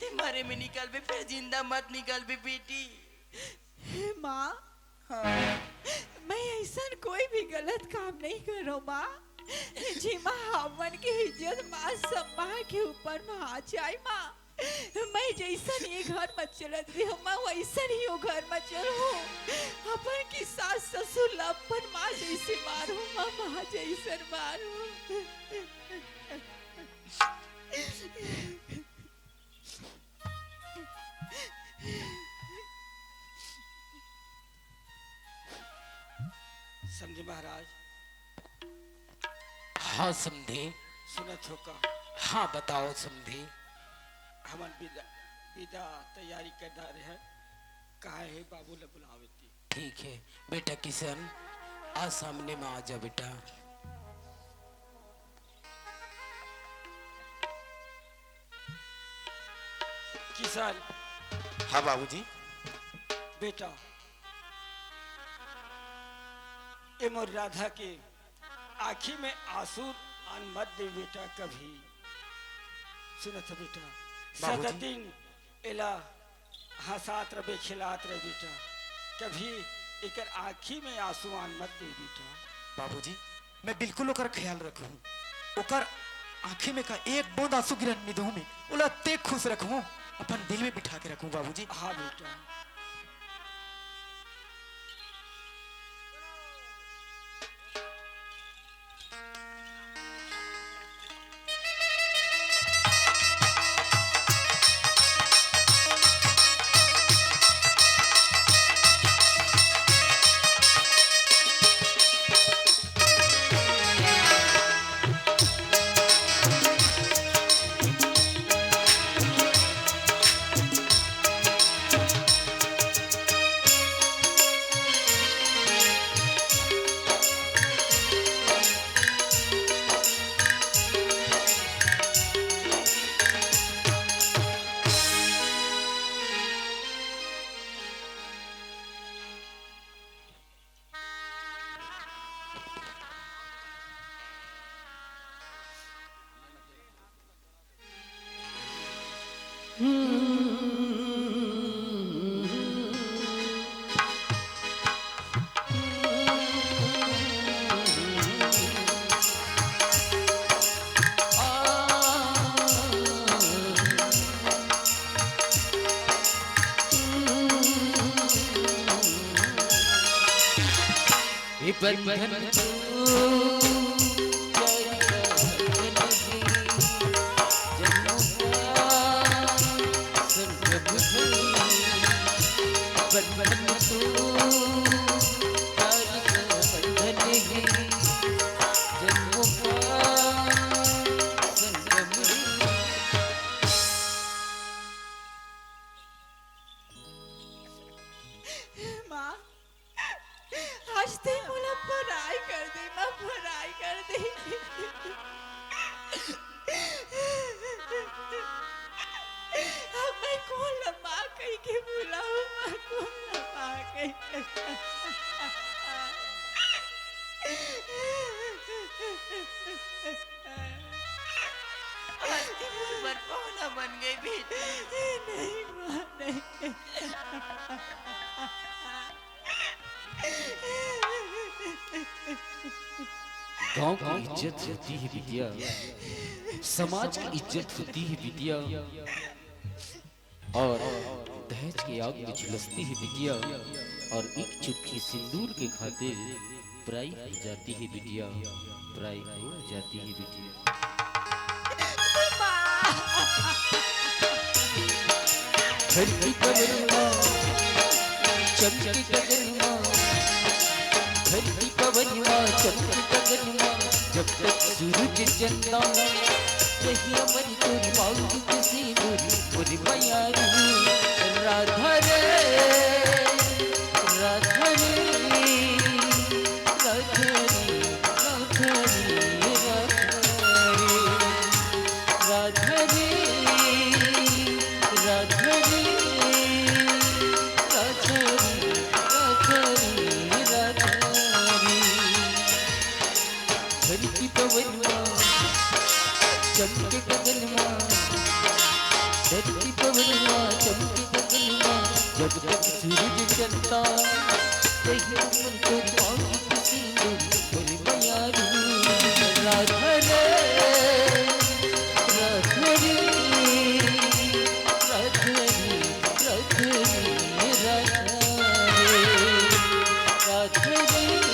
तें मरे में निकलबे, फेर जिंदा मत निकलबे, बेटी। हे माँ, हाँ। मैं अइसन कोई भी गलत काम नइ करों, माँ। जेमा हमन के इज्जत, मान सम्मान के ऊपर में आ जाए, माँ। मैं जइसन ये घर म चलत रेहेंव, मैं वइसन ही वो घर म चलहूँ। अपन के सास ससुर ला अपन माँ जइसे मानहूँ, मैं माँ जइसन मानहूँ। समधी महाराज। हाँ समधी। सुनत हो का? हाँ बताओ समधी। हमन बिदा, बिदा तैयारी कर डारे हन। कहे हे बाबू ला बुलावे ती। ठीक हे बेटा किशन, आ सामने में आ जा बेटा। किशन। हाँ बाबूजी। बेटा, ए मोर राधा के आँखी में आंसू आन मत दे बेटा कभी। सुनत हस बेटा, बाबूजी। सदा दिन एला हंसात रहे, खिलात रहे बेटा, कभी एकर आँखी में आंसू आन मत दे बेटा। बाबूजी, मैं बिल्कुल ओकर ख्याल रखहूँ। ओकर आँखी में का एक बूंद आंसू गिरन नइ दूँ मैं। ओला अतेक खुश रखहूँ, अपन दिल में बिठा के रखहूँ बाबूजी। हाँ बेटा। ये बंधन तो प्यारी का बंधन है, जन्मों का संगम है। बन गई बेटी। नहीं माँ, नहीं। गांव की इज्जत होती है बिटिया, समाज की इज्जत होती है बिटिया, और दहेज की आग में झुलसती है बिटिया, और एक चुटकी सिंदूर के खातिर पराई हो जाती है बिटिया, पराई हो जाती है बिटिया। धरती पवन माँ, चमके गगन माँ, धरती पवन माँ, चमके गगन माँ, जब तक सूरज चंदा, रही अमर तोरी मांग के सिंदूर, मोरी मयारू, राधा रे, राधा रे, राधा रे, राधा रे, राधा रे, राधा रे, राधा रे, राधा रे, राधा रे। धरती पवन माँ, चमके गगन माँ, धरती पवन माँ, चमके गगन माँ, जब तक सूरज चंदा, रही अमर तोरी मांग के सिंदूर, मोरी मयारू, राधा रे, राधा रे, राधा रे, राधा रे, राधा रे, राधा रे, राधा रे,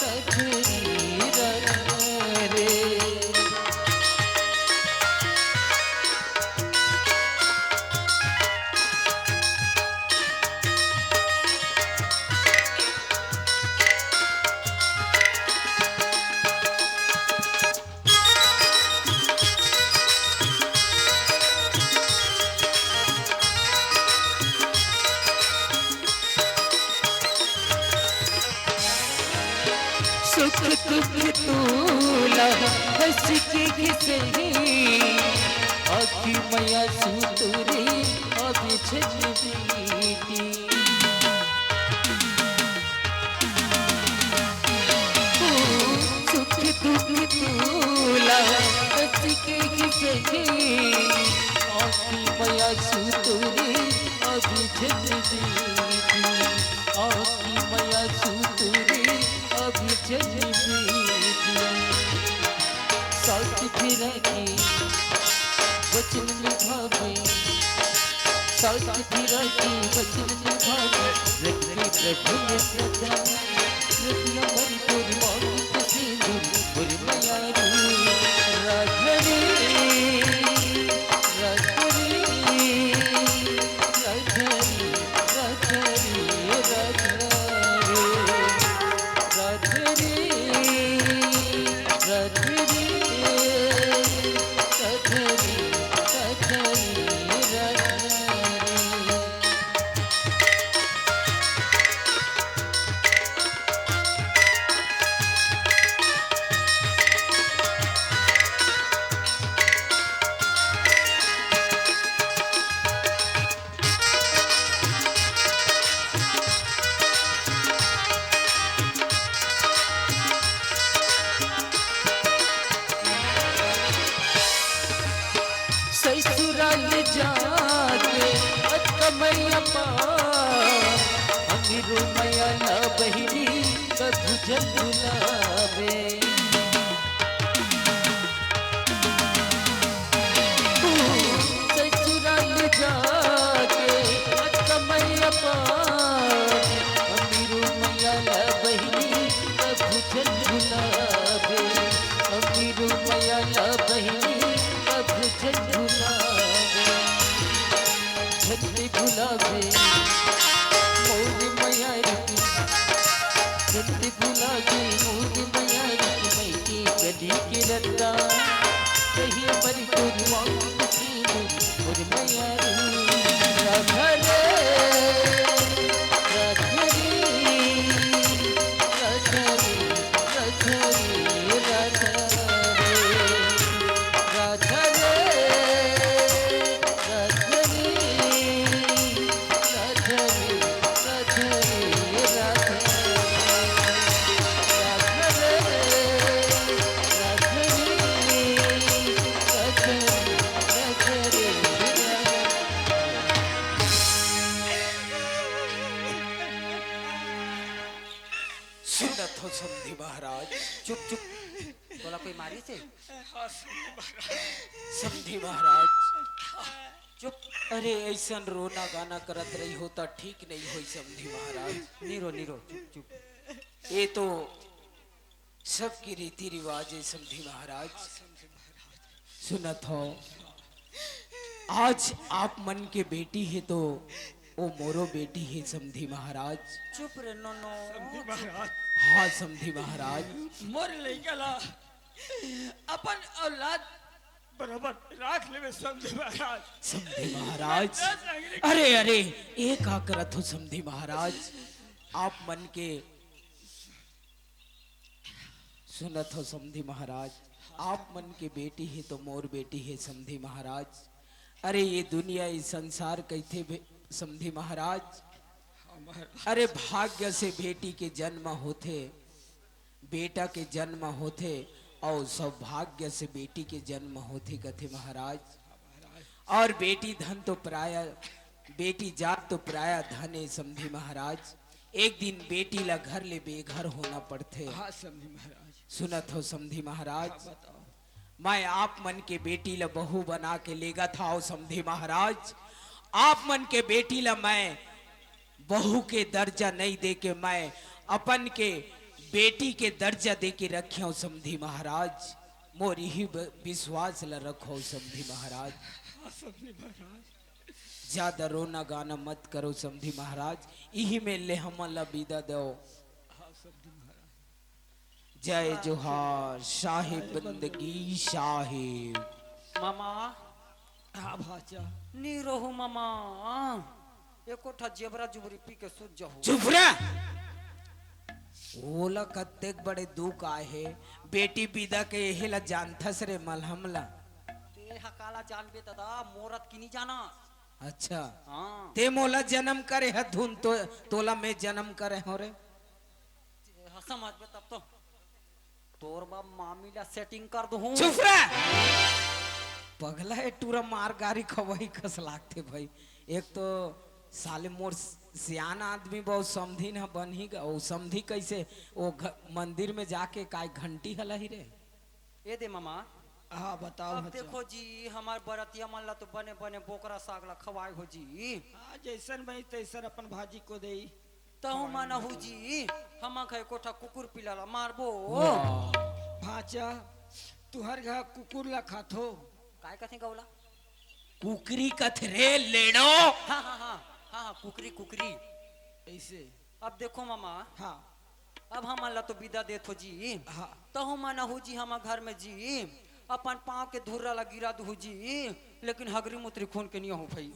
राधा रे, राधा रे। सुख दुख तोला हंस के घिसही, आँखी मया सूतुरी अभी छन बीती। ओ, सुख दुख तोला हंस के घिसही, आँखी मया सूतुरी अभी छन बीती, आँखी मया सूतुरी अभी छन बीती। साथ फिरा के वचन निभावे, साथ फिरा के वचन निभावे, रखिए प्रभु ने सदा। रखिए अमर तोरी मांग के सिंदूर, मोरी मयारू, राधा रे, राधा रे, राधा रे, राधा रे, राधा रे। राधे रे, राधे रे, राधे रे, राधे रे, राधे रे। ससुराल जाके अतका मया पार, अमीरो मया ला बहिनी कभू झन भुलावे। ससुराल जाके अतका मया पार, अमीरो मया ला बहिनी कभू झन भुलावे, अमीरो मया ला बहिनी कभू झन भुलावे। झन भुलावे मोर मयारी, झन भुलावे मोर मयारी, सुनत हो समधी महाराज? चुप, चुप। तोला कोई मारिस हे? हाँ, समधी महाराज। समधी महाराज, चुप। अरे अइसन रोना गाना करत रही हो त ठीक नहीं होई समधी महाराज। नी रो, नी रो, चुप, चुप। ये तो सबकी रीति रिवाज है समधी महाराज। सुनत हो, आज आप मन के बेटी हे तो वो मोरो बेटी हे समधी महाराज। चुप रे नोनो। समधी महाराज। हाँ समधी महाराज। मोर लइका ला अपन औलाद बराबर राख लेवे समधी महाराज। समधी महाराज, अरे अरे, ये का करत हो समधी महाराज? आप मन के सुनत हो समधी महाराज, आप मन के बेटी हे तो मोर बेटी हे समधी महाराज। अरे ये दुनिया, ये संसार कहिथे बे-, समधी महाराज। अरे भाग्य से बेटी के जन्म होथे, बेटा के जन्म होथे, और सौभाग्य से बेटी के जन्म होथे कथे महाराज। और बेटी धन तो पराया, बेटी जात तो पराया धन हे समधी महाराज। एक दिन बेटी ला घर ले बेघर होना पड़थे। हाँ समधी महाराज। सुनत हो समधी महाराज, बताओ। मैं आप मन के बेटी ला बहू बना के लेगत हौं समधी महाराज। आप मन के बेटी ला मैं बहू के दर्जा नहीं दे के मैं अपन के बेटी के दर्जा दे के रखे हौं समधी महाराज। मोर इही ब-, विश्वास ला रखो समधी महाराज। हाँ समधी महाराज। ज्यादा रोना गाना मत करो समधी महाराज, इही में ले हमन ला विदा दो। हाँ समधी महाराज। जय जोहार साहेब बंदगी साहेब। मामा, हाँ भाचा। नी रहू मामा। एको ठा जेबरा जुबरी पी के सूत जाहू। चुप रे। ओला कतेक बड़े दुख आए हे, बेटी विदा के एहे ला जानथस रे मलहम ला। ते ह काला जानबे दादा, मोरत की नी जाना। अच्छा, हाँ। ते मोला जन्म करे ह धुन तो, तोला मैं जन्म करे हो रे। ते ह समझबे तब तो। तोर बाप मामी ला सेटिंग कर दूहूं। चुप रे। पगला ए टूरा मार गारी खवई कस लागथे भाई। एक तो साले मोर सियान आदमी बहुत समधी न बनही गा, ओ समधी कैसे ओ घ-, मंदिर में जाके काय घंटी हलही रे? ए दे मामा। हाँ बताओ अब भाचा। देखो जी, हमार बरतिया मन ला तो बने बने बोकरा साग ला खवाए हो जी। हाँ जैसन बनी तैसन अपन भाजी को देई। तहु मन हु जी, हम घर कोठा कुकुर पिला ला मारबो। वाह। भाचा, तुहर घर कुकुर ला खाथो। काय कथे गौला? कुकरी कथे रे लेड़ो। हाँ हाँ हाँ हाँ हाँ, कुकरी कुकरी। ऐसे। अब देखो मामा, हाँ। अब हमन ला तो विदा देत हो जी। हाँ। तहु मन हु जी, हम घर में जी अपन पाँव के धुर्रा ला गिरा दू जी, लेकिन हगरी मुतरी खून के नहीं हो भाई।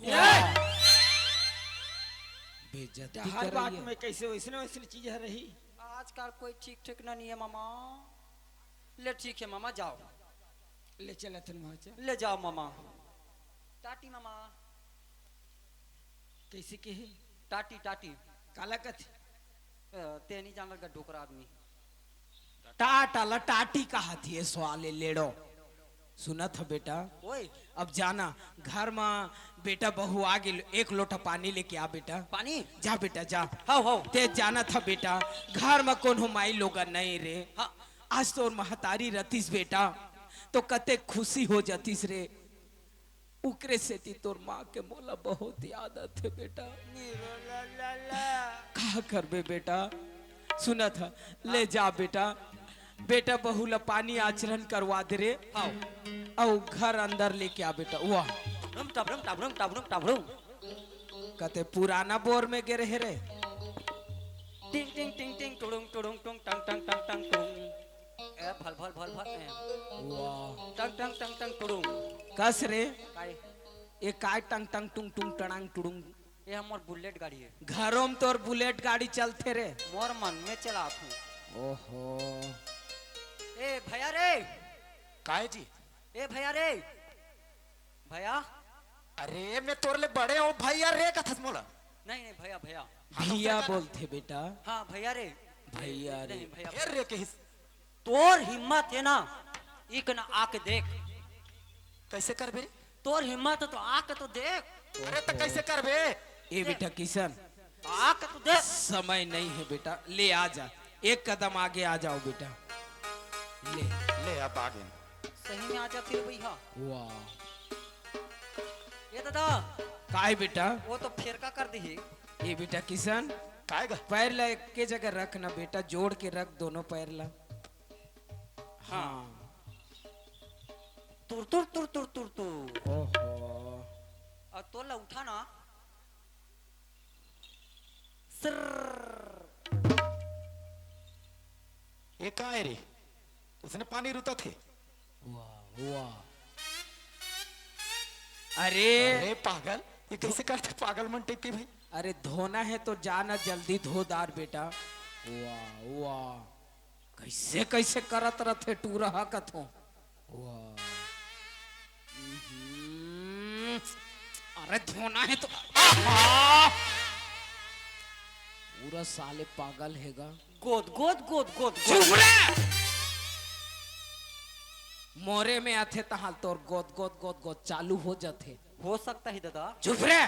बेइज्जती हर कर बात रही है। में कैसे वैसने वैसने चीज है रही। आजकल कोई ठीक ठिकाना नहीं है मामा। ले ठीक है मामा, जाओ। ले चला थन भाचा। ले जाओ मामा। टाटी मामा। कैसे के है? टाटी टाटी। काला कथे? अ, ते नहीं जानल का डोकरा आदमी। टाटा ला टाटी कहा थी ये सवाले लेड़ो। सुनत ह बेटा, ओए। अब जाना घर में बेटा बहू आ गेल, एक लोटा पानी लेके आ बेटा। पानी। जा बेटा जा। How how. ते जानत ह बेटा, घर में कोनो माई लोगा नहीं रे। हाँ। आज तोर महतारी रतिस बेटा, तो कते खुशी हो जातिस रे। उकरे सेती तोर माँ के मोला बहुत याद आथे बेटा। का करबे बेटा? सुनत ह, ले जा बेटा, बेटा बहू ला पानी आचरण करवा दे रे। हाउ। अउ घर अंदर लेके आ बेटा। वाह। रम टबरम टबरम टबरम टबरम। कते पुराना बोर में गे रहे रे। टिंग टिंग टिंग टिंग टुडुंग टुडुंग टुंग टंग टंग टंग टंग टुडुंग। ए भल भल भल भल ए। वाह। टंग टंग टंग टंग टुडुंग। कस रे। काय? ये काय टंग टंग टुंग टुंग टड़ांग टुडुंग। ये हमर बुलेट गाड़ी है। घरों में तोर बुलेट गाड़ी चलथे रे। मोर मन में चलात हूँ। ओहो। ए भैया रे। काय जी? ए भैया रे। भैया। अरे मैं तोर ले बड़े हूँ भैया रे कथस मोला। नहीं नहीं भैया भैया। भैया बोलथे बेटा। हाँ भैया रे। भैया रे। नहीं भैया। फिर रे कहिस। तोर हिम्मत है ना, इक ना आके देख। कैसे करबे? तोर हिम्मत है तो आके तो देख। अरे तो कैसे करबे? ए बेटा किशन, आके तो देख। समय नहीं है बेटा, ले आ जा। एक कदम आगे आ जाओ बेटा। ले। ले, अब आगे। सही में आ जाती रे भैया। वाह। ये दादा। काय बेटा? वो तो फेरका कर दी ही। ये बेटा किशन, काय गा? पैर ला एक के जगह रख ना बेटा, जोड़ के रख दोनों पैर ला। हाँ। हाँ। तुर तुर तुर तुर तुर तुर। ओहो। और तो ला उठा ना। सिर्र। ये का है रे? उसने पानी रुता थे। वाह, वाह। अरे। अरे पागल, ये कैसे करते पागल मन टाइप के भाई? अरे धोना है तो जाना जल्दी धो डार बेटा। वाह, वाह। कैसे, कैसे करत रथे टूरहा कथो। वाह। हम्म, अरे धोना है तो, आहा! पूरा साले पागल हेगा। गोद, गोद, गोद, गोद, गोद। चुप रे! मोरे में आथे तहाल तोर गोद, गोद, गोद, गोद चालू हो जाथे। हो सकता है दादा। चुप रे!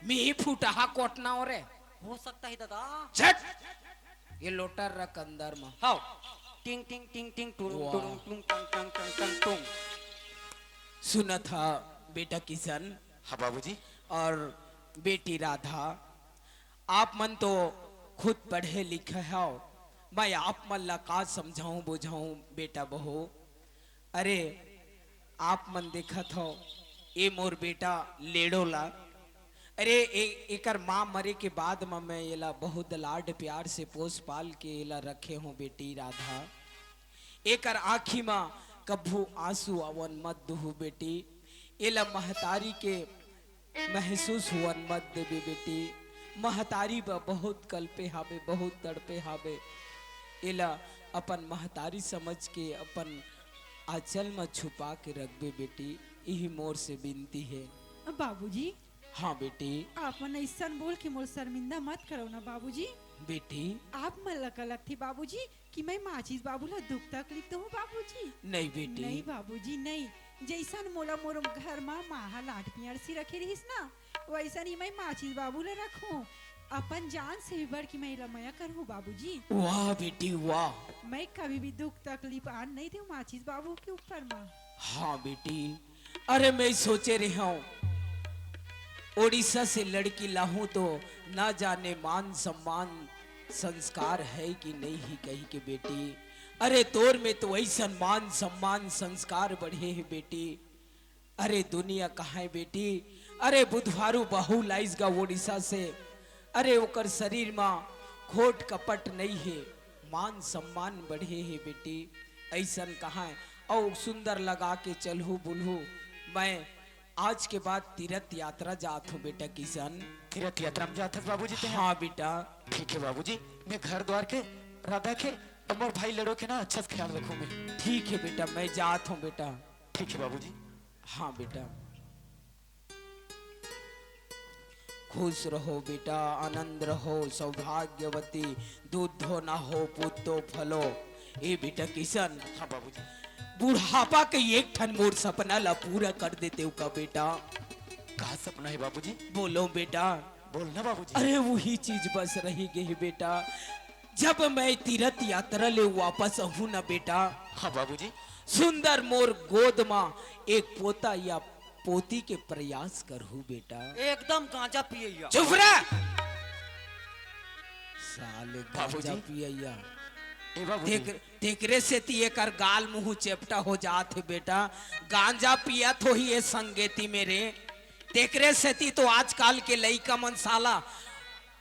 मिही फूटहा कोटना हो रे। हो सकता है दादा। झट! ये लोटा रख अंदर में। हाव। टिंग, टिंग, टिंग, टिंग, टुरुम, वाह। टुरुम, टुंग, टंग, टंग, टंग, टंग, टुंग। सुनत हा बेटा किशन। हाँ बाबूजी। और बेटी राधा, आप मन तो खुद पढ़े लिखे हव, मैं आप मन ला का समझाऊं बुझाऊं बेटा बहू। अरे, आप मन देखत हव, ए मोर बेटा लेड़ो ला। अरे, ए-, एकर माँ मरे के बाद म मैं एला बहुत लाड प्यार से पोस पाल के एला रखे हों बेटी राधा। एकर आँखी म कभू आंसू अवन मत दुहू बेटी। एला महतारी के महसूस होवन मत देबे बेटी। महतारी बर बहुत कलपे हाबे, बहुत तड़पे हाबे। एला अपन महतारी समझ के अपन आंचल म छुपा के रखबे बेटी, इही मोर से बिनती हे। बाबूजी। हाँ बेटी। आप मन अइसन बोल के मोर शर्मिंदा मत करव ना बाबूजी। बेटी। आप मन ला का लगथे बाबूजी कि मैं माचिस बाबू ला दुख तकलीफ दूहूं बाबूजी? नहीं बेटी। नहीं बाबूजी, नहीं। जइसन मोला मोर घर मा माँ हा लाड पियरसी रखे रहिस ना, वइसन ही मैं माचिस बाबू ला रखहूं। अपन जान से भी बढ़ के मैं एला मया करहूं बाबूजी। वाह बेटी वाह। मैं कभी भी दुख तकलीफ आन नहीं देहूं माचिस बाबू के ऊपर मा। हाँ बेटी, अरे मैं सोचे रेहेंव ओडिशा से लड़की लाहूं तो ना जाने मान सम्मान संस्कार है कि नहीं ही कही के बेटी। अरे तोर में तो अइसन मान सम्मान संस्कार बढ़े हे बेटी। अरे दुनिया कहाँ हे बेटी? अरे बुधवारू बहू लाइस गा ओडिशा से। अरे ओकर शरीर मा खोट कपट नइ हे, मान सम्मान बढ़े हे बेटी। अइसन कहाँ हे? अउ सुंदर लगा के चलहू बुलहू। मैं आज के बाद तीरथ यात्रा जात हूँ बेटा किशन। तीरथ यात्रा में जात हस बाबूजी तें? हाँ बेटा। ठीक हे बाबूजी, मैं घर द्वार के, राधा के, अउ मोर भाई लेड़ो के ना अच्छा से ख्याल रखहूँ मैं। ठीक हे बेटा, मैं जात हूँ बेटा। ठीक हे बाबूजी। हाँ बेटा। खुश रहो बेटा, आनंद रहो, सौभाग्यवती, दूध धोना हो पुत्तो फलो। ए बेटा किशन, हाँ बाबूजी। बुढ़ापा के एक ठन मोर सपना ला पूरा कर देतेव का बेटा? का सपना हे बाबूजी? बोलो बेटा। बोल ना बाबूजी। अरे वही चीज बस रही गई बेटा, जब मैं तीरथ यात्रा ले वापस आहूं ना बेटा, हाँ बाबूजी। सुंदर मोर गोद मा एक पोता या पोती के प्रयास करहू बेटा। एकदम गांजा पियैया। चुप रह। साले गांजा बाबूजी। पियैया। ए बाबूजी। तेक-, तेकरे सेती एकर गाल मुंह चेपटा हो जात हे बेटा। गांजा पियत होही ए संगेती में रे। तेकरे सेती तो आजकल के लइका मन साला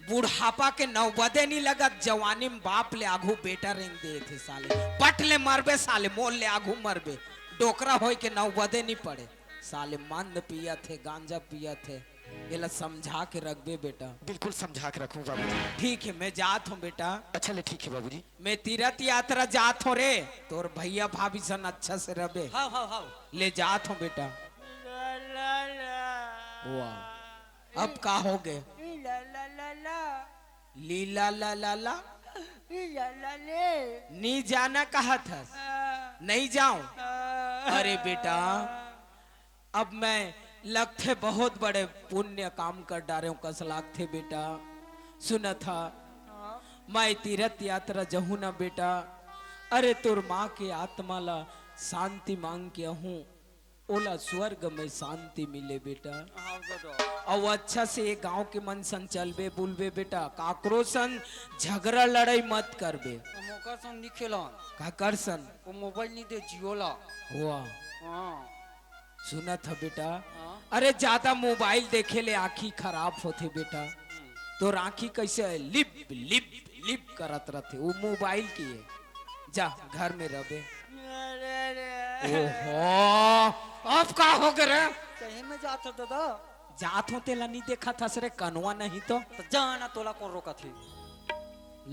बुढ़ापा के नौबदे नी लगत, जवानी में बाप ले आघू बेटा रेंग देथे साले। पट ले मरबे साले, मोर ले आघू मरबे। डोकरा होय के नौबदे नी पड़े। साले मंद पियत हे, गांजा पियत हे। एला समझा के रखबे बेटा। बिल्कुल समझा के रखहूं बाबूजी। ठीक हे, मैं जात हूं बेटा। अच्छा ले, ठीक हे बाबूजी। मैं तीरथ यात्रा जात हूं रे, तोर भैया भाभी सन अच्छा से रहबे। हाव, हाव, हाव। ले जात हूं बेटा। वाह। अब का हो गे? ई ला ला ला ला। लीला ला ला ला। ई ला ला ले। नी जाना कहत हस? हाँ। नहीं जाऊं? हाँ। अरे बेटा, अब मैं लगथे बहुत बड़े पुण्य काम कर डारे हूं, कस लागथे बेटा। सुनत हा, हाँ। मैं तीरथ यात्रा जहूं ना बेटा, अरे तोर माँ के आत्मा ला शांति मांग के आहूं, ओला स्वर्ग में शांति मिले बेटा। हाँ दादा। अउ अच्छा से ये गांव के मन सन चलबे बुलबे बेटा, काकरो सन झगड़ा लड़ाई मत करबे। हम ओकर सन नी खेलन। काकर सन? वो मोबाइल नी दे जियो ला। वाह। हाँ। सुनत ह बेटा, हाँ। अरे ज्यादा मोबाइल देखे ले आँखी खराब होथे बेटा। हम्म। तोर आँखी कैसे लिप लिप लिप करत रथे, वो मोबाइल की है। जा घर में रह बे। अरे रे। ओहो, अब का हो गे रे? कहीं में जात हो दादा? जात हो तेला नहीं देखा था सरे कनवा नहीं तो। तो जाना तोला कौन रोका थे?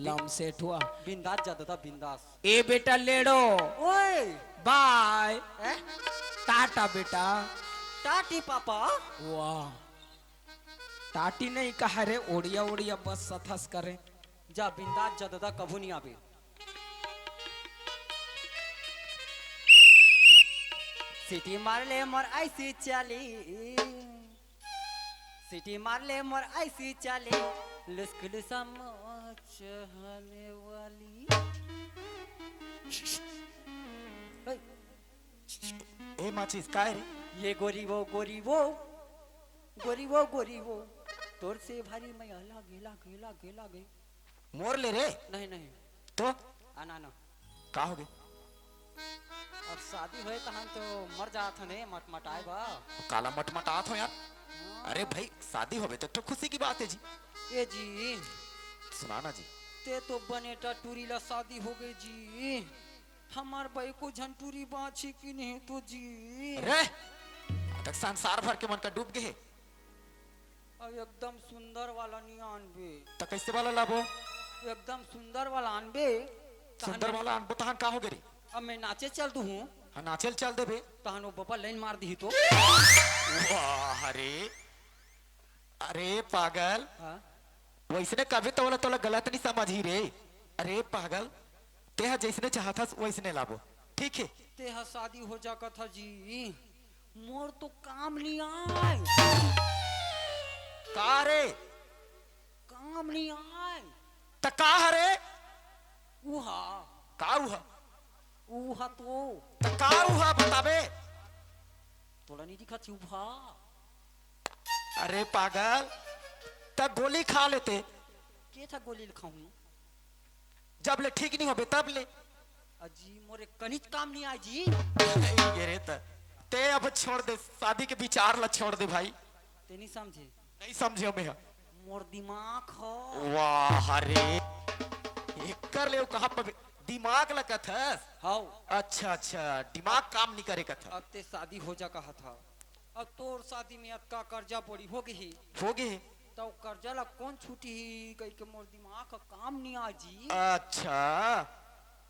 लमसेठुआ। बिंदास जा दादा, बिंदास। ए बेटा लेड़ो। ओए। बाय। ए? टाटा बेटा। टाटी पापा। वाह। टाटी नहीं कहा रे, ओड़िया ओड़िया बस सथस करे। जा बिंदास जा दादा, कभू नहीं आबे। सीटी मार ले मोर ऐसी चली। सीटी मार ले मोर ऐसी चली, लुसकुल समझ हने वाली। हे। ए माचिस, काय रे? ये गोरी वो, गोरी वो, गोरी वो, गोरी वो, तोर से भारी मैं अलग, अलग, अलग, अलग। मोर ले रे। नहीं, नहीं। तो? आना, आना। का हो गे? अब शादी होए तहन तो मर जात हन, मटमटाए बा। काला मटमटात हो यार? हाँ। अरे भाई, शादी होबे तो, तो खुशी की बात है जी। ए जी। सुना ना जी। ते तो बने टटूरी ला शादी हो गई जी। हमार भाई को झंटूरी बाँची की नहीं तो जी। अरे, तक संसार भर के मन का डूब गए। अब एकदम सुंदर वाला नहीं आनबे। त कैसे वाला लाबो? एकदम सुंदर वाला आनबे। सुंदर वाला आनबो तहन का हो गे रे? अब मैं नाचे चल दूँ। हाँ, नाचे ल चल देबे। तहन वो बबा लाइन मार दी तो। वाह रे। अरे पागल। हाँ? वैसने कभी तो वाला तोला गलत नहीं समझी रे। अरे पागल, तेहा जैसने चाहत हस वैसने लाबो, ठीक है? तेहा शादी हो जा कथा जी, मोर तो काम नहीं आए। का रे? काम नहीं आए। त का हरे? उहा। का उहा? उहा तो। त का उहा बताबे? तोला नहीं दिखत ही उहा। अरे पागल, त गोली खा लेते। के था गोली ल खाऊं? जब ले ठीक नहीं होबे तब ले। अजी मोरे कनिच काम नहीं आए जी। नहीं गे रे त। ते अब छोड़ दे, शादी के विचार ला छोड़ दे भाई। ते नहीं समझे। नहीं समझे मैं। मोर दिमाग हो। वाह रे। एकर ले कहा पर दिमाग ला कथस? हाउ। अच्छा, अच्छा, दिमाग काम नहीं करे कथस। अब ते शादी हो जा कहा था। अब तोर शादी में अतका कर्जा पड़ी हो गई। हो गई। तो कर्जा ला कौन छूटी ही कह के मोर दिमाग का काम नहीं आ जी। अच्छा,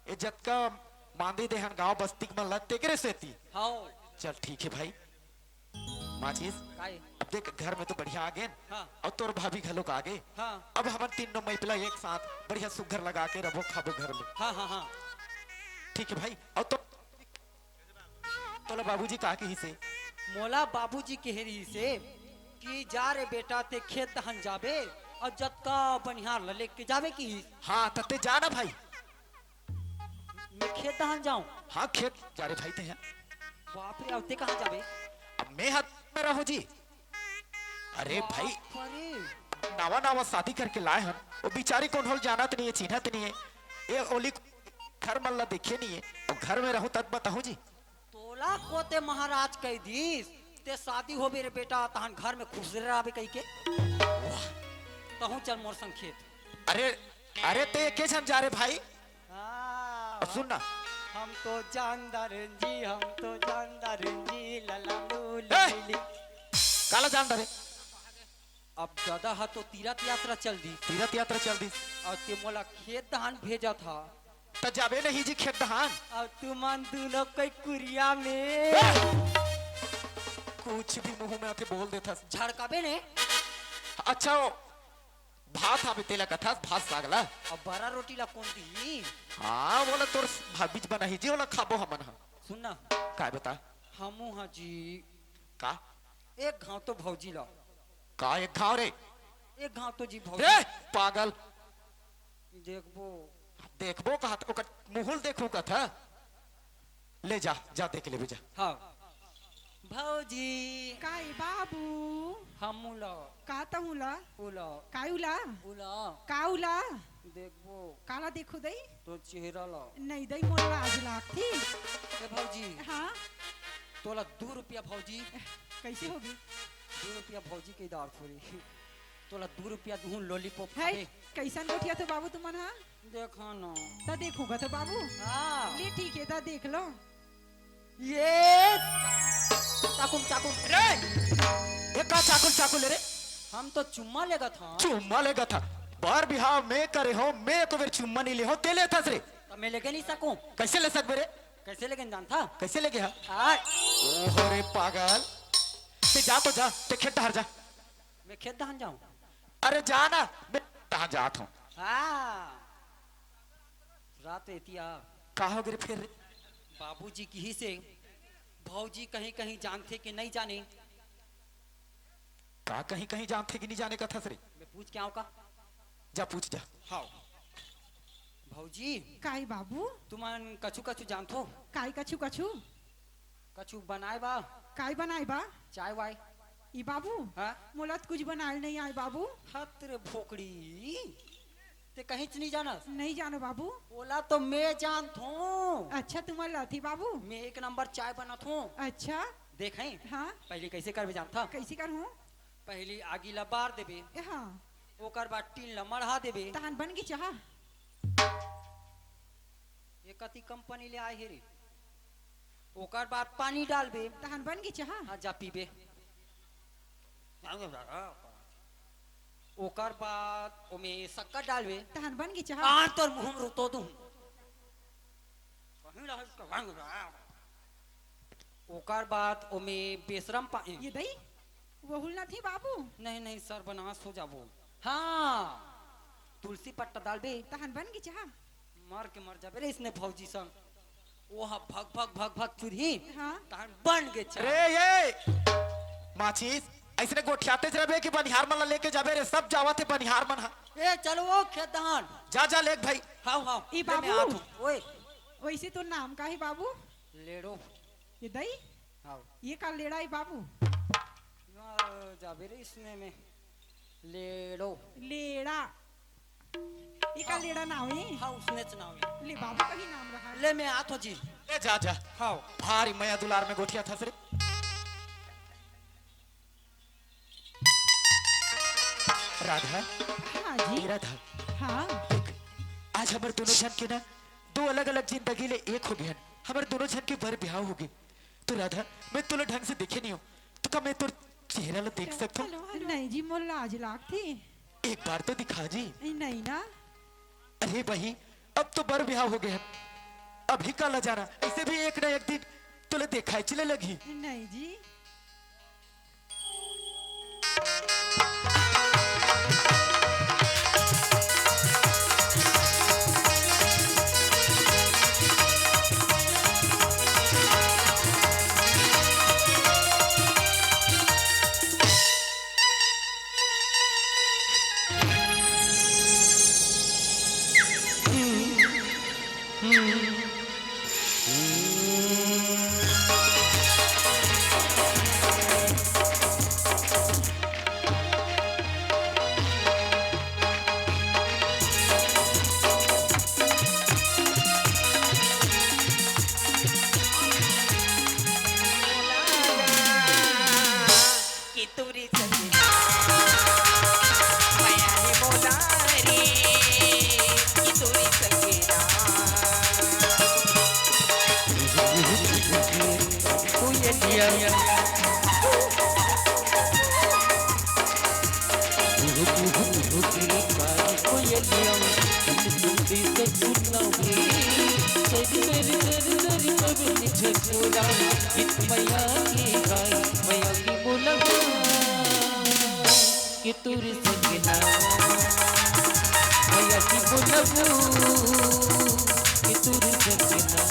ये जतका मांदी देहन गांव बस्ती के मन ला तेकरे सेती। हाउ। चल ठीक है भाई। माचिस, काहे? अब देख घर में तो बढ़िया आ गेन। हाँ। अब तोर भाभी घलोक आ गे। हाँ। अब हमन तीनों मइपला एक साथ बढ़िया सुग्घर लगा के रबो खाबो घर में। हाँ, हाँ, हाँ। ठीक है भाई, अब तो तोला बाबूजी का कहिसे? मोला बाबूजी कहे रहिसे कि जा रे बेटा, ते खेत दहन जाबे अउ जतका बनिहार ल लेके जाबे किहिस। हाँ, त ते जा ना भाई। मैं खेत दहन जाऊं? हाँ, खेत जा रे भाई ते हैं। बाप रे, अउ ते कहाँ जाबे? अब मैं हाथ में रहो जी। अरे भाई, बाप रे। नवा नवा शादी करके लाए हन, वो बिचारी कोन होल जानत नहीं है, चिन्हत नहीं है। ये ओली घर मन ला देखे नहीं है, अब घर में रहूं तब बताहूं जी। तोला कोते महाराज कह दीस, ते शादी होबे रे बेटा, तहन घर में खुश रहबे कह के। वाह। तहूं चल मोर संग खेत। अरे, अरे ते के झन जा रे भाई? हाँ। अब सुन ना। हम तो जानदार हैं जी, हम तो जानदार हैं जी, लला लू ए! ली ली। काला जानदार है? अब दादा हा तो तीरथ यात्रा चल दी। तीरथ यात्रा चल दी। अउ ते मोला खेत दहान भेजत हा। त जाबे नहीं जी खेत दहान। अउ तुमन दुनों कोई कुरिया में। ए! कुछ भी मुंह में आथे बोल देथस। झड़काबे ने। अच्छा हो, भात हाबे तेला कथस, भात साग ला। अब बरा रोटी ला कोन दिही? हाँ, बोला तोर भाभीच बनाही जी, ओला खाबो हमन हा। सुन ना। काय बता? हमू हा जी। का? एक घाव तो भौजी ला। का एक घाव रे? एक घाव तो जी भौजी। रे, पागल। देखबो। देखबो कहत, ओकर मुँह ल देखहूँ कहत ह? ले जा, जा देख लेबे जा। हाँ। भौजी। काय बाबू? हम उला। का तहूँ ला? उला। काय उला? उला। का उला? देखबो। काला देखहूँ दई? तोर चेहरा ला। नहीं दई, मोला लाज लागथे। ए भौजी। हाँ? तोला दू रुपया भौजी। कइसे होगे? दू रुपया भौजी के दार थोड़ी। तोला दू रुपया दूँ lollipop है, खाबे। कइसन गोठियाथो बाबू तुमन हा? देखा ना। त देखहूँ गा तो बाबू। हाँ। ले ठीक हे, त देख लो। ये चाकुम, चाकुम। रे! ये का चाकुम, चाकुम ले रे? हम तो चुम्मा लेगत हन। चुम्मा लेगत हन? बर बिहाव में करे हों, में एको बेर चुम्मा नइ ले हों, तें लेथस रे। त में लेगे नइ सकूँ। कइसे ले सकबे रे? कइसे लेगे जानथा? कइसे लेगे हा? आय। ओहो रे पागल। तें जा तो जा, तें खेत डहर जा। में खेत डहर जाऊँ? अरे जा ना, में तहाँ जात हों। हाँ। रात एती आ। का होगे रे फेर रे? बाबूजी किहिसे, भौजी कहीं कहीं जानथे कि नइ जाने। का कहीं कहीं जानथे कि नइ जाने कथस रे? में पूछ के आँव का? जा पूछ जा। हाँ। भौजी। काय बाबू? तुमन कछु कछु जानथो? काय कछु कछु? कछु बनाय बा? काय बनाय बा? चाय वाय। ई बाबू? हाँ? मोला त कुछ बनाय ल नइ आय बाबू। हत रे भोकड़ी, तें कहींच नइ जानस? नइ जानों बाबू। ओला तो में जानथों। अच्छा, तुमन ल आथे बाबू? में एक नंबर चाय बनाथों। अच्छा। देख हैं? हाँ। पहिली कइसे करबे जानथा? कइसे करहूँ? पहिली आगी ला बार देबे। हाँ। ओकर बाद टीन ला मढ़ा देबे। तहन बन गे चाह। ए कती कंपनी ले आय हे रे। ओकर बाद पानी डालबे। तहन बन गे चाह। हाँ, जा पीबे। ओकर बाद ओमे शक्कर डालबे। तहन बन गे चाह। आ, तोर मुँह में रुतो दूँ। कहीं रहे तो बन गे। ओकर बाद ओमे बेसरम पा-, ये दई, वहू ल नइ आथे बाबू। नहीं, नहीं, सर्वनाश हो जाबो। हाँ, तुलसी पत्ता डालबे। तहन बन गे चाह। मर के मर जाबे रे इसने भौजी संग। ओह भग भग भग भग चुरही। हाँ। तहन बन गे चाह। रे ये माचिस, अइसने गोठियातेच रहिबे कि बनिहार मन ला लेके जाबे रे, सब जावत हे बनिहार मन हा। ए, चलो वो खेत धान। जा, जा, लेग भाई। हाव, हाव। ई ले, मैं बाबू। आत हूँ। ओए। वइसे तोर नाम का हे बाबू? लेड़ो। ये दई? हाव। ये का लेड़ा हे बाबू? ना, जाबे रे इसने में। लेड़ो। लेड़ा। ये का लेड़ा नाव हे? हाँ, उसनेच नाव हे। ले बाबू, कहीं नाम रहा। ले, मैं आत हूँ जी। ले जा, जा। हाव। भारी मया दुलार में गोठियाथस रे। राधा। हाँ जी। ए राधा। हाँ। देख, आज हमर दूनों झन के ना दू अलग-अलग जिंदगी ले एक हो गे हन। हमर दूनों झन के बर बिहाव हो गे। तो राधा, मैं तोला ढंग से देखे नइ हों, तो का मैं तोर चेहरा ला देख सकथों? नहीं जी, मोला लाज लागथे। एक बार तो दिखा जी। नहीं ना। अरे बही, अब तो बर बिहाव हो गे हे, अभी का लजाना, अइसे भी एक ना एक दिन तोला देखायच ल लगही। नहीं जी। कि तुरी संगीना, मया हे मोला रे, कि तुरी संगीना। कोयलिया, कोयलिया, सुनती से सुनना भी, तेरी, तेरी, तेरी, तेरी, तेरी, झकोरा, इत मया की गाय, मया की मोला। कि तुर संगना, मया की बोलबू, कि तुर संगना।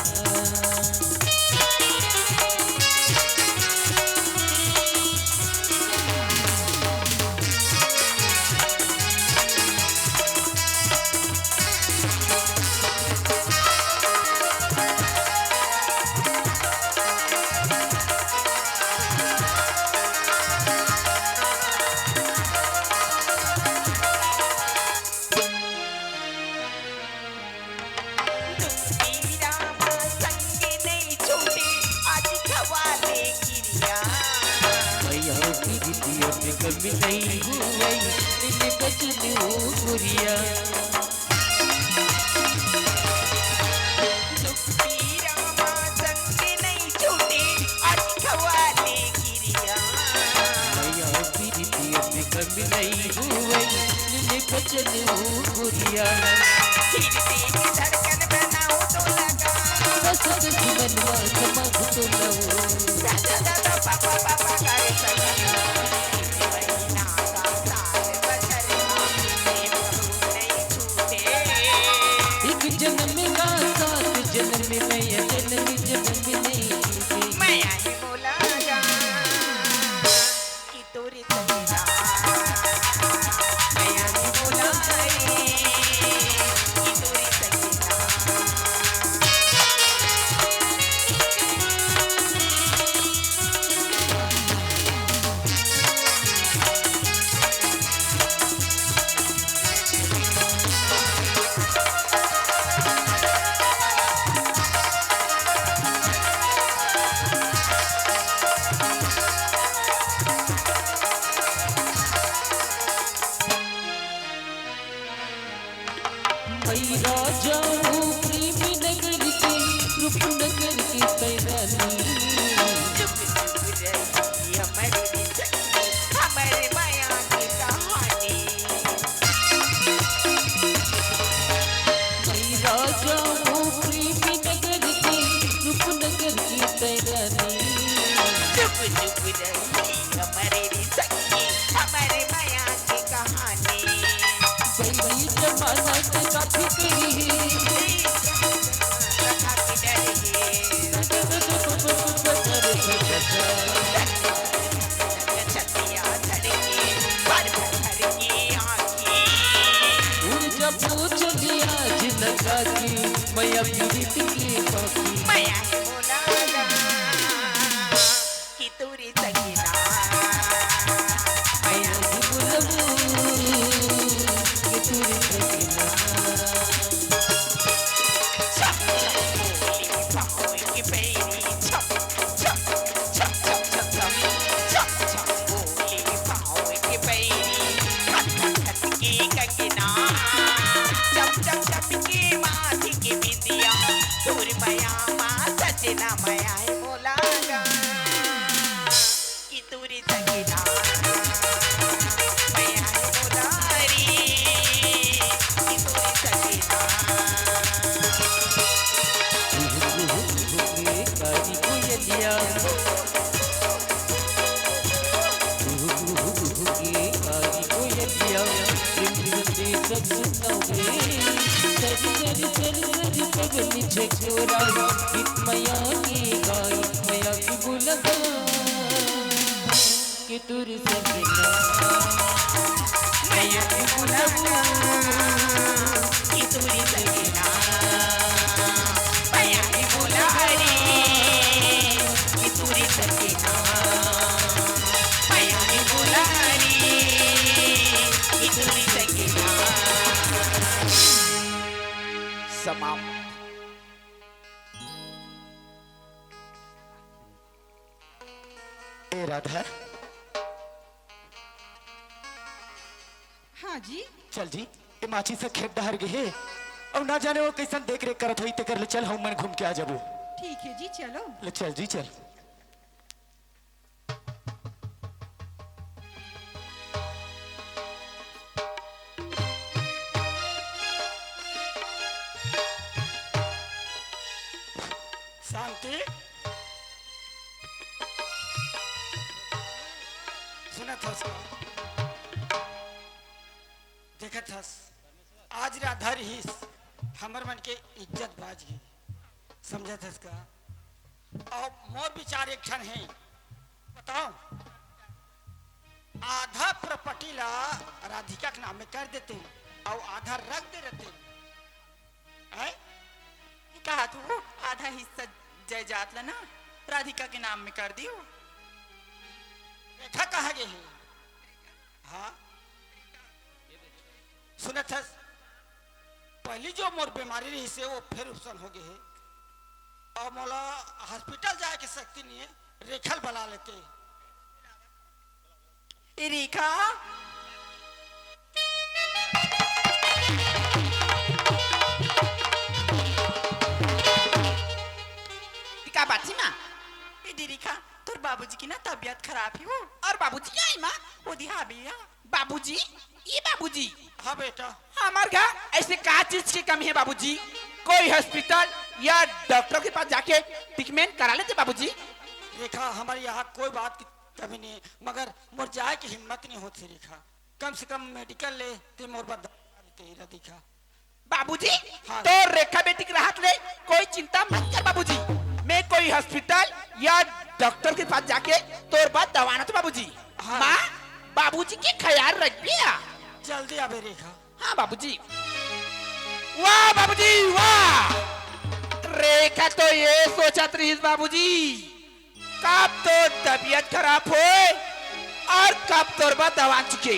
तुलसी रामा संग नहीं छूटे, आज खवा ले किरिया। मैया प्रीतिया में कमी नहीं हुई, दिल बचन गुरिया। तुलसी रामा संग नहीं छूटे, आज खवा ले किरिया। मैया प्रीतिया में कमी नहीं हुई, ले बचन गुरिया। दिल के धड़कन बनाओ तो लगा। बस तो जीवन मा समाज तो लो। सा सा सा सा पा पा पा पा गा रे सा सा सा। महीना का साल बछर मा, ये प्रभु नहीं छूटे। एक जन्म का सात जन्म में, या जन्म जन्म नहीं छूटे। मैया ही बोला गा। कि तोरे सजना, मैया ही बोला रे, कि तोरे सजना। भई राजा वो प्रेम नगर के, रूपनगर के तैं रानी। चुप चुप रही हमर सखी, हमर माया के कहानी। भई राजा वो प्रेम नगर के, रूपनगर के तैं रानी। चुप चुप रही हमर सखी, हमर माया के कहानी। पहली जमाना के साथी तेरी। छतिया धड़के, भर भर के आँखी। उड़ जा पूछ लिया जिनका की, मैया पीरित की पापी। मैया है बोला गा। कि तोरे सजना। मैया ही बोलबू कि तोरे सजना। छप छप बोली पाँव के पैरी, छप छप, छप छप छप छप, छप छप बोली पाँव के पैरी, खन खन खन के कंगना, चम चम चम के माथ के बिंदिया, तोर मया मा सजना मया है मोला गा। कि तोरे सजना, मया है मोला रे, कि तोरे सजना। कुहू कुहू कुहू के कारी कोयलिया, कुहू कुहू कुहू के कारी कोयलिया, रिम झिम से सब सुनावे। सर सर सर सर पवन झकोरा, गीत मया के गाई, मया के गुणगान। कि तोर सजना, मया के बोलबू, कि तोर सजना, मया के बोला रे, कि तोर सजना, मया के बोला रे, कि तोर सजना। समाप्त। ए राधा। हाँ जी। चल जी, ए माची से खेत डहर गे हे, अउ ना जाने वो कइसन देख रेख करत होही, तेकर ले चल, हम मन घूम के आ जाबो। ठीक है जी, चलो। ले चल जी, चल। शांति, सुनत हस का? देखत हस, आज राधा रहिस, हमर मन के इज्जत बाच गे, समझत हस का? अउ मोर विचार एक ठन हे, बताओ, आधा प्रॉपर्टी ला राधिका के नाम में कर देते अउ आधा रख दे रहते, हैं? ये कहा तू, आधा हिस्सा जायदाद ला ना राधिका के नाम में कर दियो। रेखा कहाँ गे हे? हाँ, सुनत हस, पहली जो मोर बीमारी रहिस हे, वो फेर उपसन हो गे हे। अब मोला हॉस्पिटल जाए के शक्ति नहीं है, रेखा ल बला लेते। ए रेखा, का बात हे माँ? ए दे रेखा, तोर बाबूजी के ना तबीयत खराब हे वो। अउ बाबूजी कहाँ हे माँ? वो दिहा भैया। बाबूजी, ए बाबूजी। हाँ बेटा। हमर घर ऐसे का चीज के कमी हे बाबूजी? कोई हॉस्पिटल या डॉक्टर के पास जाके ट्रीटमेंट करा लेते बाबूजी। रेखा, हमर यहाँ कोई बात की कमी नहीं है, मगर मोर जाए के हिम्मत नहीं होत हे रेखा। कम से कम मेडिकल ले ते मोर बर दवा देते ही रह दिखा। बाबूजी, हाँ। तोर रेखा बेटी के रहत ले कोई चिंता मत कर बाबूजी। मैं कोई हॉस्पिटल या डॉक्टर के पास जाके तोर बर दवा ना तो बाबूजी। हाँ। माँ, बाबूजी के ख्याल रखबे। जल्दी आबे रेखा। हाँ बाबूजी। वाह बाबूजी, वाह। रेखा तो ये सोचत रहिस बाबूजी, कब तोर तबीयत खराब होय अउ कब तोर बर दवा चुके।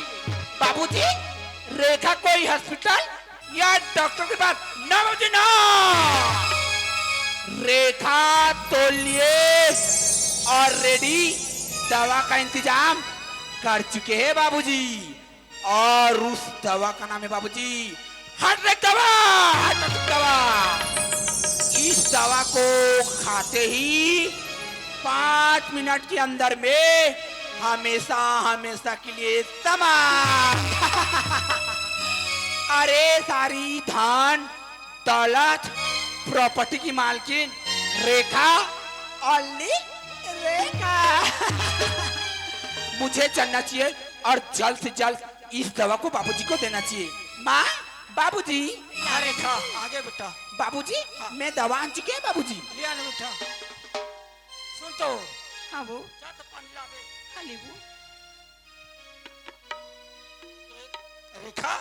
बाबूजी, रेखा कोई हॉस्पिटल या डॉक्टर के पास ना बाबूजी, ना। रेखा तो लिए ऑलरेडी दवा का इंतजाम कर चुके हैं बाबूजी। और उस दवा का नाम है बाबूजी, हार्ट दवा, हार्ट दवा। इस दवा को खाते ही पाँच मिनट के अंदर में हमेशा, हमेशा के लिए समाप्त। अरे सारी धन दौलत, प्रॉपर्टी की मालकिन रेखा, only रेखा। मुझे जानना चाहिए और जल्द से जल्द इस दवा को बाबूजी को देना चाहिए। माँ, बाबूजी। हाँ रेखा, आगे बेटा। बाबूजी, हाँ। मैं दवा आन चुके हैं बाबूजी। ले आना बेटा। सुन तो। हाँ वो। जा तो पानी ला बे। हाँ लेबू। रेखा।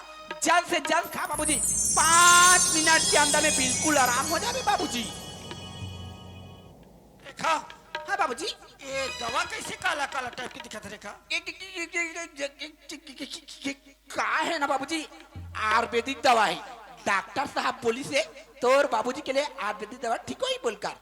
जल्द से जल्द खा बाबूजी, पाँच मिनट के अंदर में बिल्कुल आराम हो जाबे बाबूजी। रेखा। हाँ बाबूजी। ये दवा कैसे काला काला टाइप की दिखत हे रेखा? ये, ये, ये का है ना बाबूजी, आयुर्वेदिक दवा है। डॉक्टर साहब बोलिस हे तोर बाबूजी के लिए आयुर्वेदिक दवा ठीक होही बोलकर।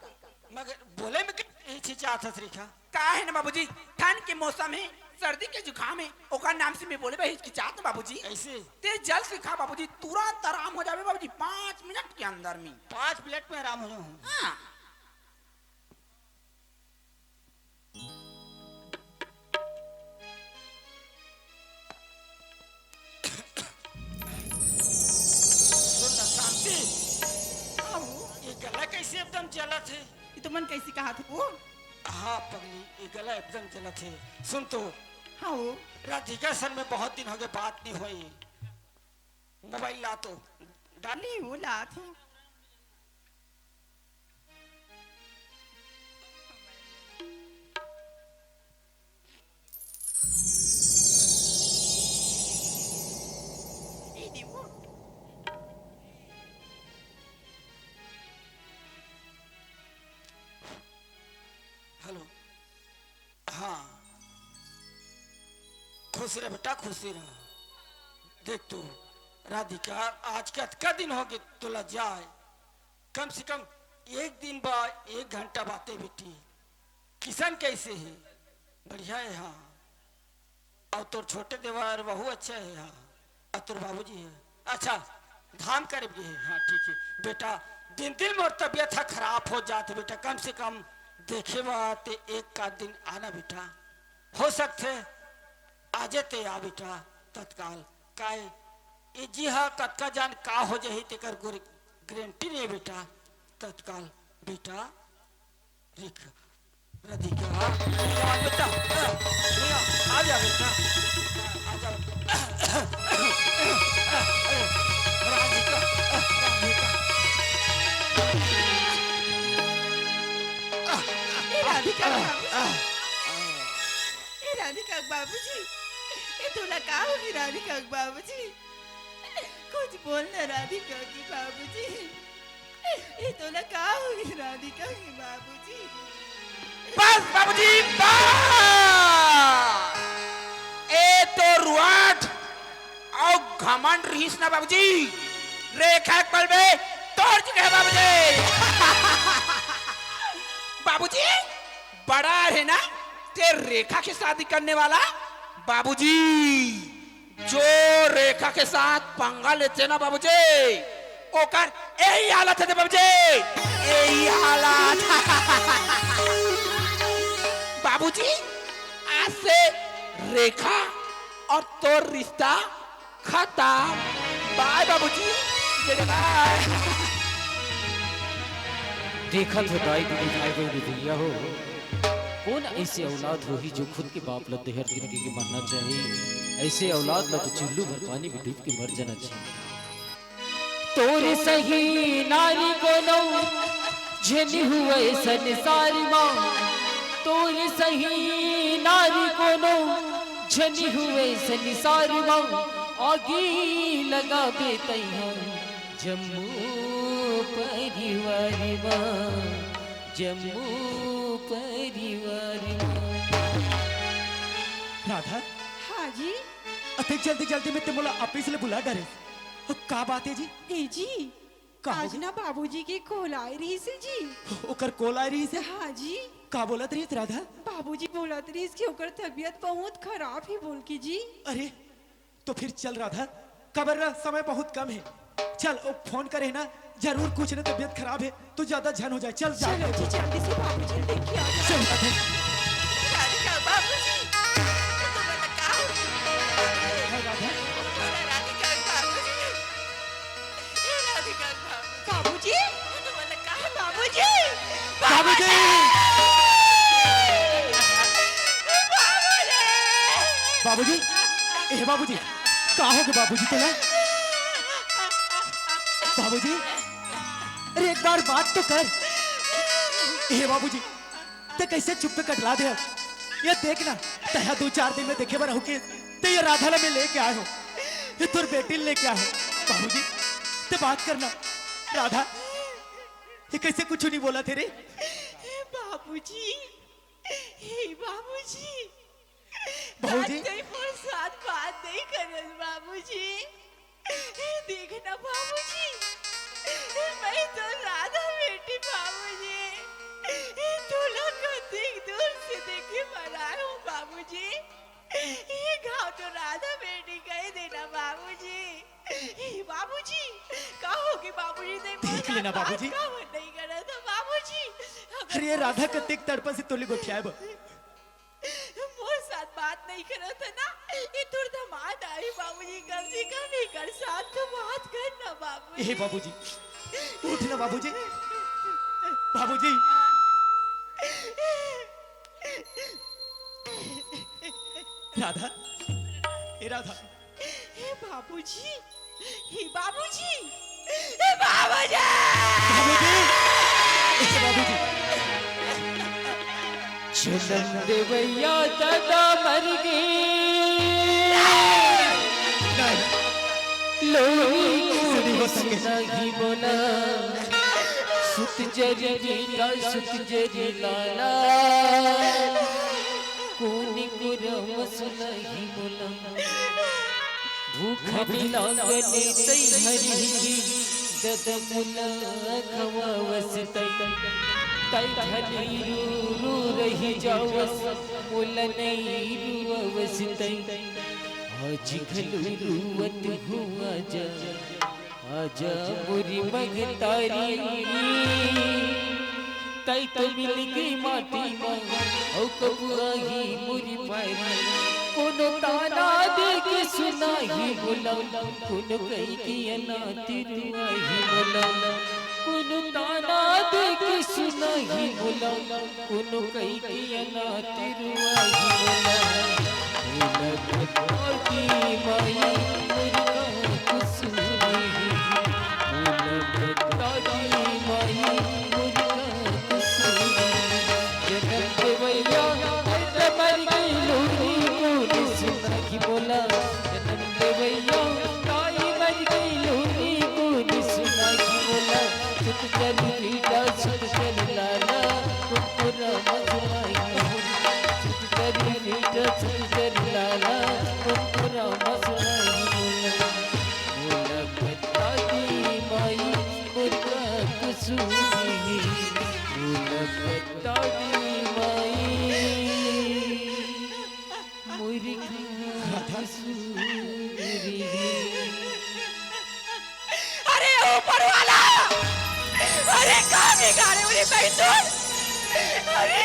मगर बोले में कहीं हिचकिचात हस रेखा? का है ना बाबूजी, ठंड के मौसम है, सर्दी के जुकाम है, ओकर नाम से मैं बोले बर हिचकिचात हूँ बाबूजी। ऐसे? ते जल्द से खा बाबूजी, तुरंत आराम हो जाबे बाबूजी, पाँच मिनट के अंदर में। पाँच मिनट में आराम हो जाऊँ? हाँ। सुन ना शांति। हाँ वो। ये गला कैसे एकदम जलत हे? ये तो मन कैसे कहा था वो? हाँ पगली, ये गला एकदम जलत हे। सुन तो। हाँ वो। राधिका सन में बहुत दिन हो गए बात नहीं हुई। मोबाइल ला तो। डाली वो ला थी। हेलो। हाँ। खुश रह बेटा, खुश रह। देख तू राधिका, आज के अतका दिन हो गए तोला जाए, कम से कम एक दिन बा, एक घंटा बातें बेटी। किशन कैसे है? बढ़िया है। हाँ। अउ तोर छोटे देवर वहू अच्छा है? हाँ। अउ तोर बाबूजी है? अच्छा, धाम करे गे है। हाँ ठीक है बेटा, दिन दिन मोर तबीयत ह खराब हो जात है बेटा, कम से कम देखे बर ते एक आध दिन आना बेटा। हो सकथे आजे ते आ बेटा तत्काल। काय ए जी हा कतका जान का हो जाही तेकर गारंटी नहीं बेटा। तत्काल बेटा। देख राधिका, बेटा, आ जा बेटा, आ जा। राधिका, राधिका। ए राधिका, ए राधिका बाबूजी, ए तोला का होगे राधिका बाबूजी? कुछ बोल ना राधिका के बाबूजी, ए तोला का होगे राधिका के बाबूजी? बस बाबूजी, बस। ए तो रुआट अउ घमंड रहिस ना बाबूजी, रेखा के पल में तोड़ चुके हैं बाबूजी। बाबूजी, बड़ा है ना ते रेखा की शादी करने वाला। बाबूजी, जो रेखा के साथ पंगा लेते ना बाबूजी, ओकर यही हालत है बाबूजी, यही हालत। बाबूजी, आज से रेखा और तोर रिश्ता खत्म। बाय बाबूजी, बेटा बाय। देखत हो दाई दीदी भाई बहन भैया हो, कौन ऐसे औलाद होही जो खुद के बाप ल देहर जिंदगी के मरना चाहिए? ऐसे औलाद ल तो चुल्लू भर पानी में डूब के मर जाना चाहिए। तोर सही नारी कोनो झन हुए संसार मा, तोर सही नारी कोनो झन हुए संसार मा, आगी लगाबे तैहा जम्मो परिवार मा, जम्मो परिवार मा। राधा, हाँ जी। अतेक जल्दी जल्दी में ते मोला ऑफिस ले बुला डरे, का बात है जी? ए जी, का आज होगे? ना बाबूजी के कॉल आए रहिस हे जी। ओकर कॉल आए रहिस हे? हाँ जी। का बोलत रहिस राधा? बाबूजी बोलत रहिस कि ओकर तबीयत बहुत खराब हे बोल के जी। अरे, तो फिर चल राधा, काबर ना, समय बहुत कम है। चल, ओ फोन करे ना, जरूर कुछ ना तबीयत खराब है, तो ज्यादा झन हो जाए। चल जा। चलो जी, जल्दी से बाबूजी देख के आ जाओ। चल राधा। राधिका बाबूजी, तो बोला का? हाय राधा। राधिका बाबूजी, राधिका बाबूजी, बाबूजी, तो बोला का? बाबूजी, बाबूजी। बाबूजी, बाबूजी, ए बाबूजी, का होगे बाबूजी तोला? बाबूजी, अरे एक बार बात तो कर। ए बाबूजी, ते कैसे चुप्पे कटला दे? ये देख ना, तैहा दो चार दिन में देखे बर आहूं के, ते ये राधा ला मैं लेके आए हो, ये तोर बेटी लेके आए हो। बाबूजी, ते बात करना। राधा, ये कैसे कुछ नहीं बोला तेरे? बाबूजी, हे बाबूजी, बाबूजी। आज तई मोर साथ बात नहीं करत बाबूजी। देख ना बाबूजी, मैं तो राधा बेटी बाबूजी, तोला कतेक दूर से देखे बर आए हूँ बाबूजी। ये घाव तो राधा बेटी कह देना बाबूजी। हे बाबूजी, का होगे बाबूजी? नहीं, देख लेना बाबूजी। का नहीं करत हो बाबूजी? अगर अरे ये राधा कतेक तड़पा से तोले गोठियाए बा। मोर साथ बात नहीं करत है ना, ये तोर दामाद आई बाबूजी, कम से कम एकर साथ तो बात कर ना बाबूजी। ए बाबूजी, उठ ना बाबूजी। बाबूजी। राधा, ए राधा। हे बाबूजी, हे बाबूजी, हे बाबूजी। बाबूजी, ए बाबूजी। जनम देवैया दादा मर गे। नहीं, लोरी ऐसे नहीं हो सके। नहीं बोला। सुत जरी बेटा सुत जरी लाला, कोनी कुरम सुनाही बोला। भूख लागने तई हरी ददमुला खवावस तई, तई खाली रू रू रही जावस, मोला नहीं रुआवस तई। आज घलू रुवत हुआ जा, आजा मोरी मगतारी। तई तो मिल गई माटी मा, अउ कबुआ ही मोरी पारी। कोनो ताना दे के सुनाही बोला, कोनो कई के अनातिर आई बोला, कोनो ताना दे के सुनाही बोला, कोनो कई के अनातिर आई बोला। बोला बता दी माई मोर का कसूर हे, बोला बता दी माई मोर का कसूर हे। जनम देवैया, मर गई लोरी, कोन सुनाही बोला। जनम देवैया, ताई मर गई लोरी, कोन सुनाही बोला। सुत चल बेटा, सुत चल लाला, कुकुरा मसुनाही बोला। सुत चल बेटा, सुत चल लाला, कुकुरा मसुनाही बोला। बोला बता दी सुनही, बोला बताड़ी माई, मोरी राधा। सुनही। अरे ऊपर वाला, अरे का बिगाड़े हो रे बैतूल? अरे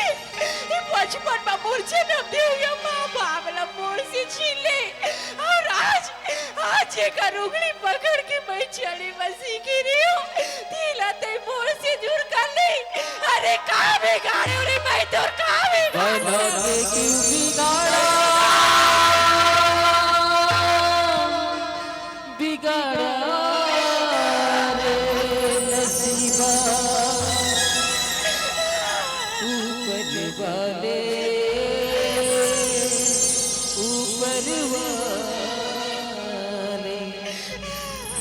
ये बचपन में मुरझे न दे हुए माँ बाप ला मोर से छीन ले, और आज आज जेकर उंगली पकड़ के मैं चले बर सीखे रही हूँ, तेला तै मोर से दूर कर ले। अरे का बिगाड़े रे मैं तोर, का बिगाड़े? गलत क्यों बिगाड़ा, बिगाड़ा रे नसीबा, ऊपर वाले, ऊपर वाले,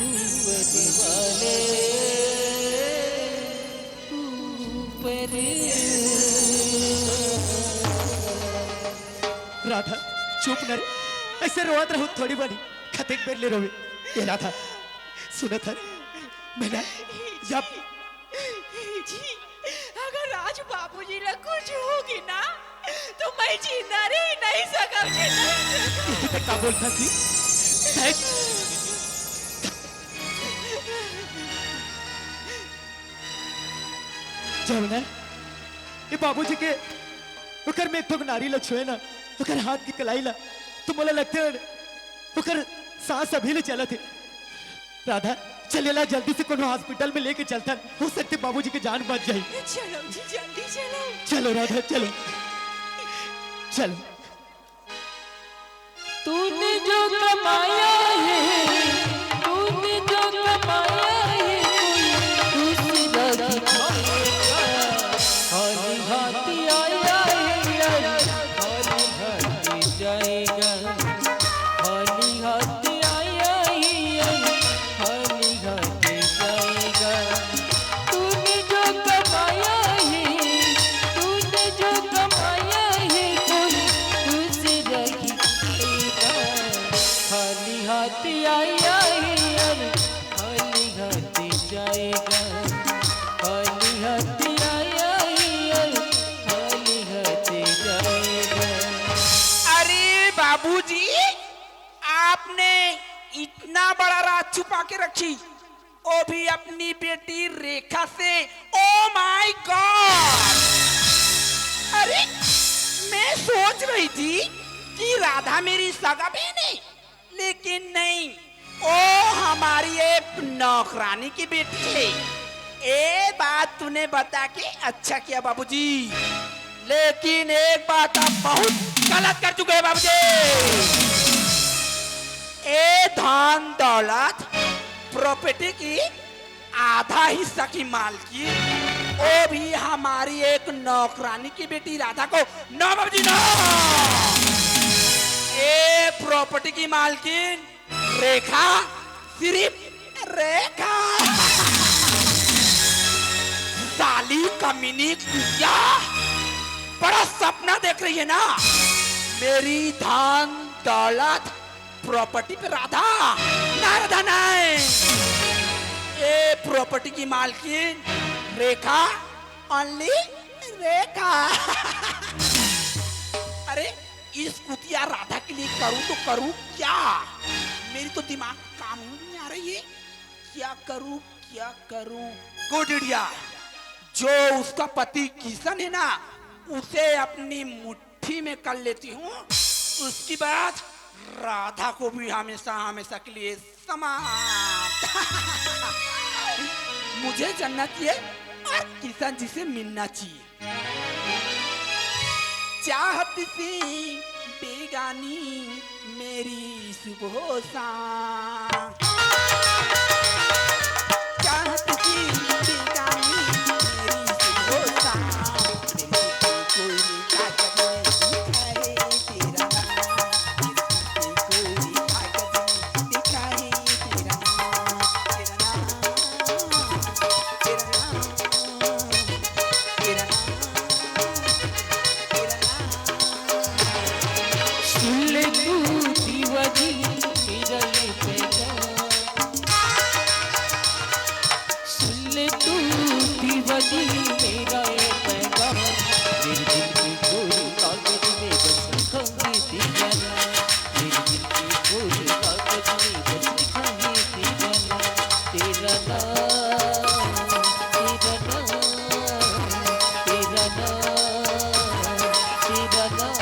ऊपर वाले, ऊपर। राधा, चुप न रे, ऐसे रोवत रहू थोड़ी बनी, कतेक बेर ले रोवे। ए राधा, सुनत हस, मैं ना, या जी, अगर आज बाबूजी ला कुछ होगे ना, तो मैं जिंदा रह नहीं सकब जी, नहीं सकब। ये तो का बोलत हस जी? देख। जब ना, ये बाबूजी के, ओकर में एक ठो नारी ला छुए ना, ओकर हाथ के कलाई ला, तो मोला लगथे, ओकर सांस अभी ले चलत हे। राधा, चल एला जल्दी से कोनो हॉस्पिटल में लेके चलथन, हो सकथे बाबूजी के जान बच जाही। चलो जी, जल्दी चलो। चलो राधा, चलो, चलो। तूने जो कमाया है, तूने जो कमाया है, कोई दूसरा दिखाएगा। खाली हाथ आया है यार, खाली हाथ जाएगा। खाली हाथ आया ही, खाली हाथ जाएगा। तूने जो कमाया है, तूने जो कमाया है, कोई दूसरा ही खाएगा। खाली हाथ आया है, खाली हाथ जाएगा। खाली हाथ आया है, खाली हाथ जाएगा। अरे बाबूजी, आपने इतना बड़ा राज छुपा के रखी, वो भी अपनी बेटी रेखा से। Oh my God! अरे, मैं सोच रही थी कि राधा मेरी सगा बहन है, लेकिन नहीं, वो हमारी एक नौकरानी की बेटी है। ये बात तूने बता के अच्छा किया बाबूजी, लेकिन एक बात आप बहुत गलत कर चुके हैं बाबूजी। ए धन दौलत, प्रॉपर्टी की आधा हिस्सा की मालकिन, वो भी हमारी एक नौकरानी की बेटी राधा को। नो बाबूजी, नो। ए प्रॉपर्टी की मालकिन रेखा, सिर्फ रेखा। साली कमीनी कुतिया, बड़ा सपना देख रही है ना, मेरी धन दौलत प्रॉपर्टी पे राधा, ना राधा नहीं। ए प्रॉपर्टी की मालकिन रेखा, only रेखा। अरे, इस कुतिया राधा के लिए करूं तो करूं क्या? मेरी तो दिमाग काम ही नहीं आ रही है। क्या करूं, क्या करूं? गुड आइडिया। जो उसका पति किशन है ना, उसे अपनी मुट्ठी में कर लेती हूँ। उसके बाद राधा को भी हमेशा हमेशा के लिए समाप्त। मुझे जन्नत चाहिए और किशन जी से मिलना चाहिए। चाहत से बेगानी मेरी सुबह शाम। चाहत से बेगानी मेरी सुबह शाम। दिल की कोई ताकत नहीं है तेरा नाम। दिल की कोई ताकत नहीं है तेरा नाम। तेरा नाम, तेरा नाम। सुन ले तू दीवानी, तेरा ये पैगाम। सुन ले तू मेरा ये पैगाम, मेरे दिल के कोरे कागज में बस लिखूंगी तेरा नाम। मेरे दिल के कोरे कागज में बस लिखूंगी तेरा नाम, तेरा नाम, तेरा नाम, तेरा नाम, तेरा नाम।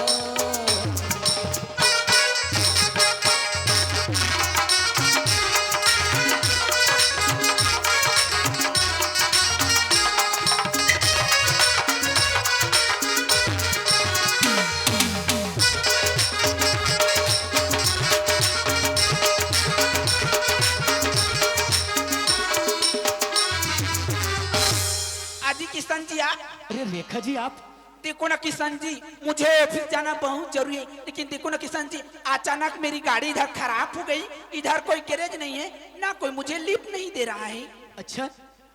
अजी किशन जी, आप अरे रेखा जी, आप? देखो ना किशन जी, मुझे ऑफिस जाना बहुत जरूरी है, लेकिन देखो ना किशन जी, अचानक मेरी गाड़ी इधर खराब हो गई। इधर कोई गैरेज नहीं है, ना कोई मुझे लिफ्ट नहीं दे रहा है। अच्छा,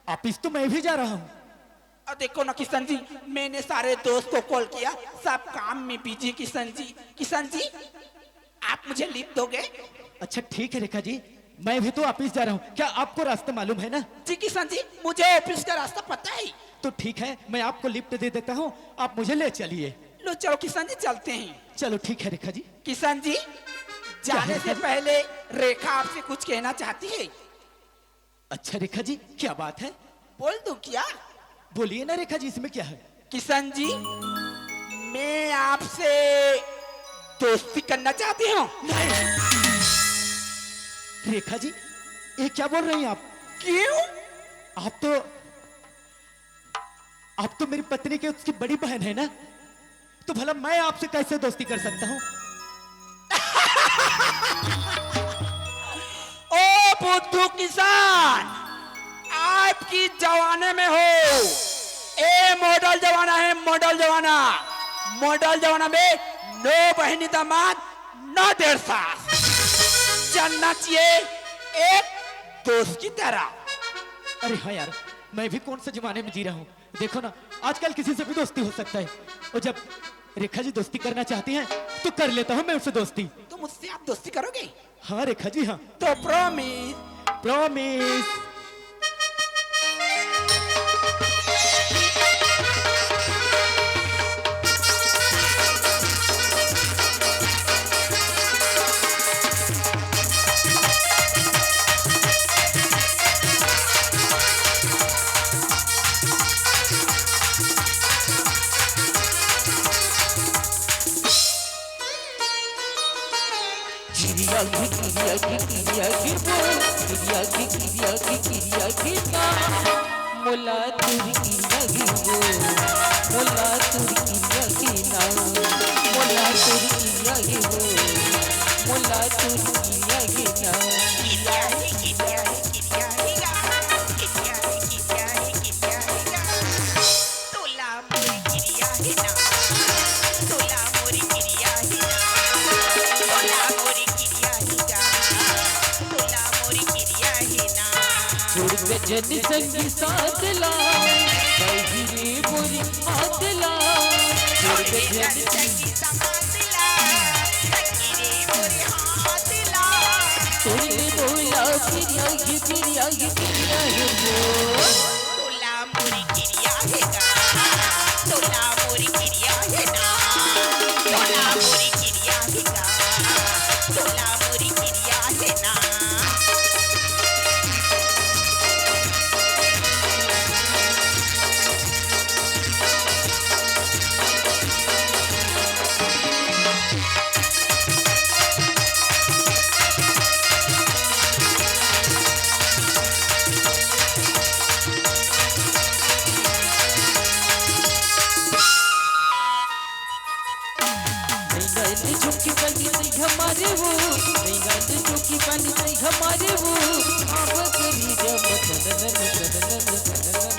ऑफिस तो मैं भी जा रहा हूँ। और देखो ना किशन जी, मैंने सारे दोस्त को कॉल किया, सब काम में बिजी। किशन जी, किशन जी, आप मुझे लिफ्ट दोगे? अच्छा ठीक है रेखा जी, मैं भी तो ऑफिस जा रहा हूँ। क्या आपको रास्ता मालूम है ना? जी किशन जी, मुझे ऑफिस का रास्ता पता है। तो ठीक है, मैं आपको लिफ्ट दे देता हूँ, आप मुझे ले चलिए। लो चलो किशन जी, चलते हैं। चलो ठीक है रेखा जी। किशन जी, क्या है जाने से रेखा जी? पहले रेखा आपसे कुछ कहना चाहती है। अच्छा रेखा जी, क्या बात है? बोल दूं क्या? बोलिए ना रेखा जी, इसमें क्या है? किशन जी, मैं आपसे दोस्ती करना चाहती हूँ। नहीं रेखा जी, ये क्या बोल रही हैं आप? क्यों? आप तो, आप तो मेरी पत्नी के उसकी बड़ी बहन है ना, तो भला मैं आपसे कैसे दोस्ती कर सकता हूँ? ओ बुद्धू किसान, आपकी जमाने में हो, ए मॉडल जमाना है, मॉडल जमाना। मॉडल जमाना में नो बहिनी दामाद, नो देर सास। जानना चाहिए एक दोस्त की तरह। अरे हाँ यार, मैं भी कौन से जमाने में जी रहा हूँ। देखो ना, आजकल किसी से भी दोस्ती हो सकता है। और जब रेखा जी दोस्ती करना चाहती हैं, तो कर लेता हूँ मैं उससे दोस्ती। तो मुझसे आप दोस्ती करोगे? हाँ रेखा जी, हाँ। तो प्रॉमिस। प्रॉमिस। किरिया घी, किरिया घी, किरिया घी बोल, किरिया घी, किरिया घी, किरिया घी ना। मोला तोर किरिया घी बोल, मोला तोर किरिया घी ना। मोला तोर किरिया घी बोल, मोला तोर किरिया घी ना। किरिया घी, किरिया घी, किरिया घी गा, किरिया घी, किरिया घी, किरिया घी गा। तोला मोरी किरिया हे ना, तोला मोरी किरिया हे ना, तोला मोरी किरिया हे गा, तोला मोरी किरिया हे ना। छोड़ के जन संगी साथ ला, बहिरे मोरी हाथ ला। छोड़ के जन संगी साथ ला, बहिरे मोरी हाथ ला। तोरे बोला किरिया हे, किरिया हे, किरिया हे बोल। तोला मोरी किरिया हे ना, तोला मोरी किरिया हे ना, तोला मोरी किरिया हे ना, तोला मोरी किरिया हे ना। नहीं गाइले चौकी पानी नहीं हमारे वो, नहीं गाइले चौकी पानी नहीं हमारे वो, आवा करी जब चननन चननन चननन।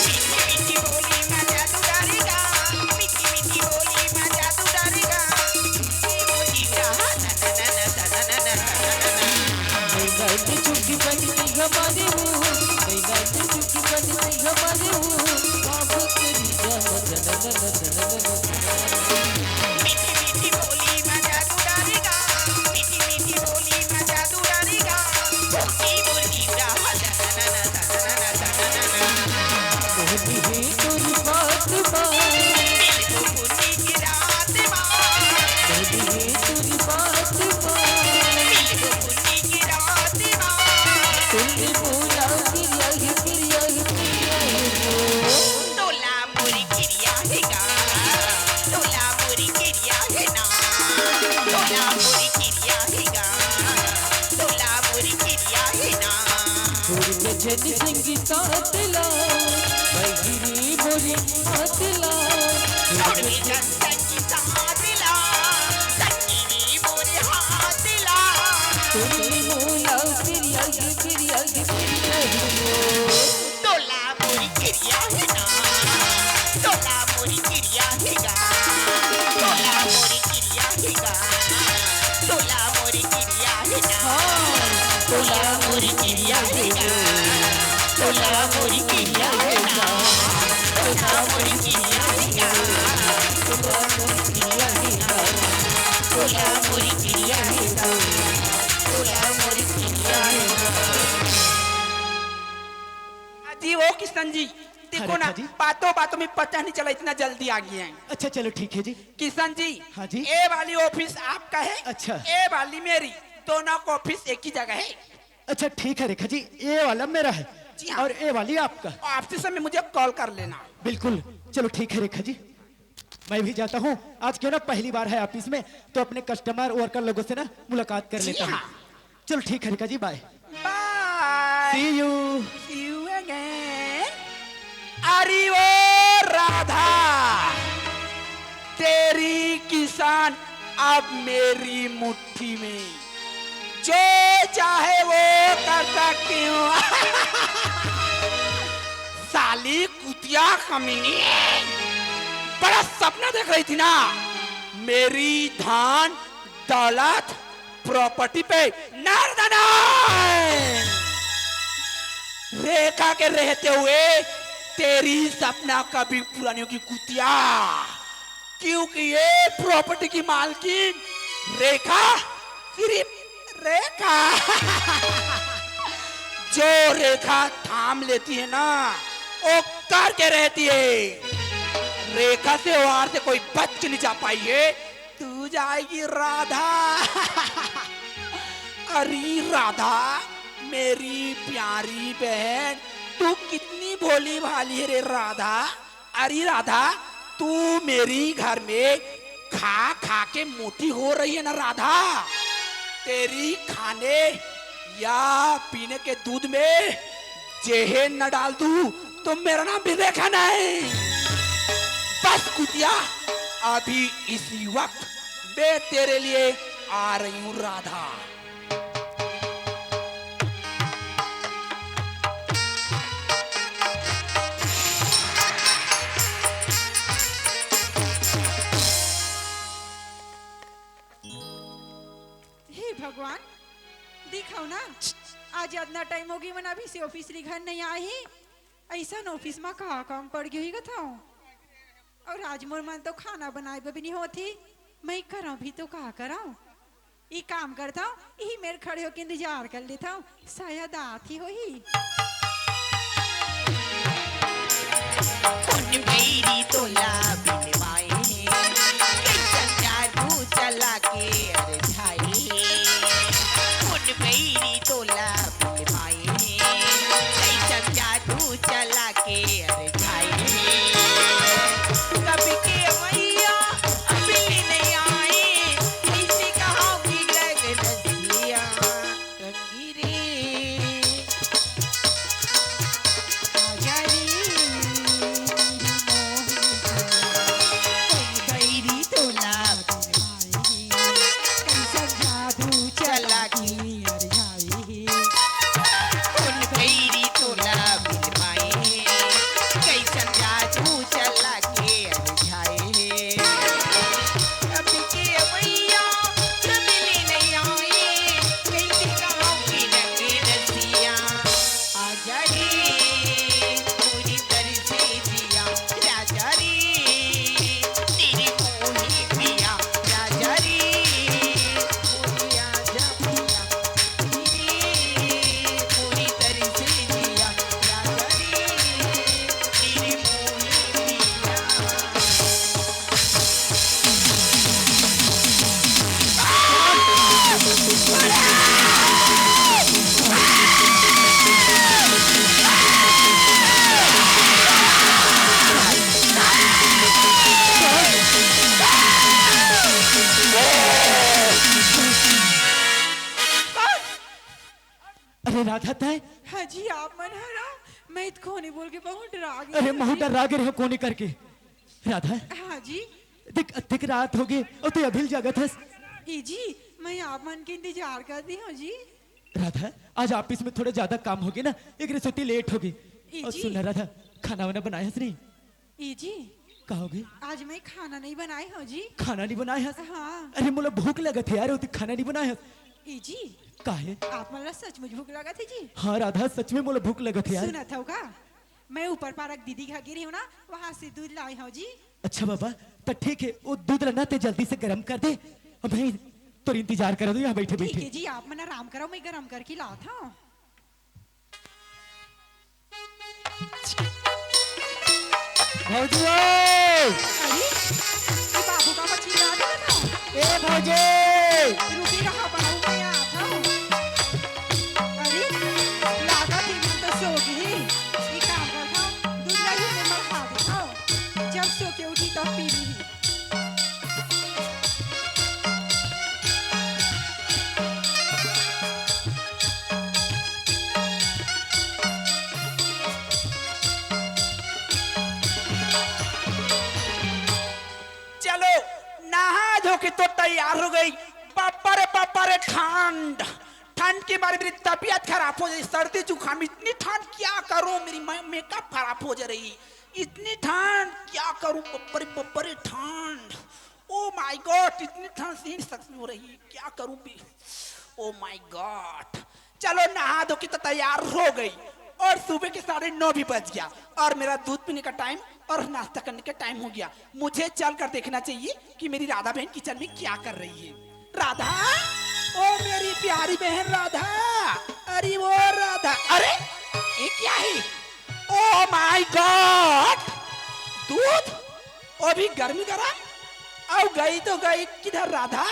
मीठी मीठी बोली मा जादू डारेगा, मीठी मीठी बोली मा जादू डारेगा। नहीं गाइले चौकी पानी नहीं हमारे वो, नहीं गाइले चौकी पानी नहीं हमारे वो, आवा करी जब चननन चननन। मीठी मीठी बोली मा जादू डारेगा, मीठी मीठी बोली मा जादू डारेगा। बोलती बोलती रहा, तना तना तना तना तना तना। तोरी बात बा। मिलबो पुन्नी के रात मा। तोरी बात बा। मिलबो पुन्नी के रात मा। तोरी बोला किरिया हे, किरिया हे, किरिया हे। तोला मोरी किरिया हे गा। तोला मोरी किरिया हे ना। तोला मोरी किरिया हे गा। तोला मोरी किरिया हे ना। छोड़ के झन संगी साथ ला, बहिरी मोरी हाथ ला। छोड़ के झन संगी साथ ला, संगी रे मोरे हाथ ला। तोरी बोला किरिया हे, किरिया हे, किरिया हे। तोला मोरी किरिया हे ना। तोला मोरी किरिया हे गा। तोला मोरी किरिया हे गा। तोला मोरी किरिया हे ना। हाँ। तोला मोरी किरिया हे गा। तोला मोरी किरिया हे ना। तोला मोरी किरिया हे गा। तोला मोरी किरिया हे गा। तोला मोरी किरिया हे गा। तोला मोरी किरिया हे गा। जी, ओ किशन जी, देखो अरे ना, जी। बातों बातों में पता नहीं चला, इतना जल्दी आ गया है। अच्छा, चलो ठीक है जी। किशन जी, हाँ जी। ए वाली ऑफिस आपका है, अच्छा। ए वाली मेरी, दोनों का ऑफिस एक ही जगह है। अच्छा, ठीक है रेखा जी, ए वाला मेरा है जी हाँ। और ए वाली आपका। आपसे समय मुझे कॉल कर लेना। बिल्कुल, चलो ठीक है रेखा जी, मैं भी जाता हूँ। आज क्यों ना पहली बार है ऑफिस में, तो अपने कस्टमर वर्कर लोगों से ना मुलाकात कर जी लेता हूँ। हाँ। चलो ठीक है रेखा जी, बाय। Bye। See you। See you again। अरे ओ राधा, तेरी किसान अब मेरी मुट्ठी में, जो चाहे वो कर सकती हूँ। साली कुतिया कमीनी, बड़ा सपना देख रही थी ना, मेरी धन दौलत प्रॉपर्टी पे नर्दना। रेखा के रहते हुए तेरी सपना कभी पूरा नहीं होगी कुतिया, क्योंकि ये प्रॉपर्टी की मालकिन रेखा, सिर्फ रेखा। जो रेखा थाम लेती है ना, वो करके रहती है। रेखा से वार से कोई बच के नहीं जा पाई है। तू जाएगी राधा। अरे राधा, मेरी प्यारी बहन, तू कितनी भोली भाली है रे राधा। अरे राधा, तू मेरी घर में खा खा के मोटी हो रही है ना राधा। तेरी खाने या पीने के दूध में जहर न डाल दूं तो मेरा नाम विवेक है नहीं। बस कुतिया, अभी इसी वक्त मैं तेरे लिए आ रही हूँ राधा। हे भगवान, दिखाओ ना, आज इतना टाइम होगे, मन अभी से ऑफिस ले घर नहीं आए हे। अइसन ऑफिस मा का काम पड़ गे होही कथंव। अउ आज मोर मन तो खाना बनाए बर भी नहीं होत हे, मैं करंव भी तो का करंव। ई काम करथंव, इही मेर खड़े होके इंतजार कर लेथंव, शायद आत ही होही। कोन बइरी तोला बिलवाए हे, कइसन जादू चला के अरझाए हे। कोन बइरी तोला बिलवाए हे, कइसन जादू चला के अरझाए हे। कब के मइया अभी ले नइ आए, कइसे कहांव कि लग रसिया। रंगी रे, आजा रे, मोहन कोई बइरी तोला बिलवाए हे, कइसन जादू चला के अरझाए हे। कोन बइरी तोला बिलवाए हे, कइसन जादू राधा, तैं? हाँ जी, आप मन हरा। मैं तो कोनी बोल के बहुत डरा गे अरे, महूँ डरा गे रेहेंव कोनी करके। राधा, हाँ जी। देख, अतेक रात होगे अउ तैं अभी ले जागत हस। ए जी, मैं आप मन के इंतजार करत रेहेंव जी। राधा, आज office में थोड़ा ज्यादा काम होगे ना, एकरे सेती late होगे। ए अउ जी। सुन ना राधा, खाना वाना बनाए हस नहीं? ए जी। का होगे? आज मैं खाना नहीं बनाए हंव जी। खाना नहीं बनाए हस? हाँ। अरे, मोला भूख लगत हे यार, अउ तैं खाना नहीं बनाए हस। ए जी। काहे? आप मन ला सचमुच भूख लगत हे जी? हाँ राधा, सच में मोला भूख लगत हे यार। सुनत हव का? मैं ऊपर पारक दीदी घर गे रेहेंव ना, वहाँ से दूध लाए हंव जी। अच्छा बाबा, त ठीक हे, वो दूध ला ना तैं जल्दी से गरम कर दे, अभी तोर इंतजार करत हंव यहाँ बइठे बइठे। ठीक हे जी, आप मन आराम करव, मैं गरम करके लात हंव। भौजी हो! अरे, ये बाबू का मछली आ गया था। ए भौजी! रुकी रहा बाबू, मैं आता हूँ। अरे, लागा थी मन तो सो गई। एक काम करता हूँ, दूध ला ही में मर खा देता हूँ। जब सो के उठी तब पी ली। चलो, नहा धो के तो तैयार हो गई। बापा रे, बापा रे, ठंड, ठंड के मारे मेरी तबीयत खराब हो जाए, सर्दी जुकाम, इतनी ठंड क्या करूं, मेरी मे-, makeup खराब हो जा रही, इतनी ठंड क्या करूं, बप्परे बप्परे ठंड, oh my God, इतनी ठंड से नहीं सकती हो रही, क्या करूं भी, oh my God। चलो, नहा धो के तो तैयार हो गई और सुबह के साढ़े नौ भी बज गया और मेरा दूध पीने का टाइम और नाश्ता करने का टाइम हो गया। मुझे चल कर देखना चाहिए कि मेरी राधा बहन किचन में क्या कर रही है। राधा, ओ मेरी प्यारी बहन राधा, अरे वो राधा, अरे ये क्या है? Oh my God, दूध, वो भी गर्मी गर्म। अब गई तो गई किधर राधा?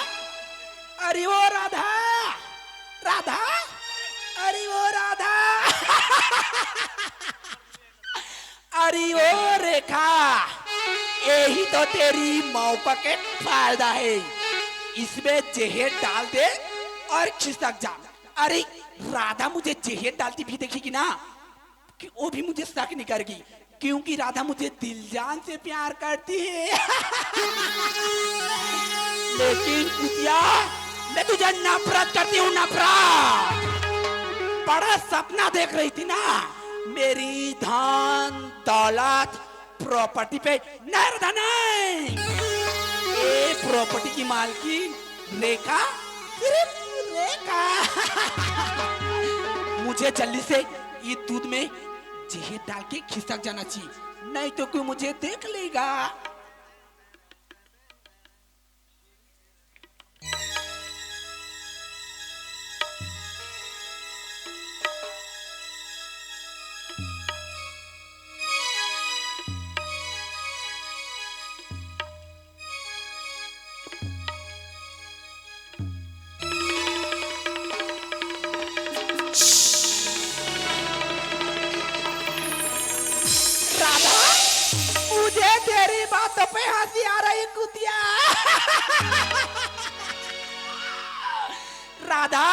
अरे वो राधा, राधा, अरे वो राधा। अरे ओ रेखा, यही तो तेरी मौका के फायदा है, इसमें जहर डाल दे और खिसक जा। अरे राधा मुझे जहर डालती भी देखेगी ना, कि वो भी मुझे शक नहीं करेगी, क्योंकि राधा मुझे दिल जान से प्यार करती है। लेकिन कुतिया, मैं तुझे नफरत करती हूँ, नफरत। बड़ा सपना देख रही थी ना, मेरी धन दौलत प्रॉपर्टी पे। नहीं राधा, नहीं, ये प्रॉपर्टी की मालकिन रेखा, सिर्फ रेखा। मुझे जल्दी से ये दूध में जहर डाल के खिसक जाना चाहिए, नहीं तो कोई मुझे देख लेगा। राधा, मुझे तेरी बातों पे हंसी आ रही, कुतिया। राधा,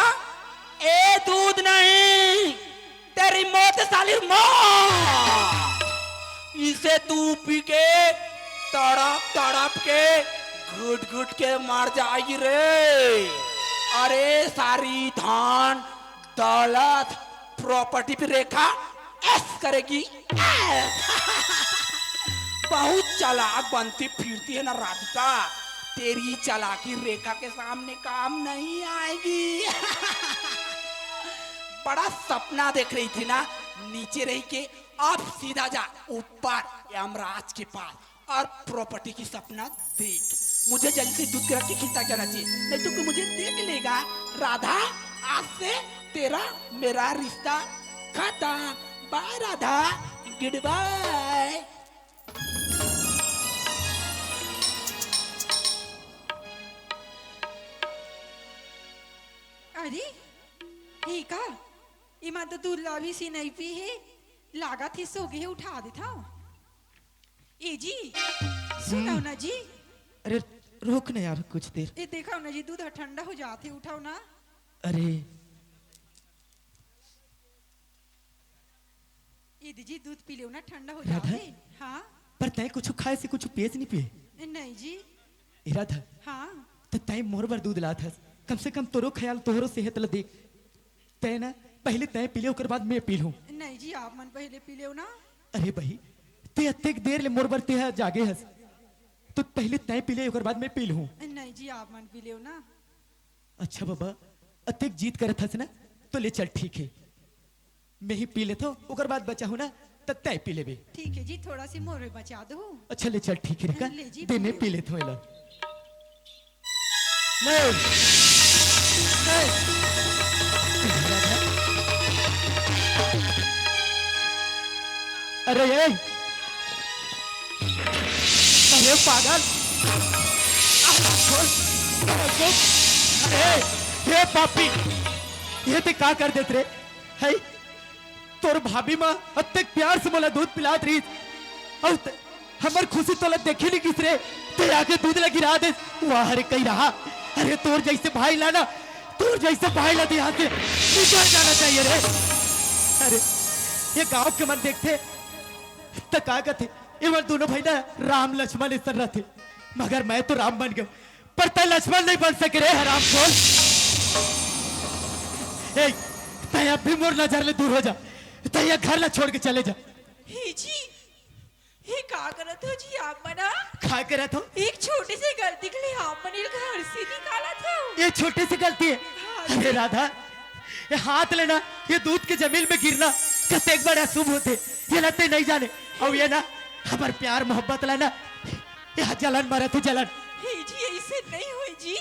ए दूध नहीं, तेरी मौत, साली मौत। इसे तू पी के तड़प तड़प के घुट घुट के मर जाएगी रे। अरे सारी धन दौलत प्रॉपर्टी पे रेखा ऐश करेगी। बहुत चालाक बनती फिरती है ना राधिका, तेरी चालाकी रेखा के सामने काम नहीं आएगी। बड़ा सपना देख रही थी ना, नीचे रह के, अब सीधा जा ऊपर यमराज के पास और प्रॉपर्टी की सपना देख। मुझे जल्दी से दूध के रख के खिसक जाना चाहिए, नहीं तो कोई मुझे देख लेगा। राधा, आज से तेरा मेरा रिश्ता खत्म। बाय राधा, गुड बाय। अरे, हे का? इमा तो दूध ला भी सी नहीं पी है, लागत ही सो गए, उठा देता हूँ। ए जी, सुनो हम्म। ना जी। अरे, रुक ना यार, कुछ देर। ए, देखो ना जी, दूध ठंडा हो जाते, उठाओ ना। अरे, दीदी जी, दूध पी लेव ना, ठंडा हो राधा? जाओगे। हाँ। पर तैं कुछ खाए से कुछ पिए से नहीं पिए? नहीं जी। ए राधा, हाँ। त तैं मोर बर दूध लात हस, कम से कम तोरो ख्याल, तोहरो सेहत ला देख। तैं ना, पहले तैं पी ले, ओकर बाद मैं पी लूं। नहीं जी, आप मन पहले पी लेव ना। अरे बही, तैं अतेक देर ले मोर बर तैं जागे हस, तो पहले तैं पी ले, ओकर बाद मैं पी लूं। नहीं जी, आप मन पी लेव ना। अच्छा बाबा, अतेक जिद करत हस ना, तो ले चल, ठीक हे, मैं ही पी लेथों, ओकर बाद बचा हूं ना, त तैं पी लेबे। ठीक हे जी, थोड़ा सी मोर बचा दो। अच्छा ले चल, ठीक हे रे का, ले जी, दे मैं पी पी लेथों एला। नहीं, नहीं। अरे ए, अरे पागल, अरे, हे पापी, ये तैं का कर देत रे? है, तोर भाभी माँ अतेक प्यार से मोला दूध पिलात रहिस, अउ त-, हमर खुशी तोला देखे नहीं गिस रे, तैं आके दूध ला गिरा देस। वाह रे कई रहा, अरे तोर जैसे भाई ला ना, तोर जैसे भाई ला तो यहाँ से निकल जाना चाहिए रे। अरे ये गांव के मन देखथे त का कथे, एमन दोनों भाई ना राम लक्ष्मण असन रथे, मगर मैं तो राम बन गेंव, पर तैं लक्ष्मण नहीं बन सके रे हरामखोर। ए, तैं अब भी मोर नजर ले दूर हो जा, तैं ये घर ला छोड़ के चले जा। हे जी, ये का करत हो जी आप मन ह? का करत हो? एक छोटे से गलती के लिए आप मन ल घर से निकालत हो। ये छोटे से गलती हे? हाँ अरे जी। राधा, ये हाथ ले ना, ये दूध के जमीन में गिरना कतेक बड़ा शुभ होथे, ये ला तैं नहीं जाने। अउ ये ना, हमर प्यार मोहब्बत ला ना, ये जलन मरत हे, जलन। हे जी, ऐसे नहीं होय जी,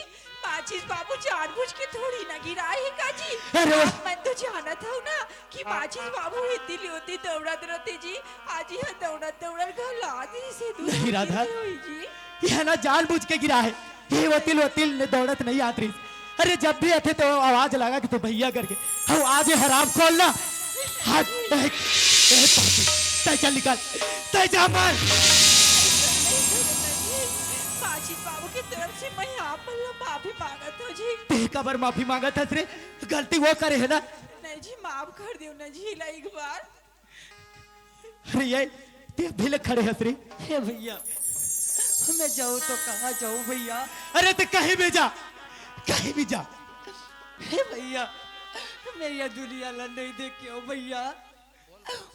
माचिस बाबू जानबूझ के थोड़ी ना गिराए हे का जी? अरे वाह। आप मन तो जानत हो ना कि माचिस बाबू एती ले ओती दौड़त रथे जी, आज ये दौड़त दौड़त घर ला दिस हे दूध नहीं राधा, पीते हुए जी। ये ना जानबूझ के गिरा हे, ये ओती ले ओती ले दौड़त नहीं आत रहिस। अरे जब भी आथे तो आवाज लगा के तो भैया करके, हम आज ये हरामखोर ना, आज ए, ए, पापी, तैं चल निकल, तैं जा मर। माचिस बाबू की तरफ से मैं आप मन ला माफी मांगत हूँ जी। तैं काबर माफी मांगत हस रे? गलती वो करे हे ना। नहीं जी, माफ कर देव ना जी, ला एक बार। अरे ये, तैं अभी ले खड़े हस रे। हे भैया, मैं जाऊँ तो कहाँ जाऊँ भैया? अरे तैं कहीं भी जा, कहीं भी जा। हे भैया, मैं ये दुनिया ला नहीं देखे हो भैया,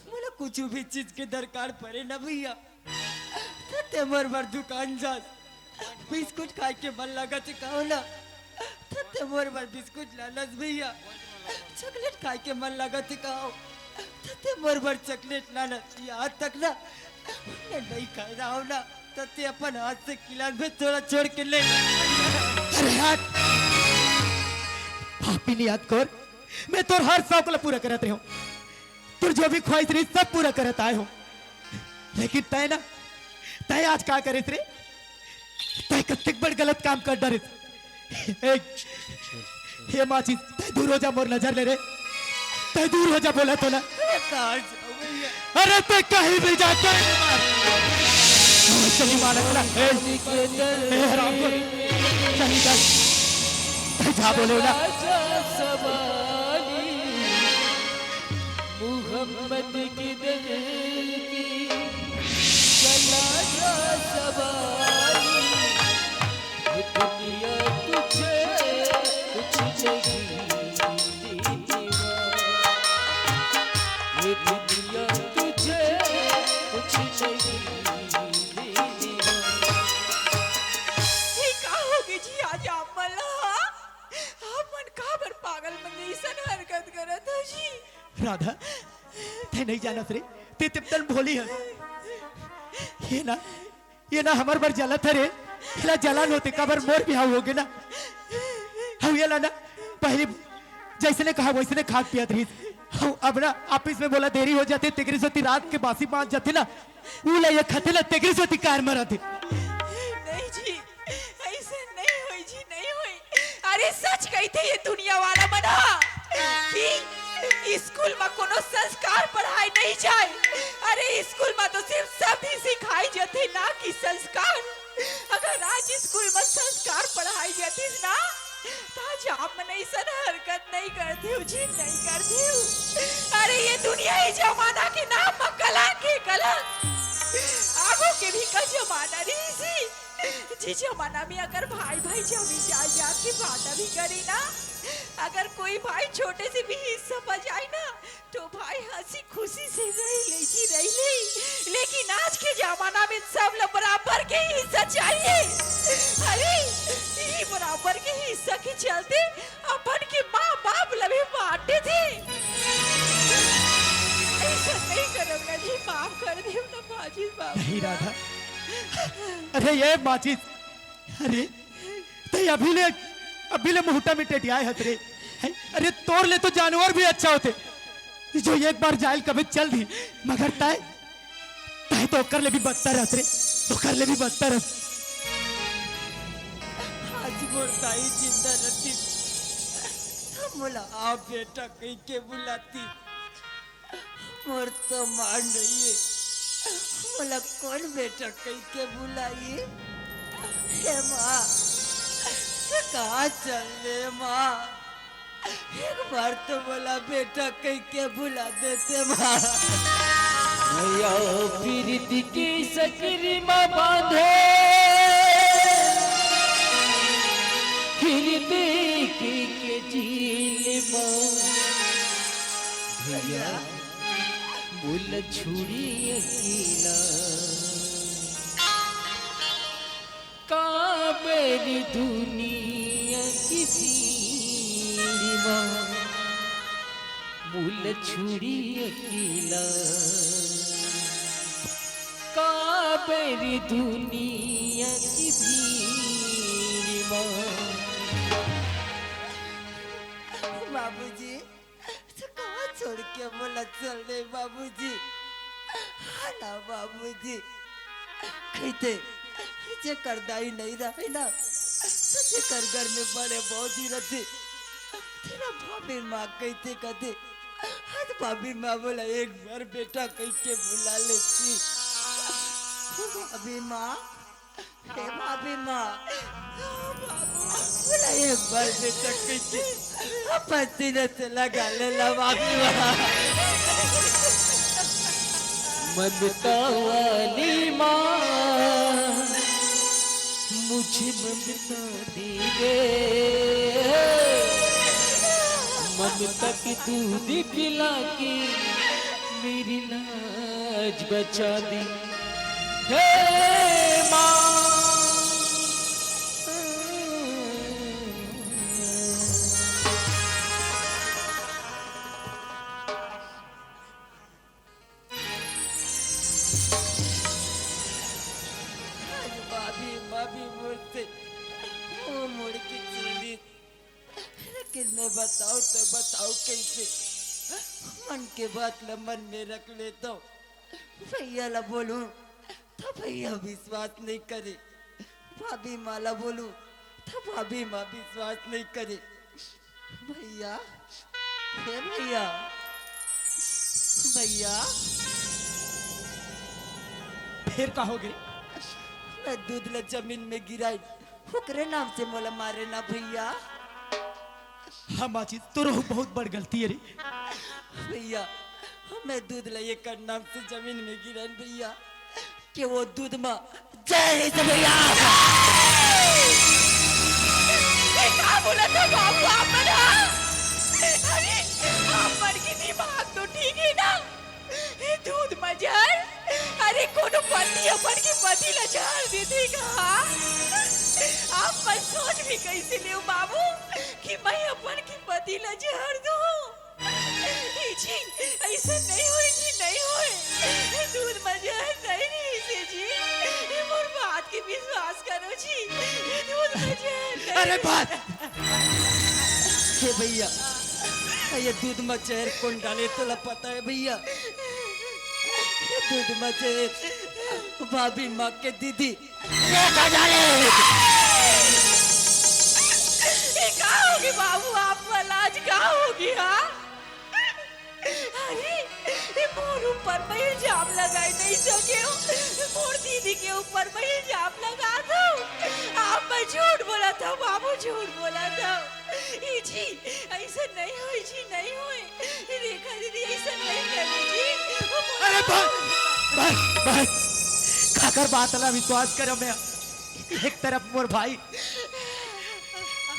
मोला कुछ भी चीज के दरकार पड़े ना भैया, त तैं मोर बर दुकान जास, बिस्कुट खाए के मन लागत हे कहो ना, त तैं मोर बर बिस्कुट लानस भैया, चॉकलेट खाए के मन लागत हे कहो, त तैं मोर बर चॉकलेट लानस। यहाँ तक ना, मैं नहीं खा रहा हूँ ना, त तैं अपन हाथ से खिलान में थोड़ा छोड़ के ले। अरे यार, पापी नियत खोर, मैं तोर हर शौक ला पूरा करत रहे हूँ, तोर जो भी ख्वाहिश रही सब पूरा करत आए हूँ, लेकिन तैं ना, तैं आज का करिस रे? तैं कतेक बड़ गलत काम कर डारिस। ए, हे माचिस, तैं दूर हो जा, मोर नजर ले रे। तैं दूर हो जा, बोला तो ना। अरे कहाँ जाऊँ भैया? अरे तैं कहीं भी जा, कहीं भी मार। चली मालक ना। ए, ए, हराम को। चली जा। तैं जा बोले ना। राजा सवाली, मोहम्मद की दर की चला जा सवारी। ये दुनिया तुझे कुछ नहीं देने वाली। ये दुनिया तुझे कुछ नहीं देने वाली। ये का होगे जी आज आप मन ला? आप मन काबर पागल मन जैसन हरकत करत हो जी? राधा, तैं नहीं जानस रे, तैं तिप्तन भोली हस। ये ना, ये ना हमर बर जलत हे रे, एला जलन होथे, काबर मोर बिहाव होगे ना। हऊ एला ना, पहली जैसने कहा वैसने खात पियत रहिस। हऊ अब ना office में मोला देरी हो जाथे, तेकरे सेती रात के बासी मांस जाथे ना, ऊ ला ये खाथे ना, तेकरे सेती कार मरत हे। नहीं जी, ऐसे नहीं होई जी, नहीं होई। अरे सच कहिथे ये दुनिया वाला मन ह कि स्कूल म कोनो संस्कार पढ़ाए नहीं जाए। अरे स्कूल म तो सिर्फ शब्द ही सिखाए जाथे, ना कि संस्कार। अगर आज स्कूल म संस्कार पढ़ाए जातिस ना, त आज आप मन अइसन हरकत नइ करतेव जी, नइ करतेव। अरे ये दुनिया, ये जमाना के नाम म कलंक हे, कलंक। आगू के भी का जमाना रहिस हे, जे जमाना में अगर भाई भाई जमीन जायदाद के बांटा भी करे ना, अगर कोई भाई छोटे से भी हिस्सा पा जाए ना, तो भाई हंसी खुशी से रह ले जी, रह ले। लेकिन आज के जमाना में सब ला बराबर के हिस्सा चाहिए। अरे, ये बराबर के हिस्सा के चलते अपन के माँ बाप ला भी बांटे थे। अइसन नइ करव ना जी, माफ कर देव ना बाजी बाबू। नहीं राधा, अरे ये माचिस, अरे तैं अभी ले, अभी ले मुहूटा में टेटियाए हस रे। हैं? अरे तोर ले तो जानवर भी अच्छा होते, जो एक बार जायल कबे चल दी, मगर तैं, तैं तो ओकर ले भी बदतर हस रे, ओकर ले भी बदतर हस। आज मोर दाई जिंदा रहती, त मोला आप बेटा कहि के बुलाती। मोर तो माँ नइ हे, मोला कोन बेटा कहि के बुलाही? हे माँ, तैं कहाँ चल दे माँ? एक बार तो मोला बेटा कहि के बुला देते माँ। भैया, पीरित के सकरी म बांधे, फिर देखे के झील म। भैया, मोला छोड़ी अकेला। काबर दुनिया के भीड़ म मोला छोड़ी अकेला। काबर दुनिया के भीड़ म। बाबूजी, तैं कहाँ छोड़ के मोला चल दे बाबूजी? हाँ ना बाबूजी, कहिथे जेकर दाई नइ रहे ना, त जेकर घर में बड़े बाबूजी रहिथे, तेला भाभी माँ कहिथे कहिथे। आज भाभी माँ मोला एक बार बेटा कहि के बुला लेती। भाभी माँ, हे भाभी माँ, बोला एक बार बेटा कहि के अपन सीने से लगा ले ला भाभी माँ। ममता वाली माँ, मुझे ममता दे दे, ममता के दूध पिला के मेरी लाज बचा दे। हे माँ। आज भाभी, भाभी मोर से मुंह मोड़ के चली। लेकिन मैं बताऊं तो बताऊं कैसे? मन के बात ला मन में रख लेता हूँ। भैया ला बोलूं तो भैया विश्वास नहीं करे, भाभी माँ ला बोलूं तो भाभी माँ विश्वास नहीं करे। भैया, हे भैया, भैया। फेर का होगे? मैं दूध ला जमीन में गिराई, ओकरे नाम से मोला मारे ना भैया। हाँ माँ जी, तोरो बहुत बड़ गलती हे रे। भैया, मैं दूध ला एकर नाम से जमीन में गिराई भैया, के वो दूध म जहर हे भैया। ये का बोलत हे बाबू आप मन, हाँ? अरे, आप मन के दिमाग तो ठीक हे ना? ये दूध म जहर? अरे, कोनो पति अपन के पति ला जहर देथे का? आप मन सोच भी कैसे लेव बाबू कि मैं अपन के पति ला जहर दूं? ए जी, अइसन नइ होय जी, नइ होय। दूध म जहर नइ रहिस हे जी। ए मोर बात के विश्वास करो जी। दूध म जहर नइ अरे रहिस। बात, हे भैया, ये दूध म जहर कोन डाले तोला पता हे भैया? ये दूध म जहर भाभी माँ के दीदी ये का जाने? ये का होगे बाबू, आप मन आज का होगे, हाँ? अरे, ये मोर ऊपर में इल्जाम लगाए नइ सकेव, मोर दीदी के ऊपर में इल्जाम लगा दो। आप मन झूठ बोलत हो बाबू, झूठ बोला था। ए जी, ऐसा नहीं होय जी, नहीं होय। रेखा दीदी ऐसा नहीं करे जी। वो बोला अरे बस, बस, बस। काकर बात ला विश्वास करो मैं। एक तरफ मोर भाई,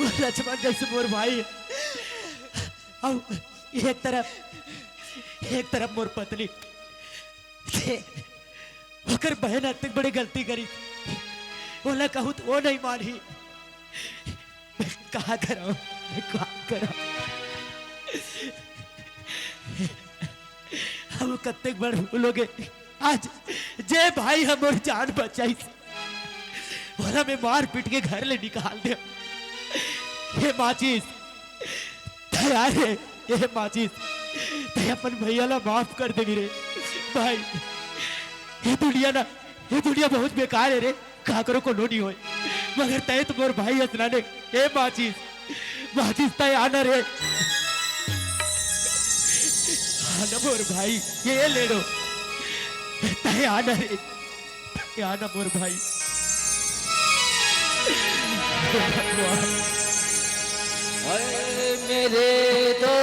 मोर लक्ष्मण जैसे मोर भाई, अउ एक तरफ, एक तरफ मोर पत्नी। ते ओकर बहन अतेक बड़े गलती करी, ओला कहूँ त वो नहीं मानही। मैं का करंव, मैं का करंव? हम कतेक बड़ भूल हो गए। आज जे भाई हमर जान बचाइस, ओला मैं मार पीट के घर ले निकाल देंव। हे माचिस, तैयार हे, हे माचिस, तैं अपन भैया ला माफ कर देबे रे। भाई, ये दुनिया ना, ये दुनिया बहुत बेकार हे रे। काकरो कोनो नहीं होय, मगर तैं तो मोर भाई हस ना रे। ए माचिस, माचिस तैं आना रे। आना मोर भाई, ये ले लो। तैं आना रे, तैं आना मोर भाई। हाय मेरे दो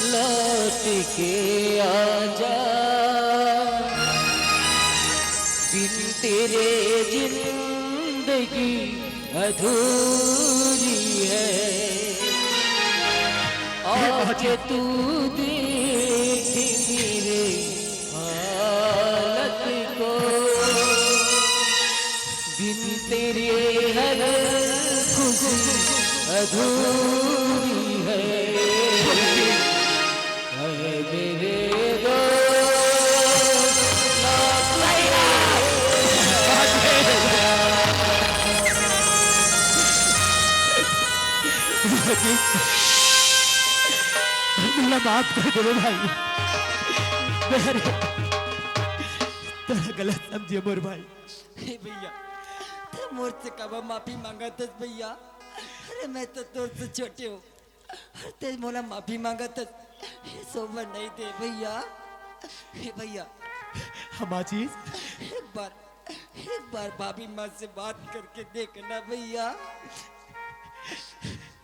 लौट के आजा, बिन तेरे जिंदगी अधूरी है। आके तू देख मेरे हालत को, बिन तेरे हर खुशी अधूरी है। हाय मेरे दोस्त, ना तू मोला माफ कर दे रे भाई। मैं तोला गलत समझे मोर भाई। हे भैया, तैं मोर से काबर माफी मांगत हस भैया? अरे मैं तो तोर से छोटे हूँ। अरे तैं मोला माफी मांगत हस, ये शोभा नहीं दे भैया। हे भैया। हाँ माचिस। एक बार, एक बार भाभी माँ से बात करके देखना भैया।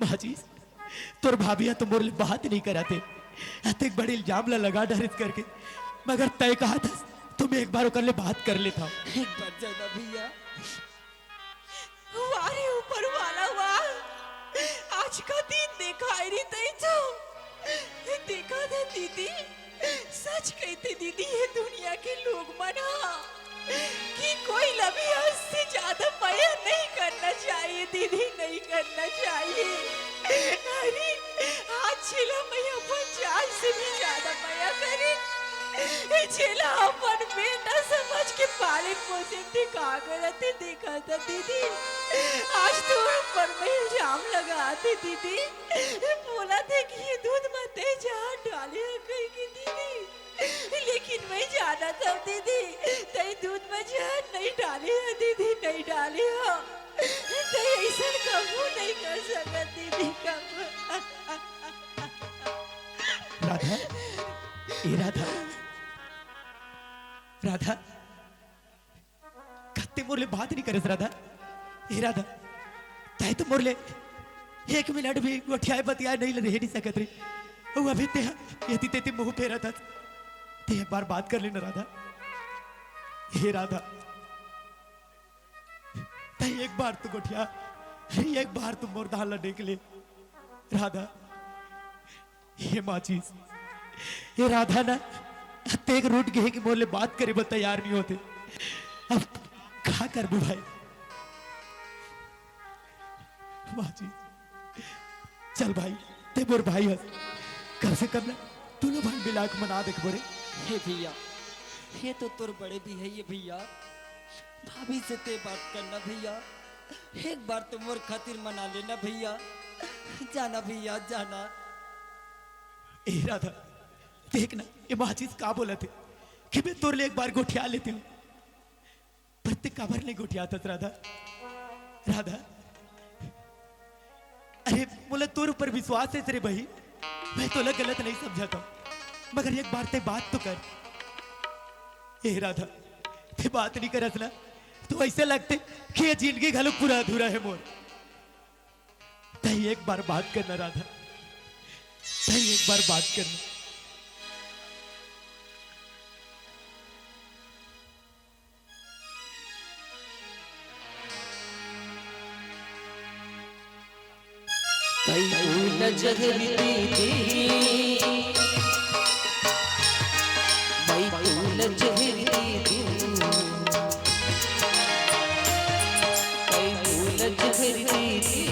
माचिस, तोर भाभी ह तो मोर ले बात नहीं करत हे। अतेक बड़े इल्जाम ला लगा डरिस करके, मगर तैं कहत हस, त मैं एक बार ओकर ले बात कर लेथंव। एक बार जाना भैया। वाह रे ऊपर वाला वाह, आज का दिन देखाय रे तैं तो। देखा था दीदी, सच कहते दीदी, ये दुनिया के लोग मन ह कि कोई ला भी हद से ज्यादा मया नहीं करना चाहिए दीदी, नहीं करना चाहिए। अरे आज जेला मैं अपन जान से भी ज्यादा मया करें, जेला अपन बेटा समझ के पाले पोसे थे, का गलत है देखा था दीदी। आज तोर ऊपर में इल्जाम लगा थे दीदी, बोला थे कि ये दूध में तैं जहर डाले है कहीं की दीदी। लेकिन मैं जानत हंव दीदी, तैं दूध में जहर नहीं डाले है दीदी, नहीं डाले है। तैं ऐसा कबू नहीं कर सकत दीदी, कबू। राधा, ए राधा, राधा, कत्ते मोर ले बात नहीं करस राधा। ए राधा, तैं तो मोर ले एक मिनट भी गोठियाए बतियाए नहीं रह नहीं सकत रे। अउ अभी तैं ह एती तेती मुंह फेरत हस। तैं एक बार बात कर लेना राधा। हे राधा, तैं एक बार तो गोठिया, अरे एक बार तो मोर दाल ला देख ले राधा। हे माचिस, ये राधा ना अतेक रूठ गे हे कि मोर ले बात करे बर तैयार नहीं होते। अब का करबो भाई? माचिस, चल भाई, तैं मोर भाई हस, कम से कम ना दोनों भाई मिला के मना देखबो रे। हे भैया, ये तो तोर बड़े भी है ये भैया, भाभी से तैं बात करना भैया, एक बार तो मोर खातिर मना लेना भैया, जाना भैया जाना। ए राधा, देख ना, ये माचिस का बोलत हे कि मैं तोर ले एक बार गोठिया लेते हंव, पर तैं काबर नहीं गोठियात हस राधा? राधा, अरे मोला तोर ऊपर विश्वास हे रे बही, मैं तोला गलत नहीं समझत हंव, मगर एक बार तैं बात तो कर। ए राधा, तैं बात नहीं करस ना, तो ऐसे लगते कि ये जिंदगी घलो पूरा अधूरा है मोर। तही एक बार बात करना राधा, तही एक बार बात करना। तैं मोला जहर दे दे, मैं तोला जहर दे दूं। तैं मोला जहर दे दे,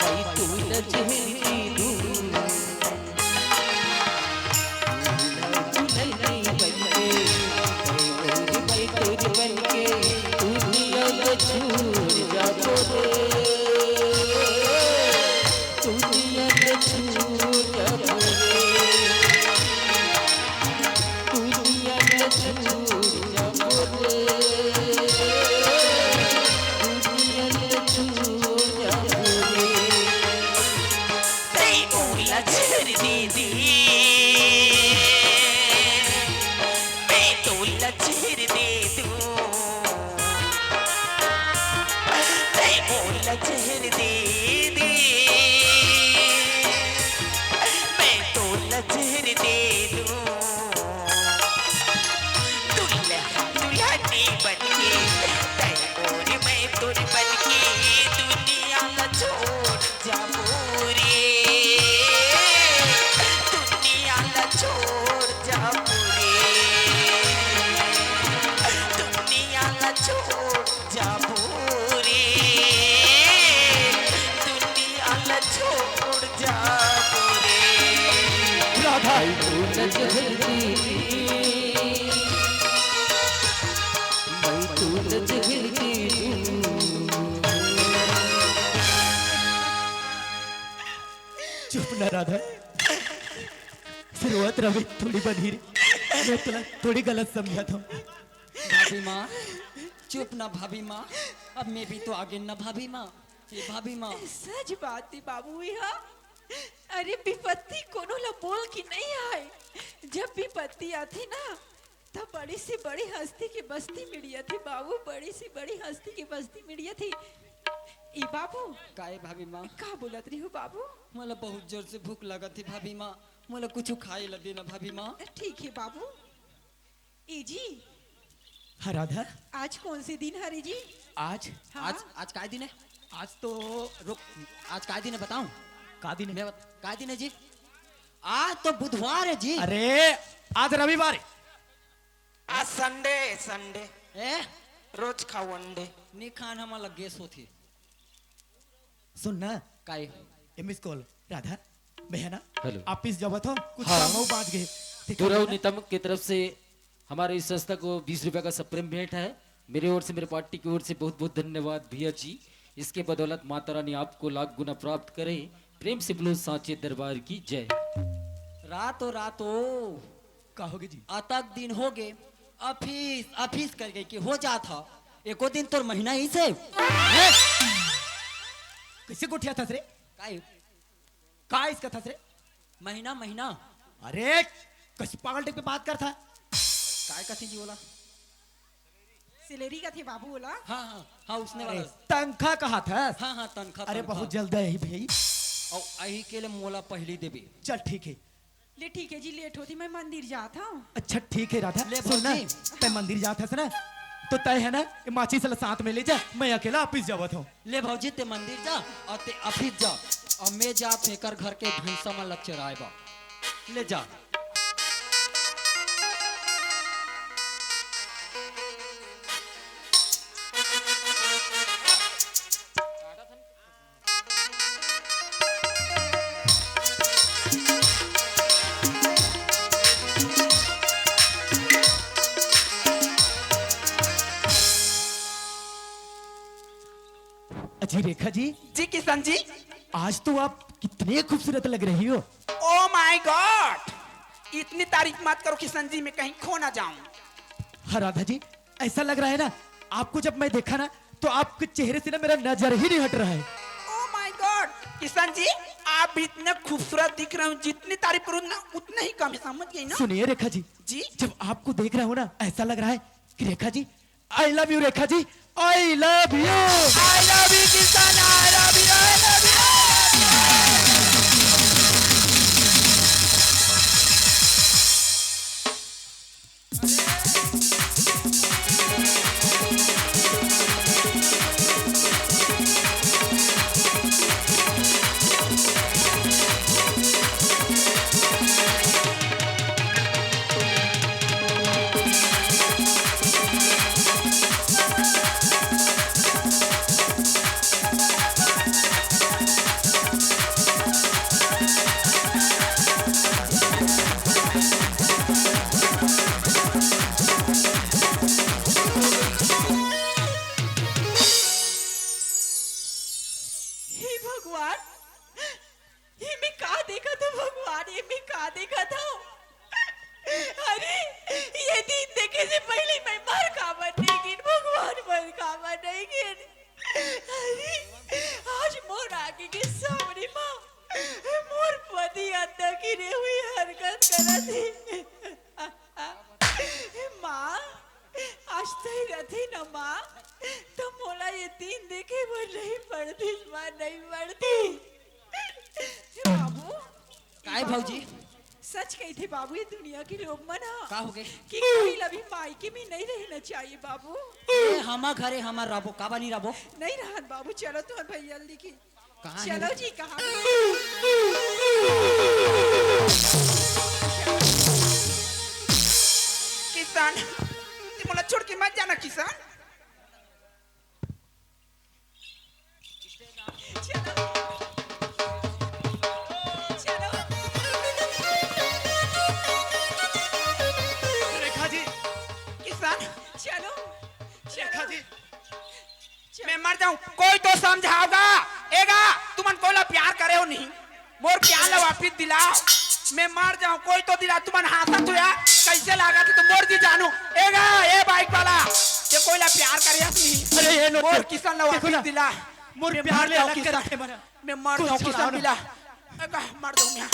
मैं तोला जहर दे दूं। दुल्हन बनके, मैं तोर बनके, दुनिया ल छोड़ जाबो रे। दुनिया ल छोड़ जाबो रे। दुनिया ल छोड़ जाबो रे। दुनिया ल छोड़ जाबो रे। तैं मोला जहर दे दे, मैं तोला जहर दे दूं। तैं मोला जहर दे दे, मैं तोला जहर दे दूं। दुल्हा दुल्हनी बनके, तैं मोर मैं तोर बनके, दुनिया ल छोड़ जाबो रे। दुनिया ल छोड़ जाबो रे। दुनिया ल छोड़ जाबो रे। दुनिया ल छोड़ जाबो रे। राधा। तैं मोला जहर दे दे, मैं तोला जहर दे दूं। चुप ना राधा, सिर्फ रोवत रहे थोड़ी बनी रे। मैं तोला थोड़ी गलत समझत हंव। भाभी माँ, चुप ना भाभी माँ, अब मैं भी तो आ गेंव ना भाभी माँ। ए भाभी माँ। सच बात हे बाबू, ए हा। अरे विपत्ति कोनो ला बोल के नहीं आय, जब विपत्ति आथे ना, तब बड़ी से बड़ी हस्ती के बस्ती मिड़ियाथे बाबू, बड़ी से बड़ी हस्ती के बस्ती मिड़ियाथे। ए बाबू। का ए भाभी माँ? का बोलत रहिहू बाबू? मोला बहुत जोर से भूख लगत हे भाभी माँ, मोला कुछु खाए ला देना भाभी माँ। ठीक हे बाबू। ए जी। हाँ राधा। आज कौन से दिन हरे जी? आज? हाँ। आज, आज काय दिन हे? आज तो रुक, आज काय दिन हे बताऊं? का दिन हे? मैं बत-, काय दिन हे जी? आज तो बुधवार हे जी। अरे, आज रविवार हे। आज Sunday, Sunday। ए? रोज खाओ अंडे। नी खान हमन ला गैस होथे। सुन ना। काय? ए miss call, राधा, मैं हे ना, Hello। Office जावत हंव, कुछ हाँ। काम अउ बांच गे। ठीक हे दुर्लभ ना? नितम की तरफ से हमारे इस संस्था को बीस रुपए का सप्रेम भेंट है। मेरे ओर से, मेरे पार्टी की ओर से बहुत बहुत धन्यवाद भैया जी। इसके बदौलत माता रानी आपको लाख गुना प्राप्त करें। प्रेम से बोलो सांचे दरबार की जय। रातो रातो। का होगे जी? अतक दिन होगे, office, office करके के हो जात ह। एको दिन तोर महीना ही से। हैं? कइसे गोठियाथस रे? काय? का इसका थस रे? महीना, महीना। अरे, कस पागल type के बात करथा? काय कथे जी ओला? Salary कथे बाबू ओला। हाँ, हाँ, हाँ, उसने अरे, वाला। तनखा कहाथस? हाँ, हाँ, तनखा, अरे, तनखा। बहुत जल्द आही भई। अउ आही के ले मोला पहिली देबे। चल, ठीक हे। ले ठीक हे जी, late होथे, मैं मंदिर जात हंव। अच्छा ठीक हे राधा, ले सुन ना, भौजी। तैं मंदिर जात हस ना, तो तैं हे ना, ए माचिस ला साथ में ले जा, मैं अकेला office जावत हंव। ले भौजी, तैं मंदिर जा अउ तैं office जा, अउ मैं जात हंव एकर घर के भैंसा मन ला चराए बर। ले जा। अजी रेखा जी। जी किशन जी। आज तो आप कितने खूबसूरत लग रही हो। Oh my God! इतनी तारीफ मत करो किशन जी, मैं कहीं खो ना जाऊं। हाँ राधा जी, ऐसा लग रहा है ना, आपको जब मैं देखा ना, तो आपके चेहरे से ना मेरा नजर ही नहीं हट रहा है। Oh my God! Kishan ji, अब इतना खूबसूरत दिख रहा हूँ, जितनी तारीफ करूँ ना उतना ही कम है, समझ गई ना? सुनिए रेखा जी, जी? जब आपको देख रहा हूँ ना, ऐसा लग रहा है कि Rekha ji, I love you Rekha ji, I love you। I love you Kishan, I love you, I love you। हे भगवान, ये मैं का देखत हूँ भगवान, ये मैं का देखत हूँ? अरे, ये दिन देखे से पहले मैं मर काबर नहीं गिन भगवान, मर काबर नहीं गिन? अरे, आज मोर आगे के सामने माँ, मोर पति अंदर गिरे हुई हरकत करत हे। माँ, आज तई रथे न माँ, त मोला ये दिन देखे बर नहीं पड़तिस माँ, नहीं पड़तिस। हे बाबू, काय बाबू, भौजी? सच कहिथे बाबू, ये दुनिया के लोग मन ह का होगे? कि कोई ला भी मायके में नहीं रहना चाहिए बाबू। ए, हमर घरे हमर रबो, काबर नहीं रबो? नहीं रहन बाबू, चलो तुहर भैया ल दिखी। कहाँ हे चलो वो? जी, कहाँ हे? किशन, तैं मोला छोड़ के मत जाना किशन। चलो। चलो। रेखा जी। किशन। चलो। रेखा जी। मैं मर जाऊं, कोई तो समझाओगा। ए गा, तुमन कोई ला प्यार करे हो नहीं, मोर प्यार ला वापिस दिलाओ। मैं मर जाऊं, कोई तो दिला। तुमन हांसत हो यार, कैसे लागथे तो मोर जी जानू। ए गा, ए बाइक वाला, तैं कोई ला प्यार करे हस नहीं? अरे ये नो, मोर किशन ला वापिस दिला। मोर प्यार ले अलग कर दे मना। मैं मर जाऊं किशन बिना। ए गा, मर जाऊं मैं।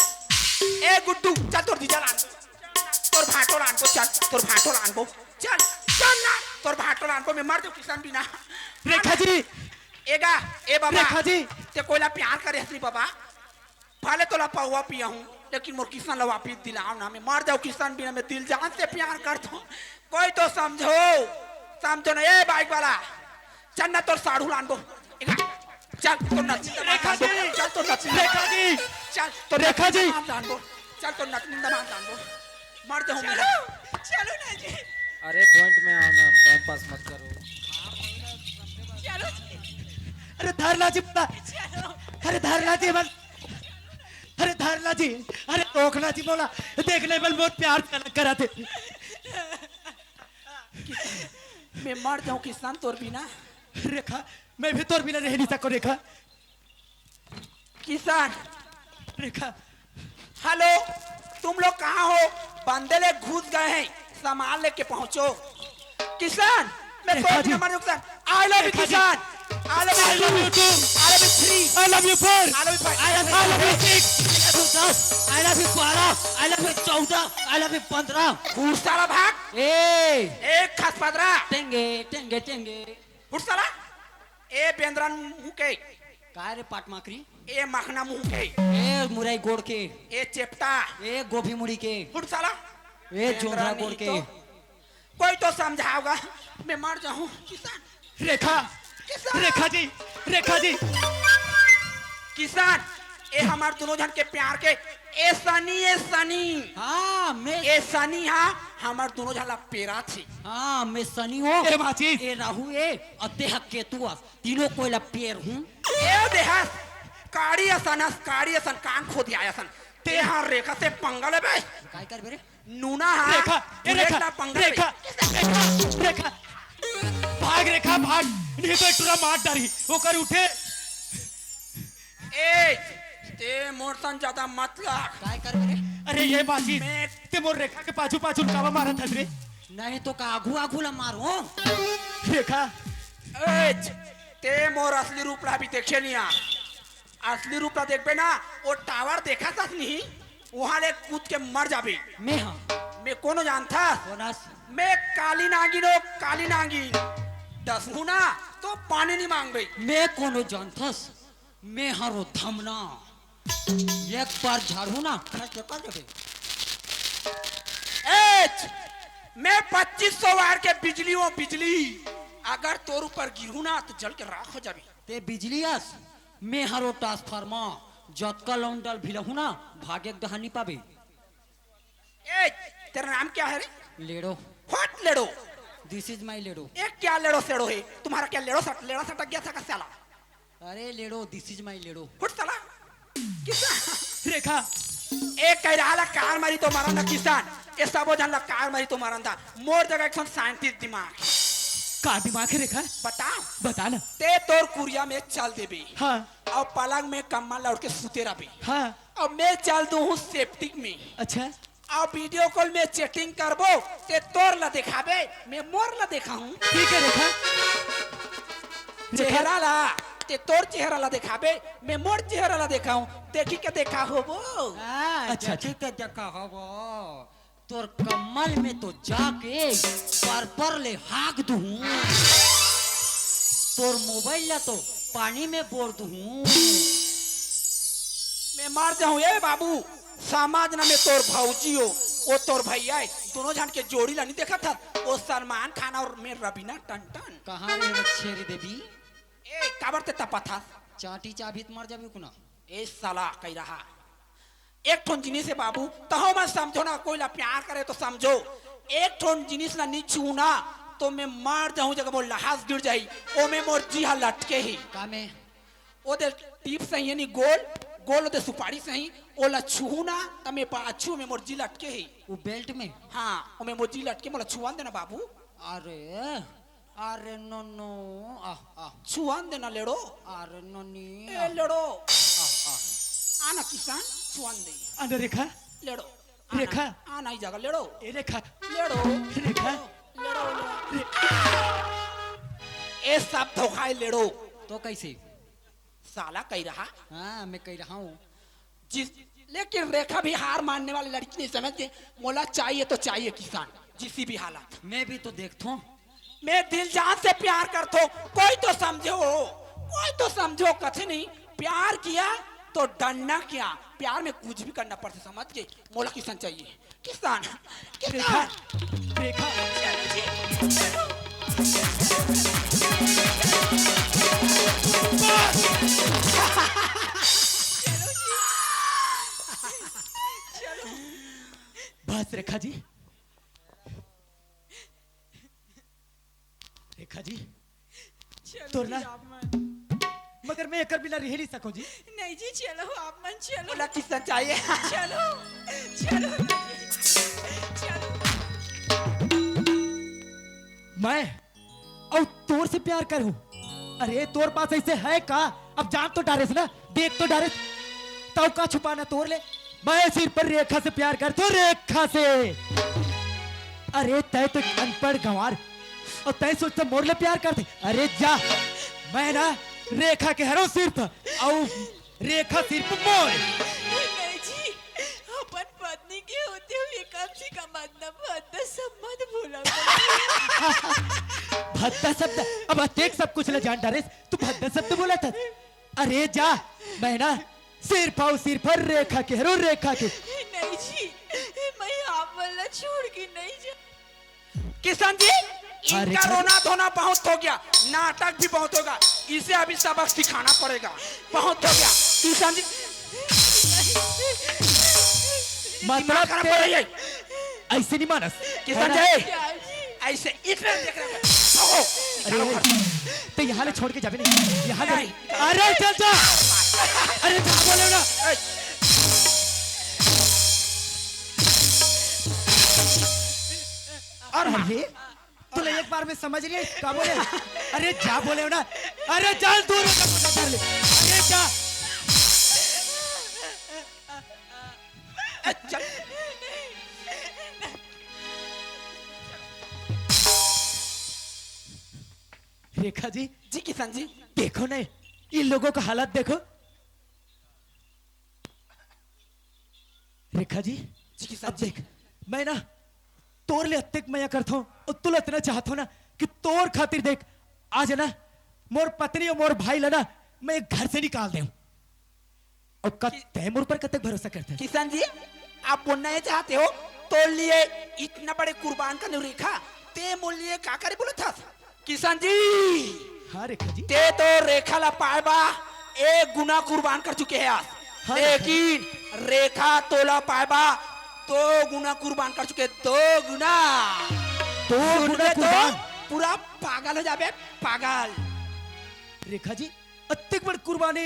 ए गुड्डू, चल तोर जीजा ला आन। तोर भांटो ला आन को, चल, तोर भांटो ला आन को। चल, चल ना, तोर भांटो ला आन को, मैं मर जाऊं किशन बिना। रेखा जी। ए गा, ए बाबा। रेखा जी। तैं कोई ला प्यार करे हस नहीं बाबा। भले तोला पहुआ पिया हूं, लेकिन मोर किशन ला वापिस दिलाओ ना, मैं मर जाऊं किशन बिना, मैं दिल जान से प्यार करता हूं। कोई तो समझो, समझो ना, ए बाइक वाला। चल ना तोर साढ़ू ला आन को। ए गा, चल तोर नचनी दमांद ला आन को। रेखा जी। चल तोर नचनी दमांद। रेखा जी। चल तोर नचनी दमांद ला आन को। चल तोर नचनी दमांद ला आन को। मर जाऊं मैं। चलो, चलो ना जी। अरे point में आओ ना, time pass मत करो। चलो जी। अरे धर ला जी, चलो। अरे धर ला जी, बस। अरे धर ला जी, अरे रोक ला जी मोला, देख ले बल मोर प्यार चलक करत हे। मैं मर जाऊं किशन तोर बिना। रेखा, मैं भी तोर बिना रह नहीं सकूं रेखा। किशन। रेखा। Hello, तुम लोग कहाँ हो? बंदे ले घुस गए हैं, सामान लेके पहुंचो। किशन, मैं रेखा जी। नंबर नुकसान। I love you Rekha ji. Kishan. I love you I love you two। I love you three। I love you four। I love you five। I love you six। I love you दस। I love you बारह। I love you चौदह। I love you पन्द्रह। घुस साला भाग। ए। एक खास पदरा। टेंगे, टेंगे, टेंगे। उठ साला। ए बेंदरा मुंह के। काय रे पाट माकरी? ए मखना मुंह के। ए मुरई गोड़ के। ए चेपटा। ए गोभी मुड़ी के। उठ साला। ए जोंधरा गोड़ के। तो कोई तो समझाओगा, मैं मर जाऊं। किशन। रेखा। किशन। रेखा जी, रेखा जी। किशन, ए हमर दोनों झन के प्यार के, ए सनी, ए सनी। हाँ, मैं ए सनी हा, हमर दोनों झन ला पेरा थी। हाँ, मैं सनी हो। ए बाची। ए राहु ए, अउ तेहा केतु अस। तीनों कोई ला पेर हूँ। ए देहस, काड़ी असन अस, काड़ी असन कान खोदिया असन। तेहा रेखा से पंगा लेबे। काय करबे रे? नूना हा, रेखा, ए बुलेट रेखा, ला पंगा रेखा, लेबे। रेखा, रेखा। भाग रेखा, भाग, नहीं तो एक टुरा मार डारी। ओकर उठे। ए, ते मोर सन ज्यादा मत लग। काय करबे रे? अरे ये बाजी, मैं ते मोर रेखा के पाछू पाछू कावा मारत हस रे? नहीं तो का आगू आगू ला मारो। रेखा। ए, ते मोर असली रूप ला भी देखे नहीं आ। असली रूप ला देखबे ना, वो टावर देखा सस नहीं, वहां ले कूद के मर जाबे। मैं हाँ। मैं कोनो जानथस? कोनस? मैं काली नागिन हो, काली नागिन। डसहू ना तो पानी नहीं मांगबे। मैं कोनो जानथस? मैं हरो धमना। एक बार झाड़ू ना, खस के कर देबे। एच, मैं पच्चीस सौ वाट के बिजली हो, बिजली। अगर तोर ऊपर गिरहू ना तो जल के राख हो जाबे। ते बिजली अस, मैं हरो ट्रांसफार्मर। जतका लौंडल भिलहू ना, भागे के डहानी पाबे। ए, तेरा नाम क्या है रे? लेड़ो। What लेड़ो? This is my लेड़ो। ए, क्या लेड़ो सेड़ो है? तुम्हारा क्या लेड़ो सट, लेड़ा सटक गया था का साला? अरे लेड़ो, this is my लेड़ो। फुट साला। किसा? रेखा। ए, कह रहा ला कार मारी तो मारा ना किसान। ए, सबो जन ला कार मारी तो मारा था। मोर जगह एक ठन scientist दिमाग। का दिमाग है रेखा? बता। बता ना। ते तोर कुरिया में चल देबे। हाँ। और पलंग में कम्मा लौट के सुते रहबे। हाँ। अब मैं चल दूं हूँ सेप्टिक में। अच्छा। अब वीडियो कॉल में चैटिंग करबो, ते तोर ला देखाबे, मैं मोर ला देखाहूँ। ठीक है रेखा। रेखा। चेहरा ला, ते तोर चेहरा ला देखाबे, मैं मोर चेहरा ला देखाहूँ। देखी के देखा होबो। हाँ, अच्छा, देखी अच्छा। के देखा होबो। तोर कम्मल में तो जाके पर पर ले हाक दूँ। तोर मोबाइल ला तो पानी में बोर दूँ। मैं मर जाऊं ए बाबू, समझ ना मैं तोर भौजी हो, वो तोर भैया है, दोनों झन के जोड़ी ला नहीं देखा था, वो सलमान खान और मैं रवीना टंडन। कहाँ रे वो छेरी देवी? ए, काबर ते तपा था? चाटी चाबी त मर जाबे कुना। ए साला कह रहा, एक ठोन जिनिस है बाबू, तहो मत समझो ना, कोई ला प्यार करे तो समझो। एक ठोन जिनिस ला नी छू ना, तो मैं मर जाऊं, जगह मोर लहास गिर जाही, ओ में मोर जी हा लटके ही। का में? ओ दे टीप सही है नी गोल, गोल ओ दे सुपारी सही, ओला छूहू ना, त में पाछू में मोर जी लटके ही। वो बेल्ट में? हाँ, ओ में मोर जी लटके, मोला छुअन देना बाबू। अरे, अरे नोनो, आह, आह। छुअन देना लेड़ो। अरे नोनी, ए आह। लेड़ो। आह, आह। आना किसान, छुअन दे। अरे रेखा। लेड़ो। आना, रेखा। आना ही जागा, लेड़ो। ए रेखा। लेड़ो। रेखा। लेड़ो, लेड़ो। रे- ए सब धोखा है, लेड़ो। तो कैसे? साला कह रहा। हाँ, मैं कह रहा हूँ। जिस, लेकिन रेखा भी हार मानने वाली लड़की नहीं समझ के, मोला चाहिए तो चाहिए किसान, जिसी भी हालत। मैं भी तो देखता हूँ। मैं दिल जान से प्यार करता हूँ, कोई तो समझो, कोई तो समझो, कथे नहीं, प्यार किया तो डरना क्या, प्यार में कुछ भी करना पड़ता, समझ के, मोला किसान चाहिए। किसान, रेखा, किसान। रेखा। चलो जी, चलो। चलो जी। चलो। बस रेखा जी। रेखा जी, चलो तोर जी, ना आप मन। मगर मैं एकर बिना रह नहीं सको जी। नहीं जी, चलो आप मन चलो। बोला किस्सा चाहिए। चलो, चलो, चलो। मैं और तोर से प्यार करूं। अरे तोर पास ऐसे है का? अब जान तो डारेस ना, देख तो डारेस। तब का छुपाना तोर ले? मैं सिर्फ रेखा से प्यार करता हूँ, रेखा से। अरे तय तो एक अनपढ़ गंवार और तय सोचता मोर ले प्यार करते। अरे जा, मैं ना रेखा के हरो सिर्फ, और रेखा सिर्फ मोर। नहीं जी, अपन पत्नी के होते हुए कम से कम इतना भद्दा शब्द मत बोला करो। भद्दा शब्द? अब अतेक सब कुछ ला जान डारेस, तू भद्दा शब्द बोला था? अरे जा, मैं ना सिर्फ आऊ सिर्फ रेखा के हरो, रेखा के। नहीं जी, मैं आप वाला छोड़ के नहीं जा। किशन जी, अरे इनका जी। रोना धोना बहुत हो गया, नाटक भी बहुत होगा, इसे अभी सबक सिखाना पड़ेगा। बहुत हो गया किशन जी। मतलब दिमाग खराब ते कर रही है। ऐसे नहीं मानस, किशन है ना? जी, ऐसे इस पे देख रहे हैं। ओहो, अरे, निकालो घर। ते यहाँ ले छोड़ के जाबे नहीं, यहाँ ले। नहीं। अरे चल जा। अरे जा बोले ना। ए। और मार। अरे, तूने एक बार में समझ लिया, क्या बोले? अरे जा बोले ना। अरे चल दूर हो जा, जा ले। अरे जा। ए, चल। रेखा जी। जी किशन जी। देखो ना, इन लोगों का हालत देखो। रेखा जी, अब देख, मैं ना तोर ले अतेक मया करथों अउ तोला अतना चाहथों ना कि तोर खातिर देख, आज ना मोर पत्नी अउ मोर भाई ला ना मैं घर से निकाल देंव। अउ का तैं मोर ऊपर कतेक भरोसा करथस? किशन जी, आप बोलना ये चाहते हो, तोर लिए इतना बड़े कुर्बान करने रेखा, तैं मोर लिए का करे बोलथस? किशन जी, हाँ रेखा जी। तैं तो रेखा ला पाए बा एक गुना कुर्बान कर चुके हस, हाँ रेखा जी। लेकिन रेखा तोला पाए बा दो गुना कुर्बान कर चुके, दो गुना। दो गुना तो कुर्बान? पूरा पागल हो जाबे, पागल। रेखा जी, अतेक बड़ कुर्बानी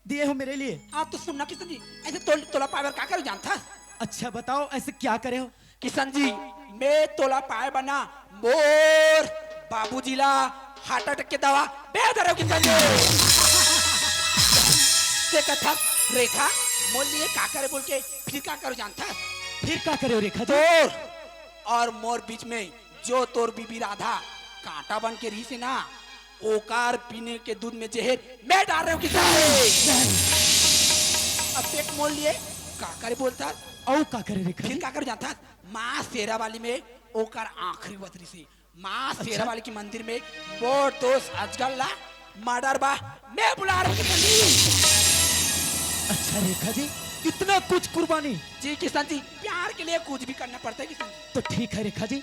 दिए हो मेरे लिए। हाँ, तो सुन ना किशन जी, अइसे तो, तोला पाए बर का करे जानथस? अच्छा बताओ, अइसे का करे हो? किशन जी, मैं तोला पाए बर ना मोर बाबूजी ला heart attack के दवा बेच डारेंव किशन जी। तैं कथस रेखा मोर लिए का करे बोल के, फिर का करे जानथस? फिर का करे हो रेखा जी? तोर अउ मोर बीच में जो तोर बीबी राधा कांटा बन के रहिस हे ना, ओकर पीने के दूध में जहर मैं डाल रहे हूँ किशन जी। अब देख मोर लिए का करे बोलथस? अउ का करे रेखा जी? फिर का करे जानथस? माँ शेरावाली में ओकर आखिरी वक्त रहिस हे। माँ अच्छा। शेरावाली के मंदिर में मोर दोस्त अजगर ला murder बर मैं बुला रहे हूँ किशन जी। अच्छा रेखा जी, इतना कुछ कुर्बानी? जी किशन जी, प्यार के लिए कुछ भी करना पड़ता है किशन जी। तो ठीक है रेखा जी,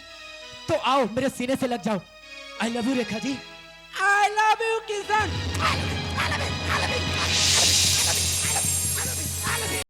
तो आओ मेरे सीने से लग जाओ। I love you Rekha ji. I love you Kishan. I love you, I love you, I love you।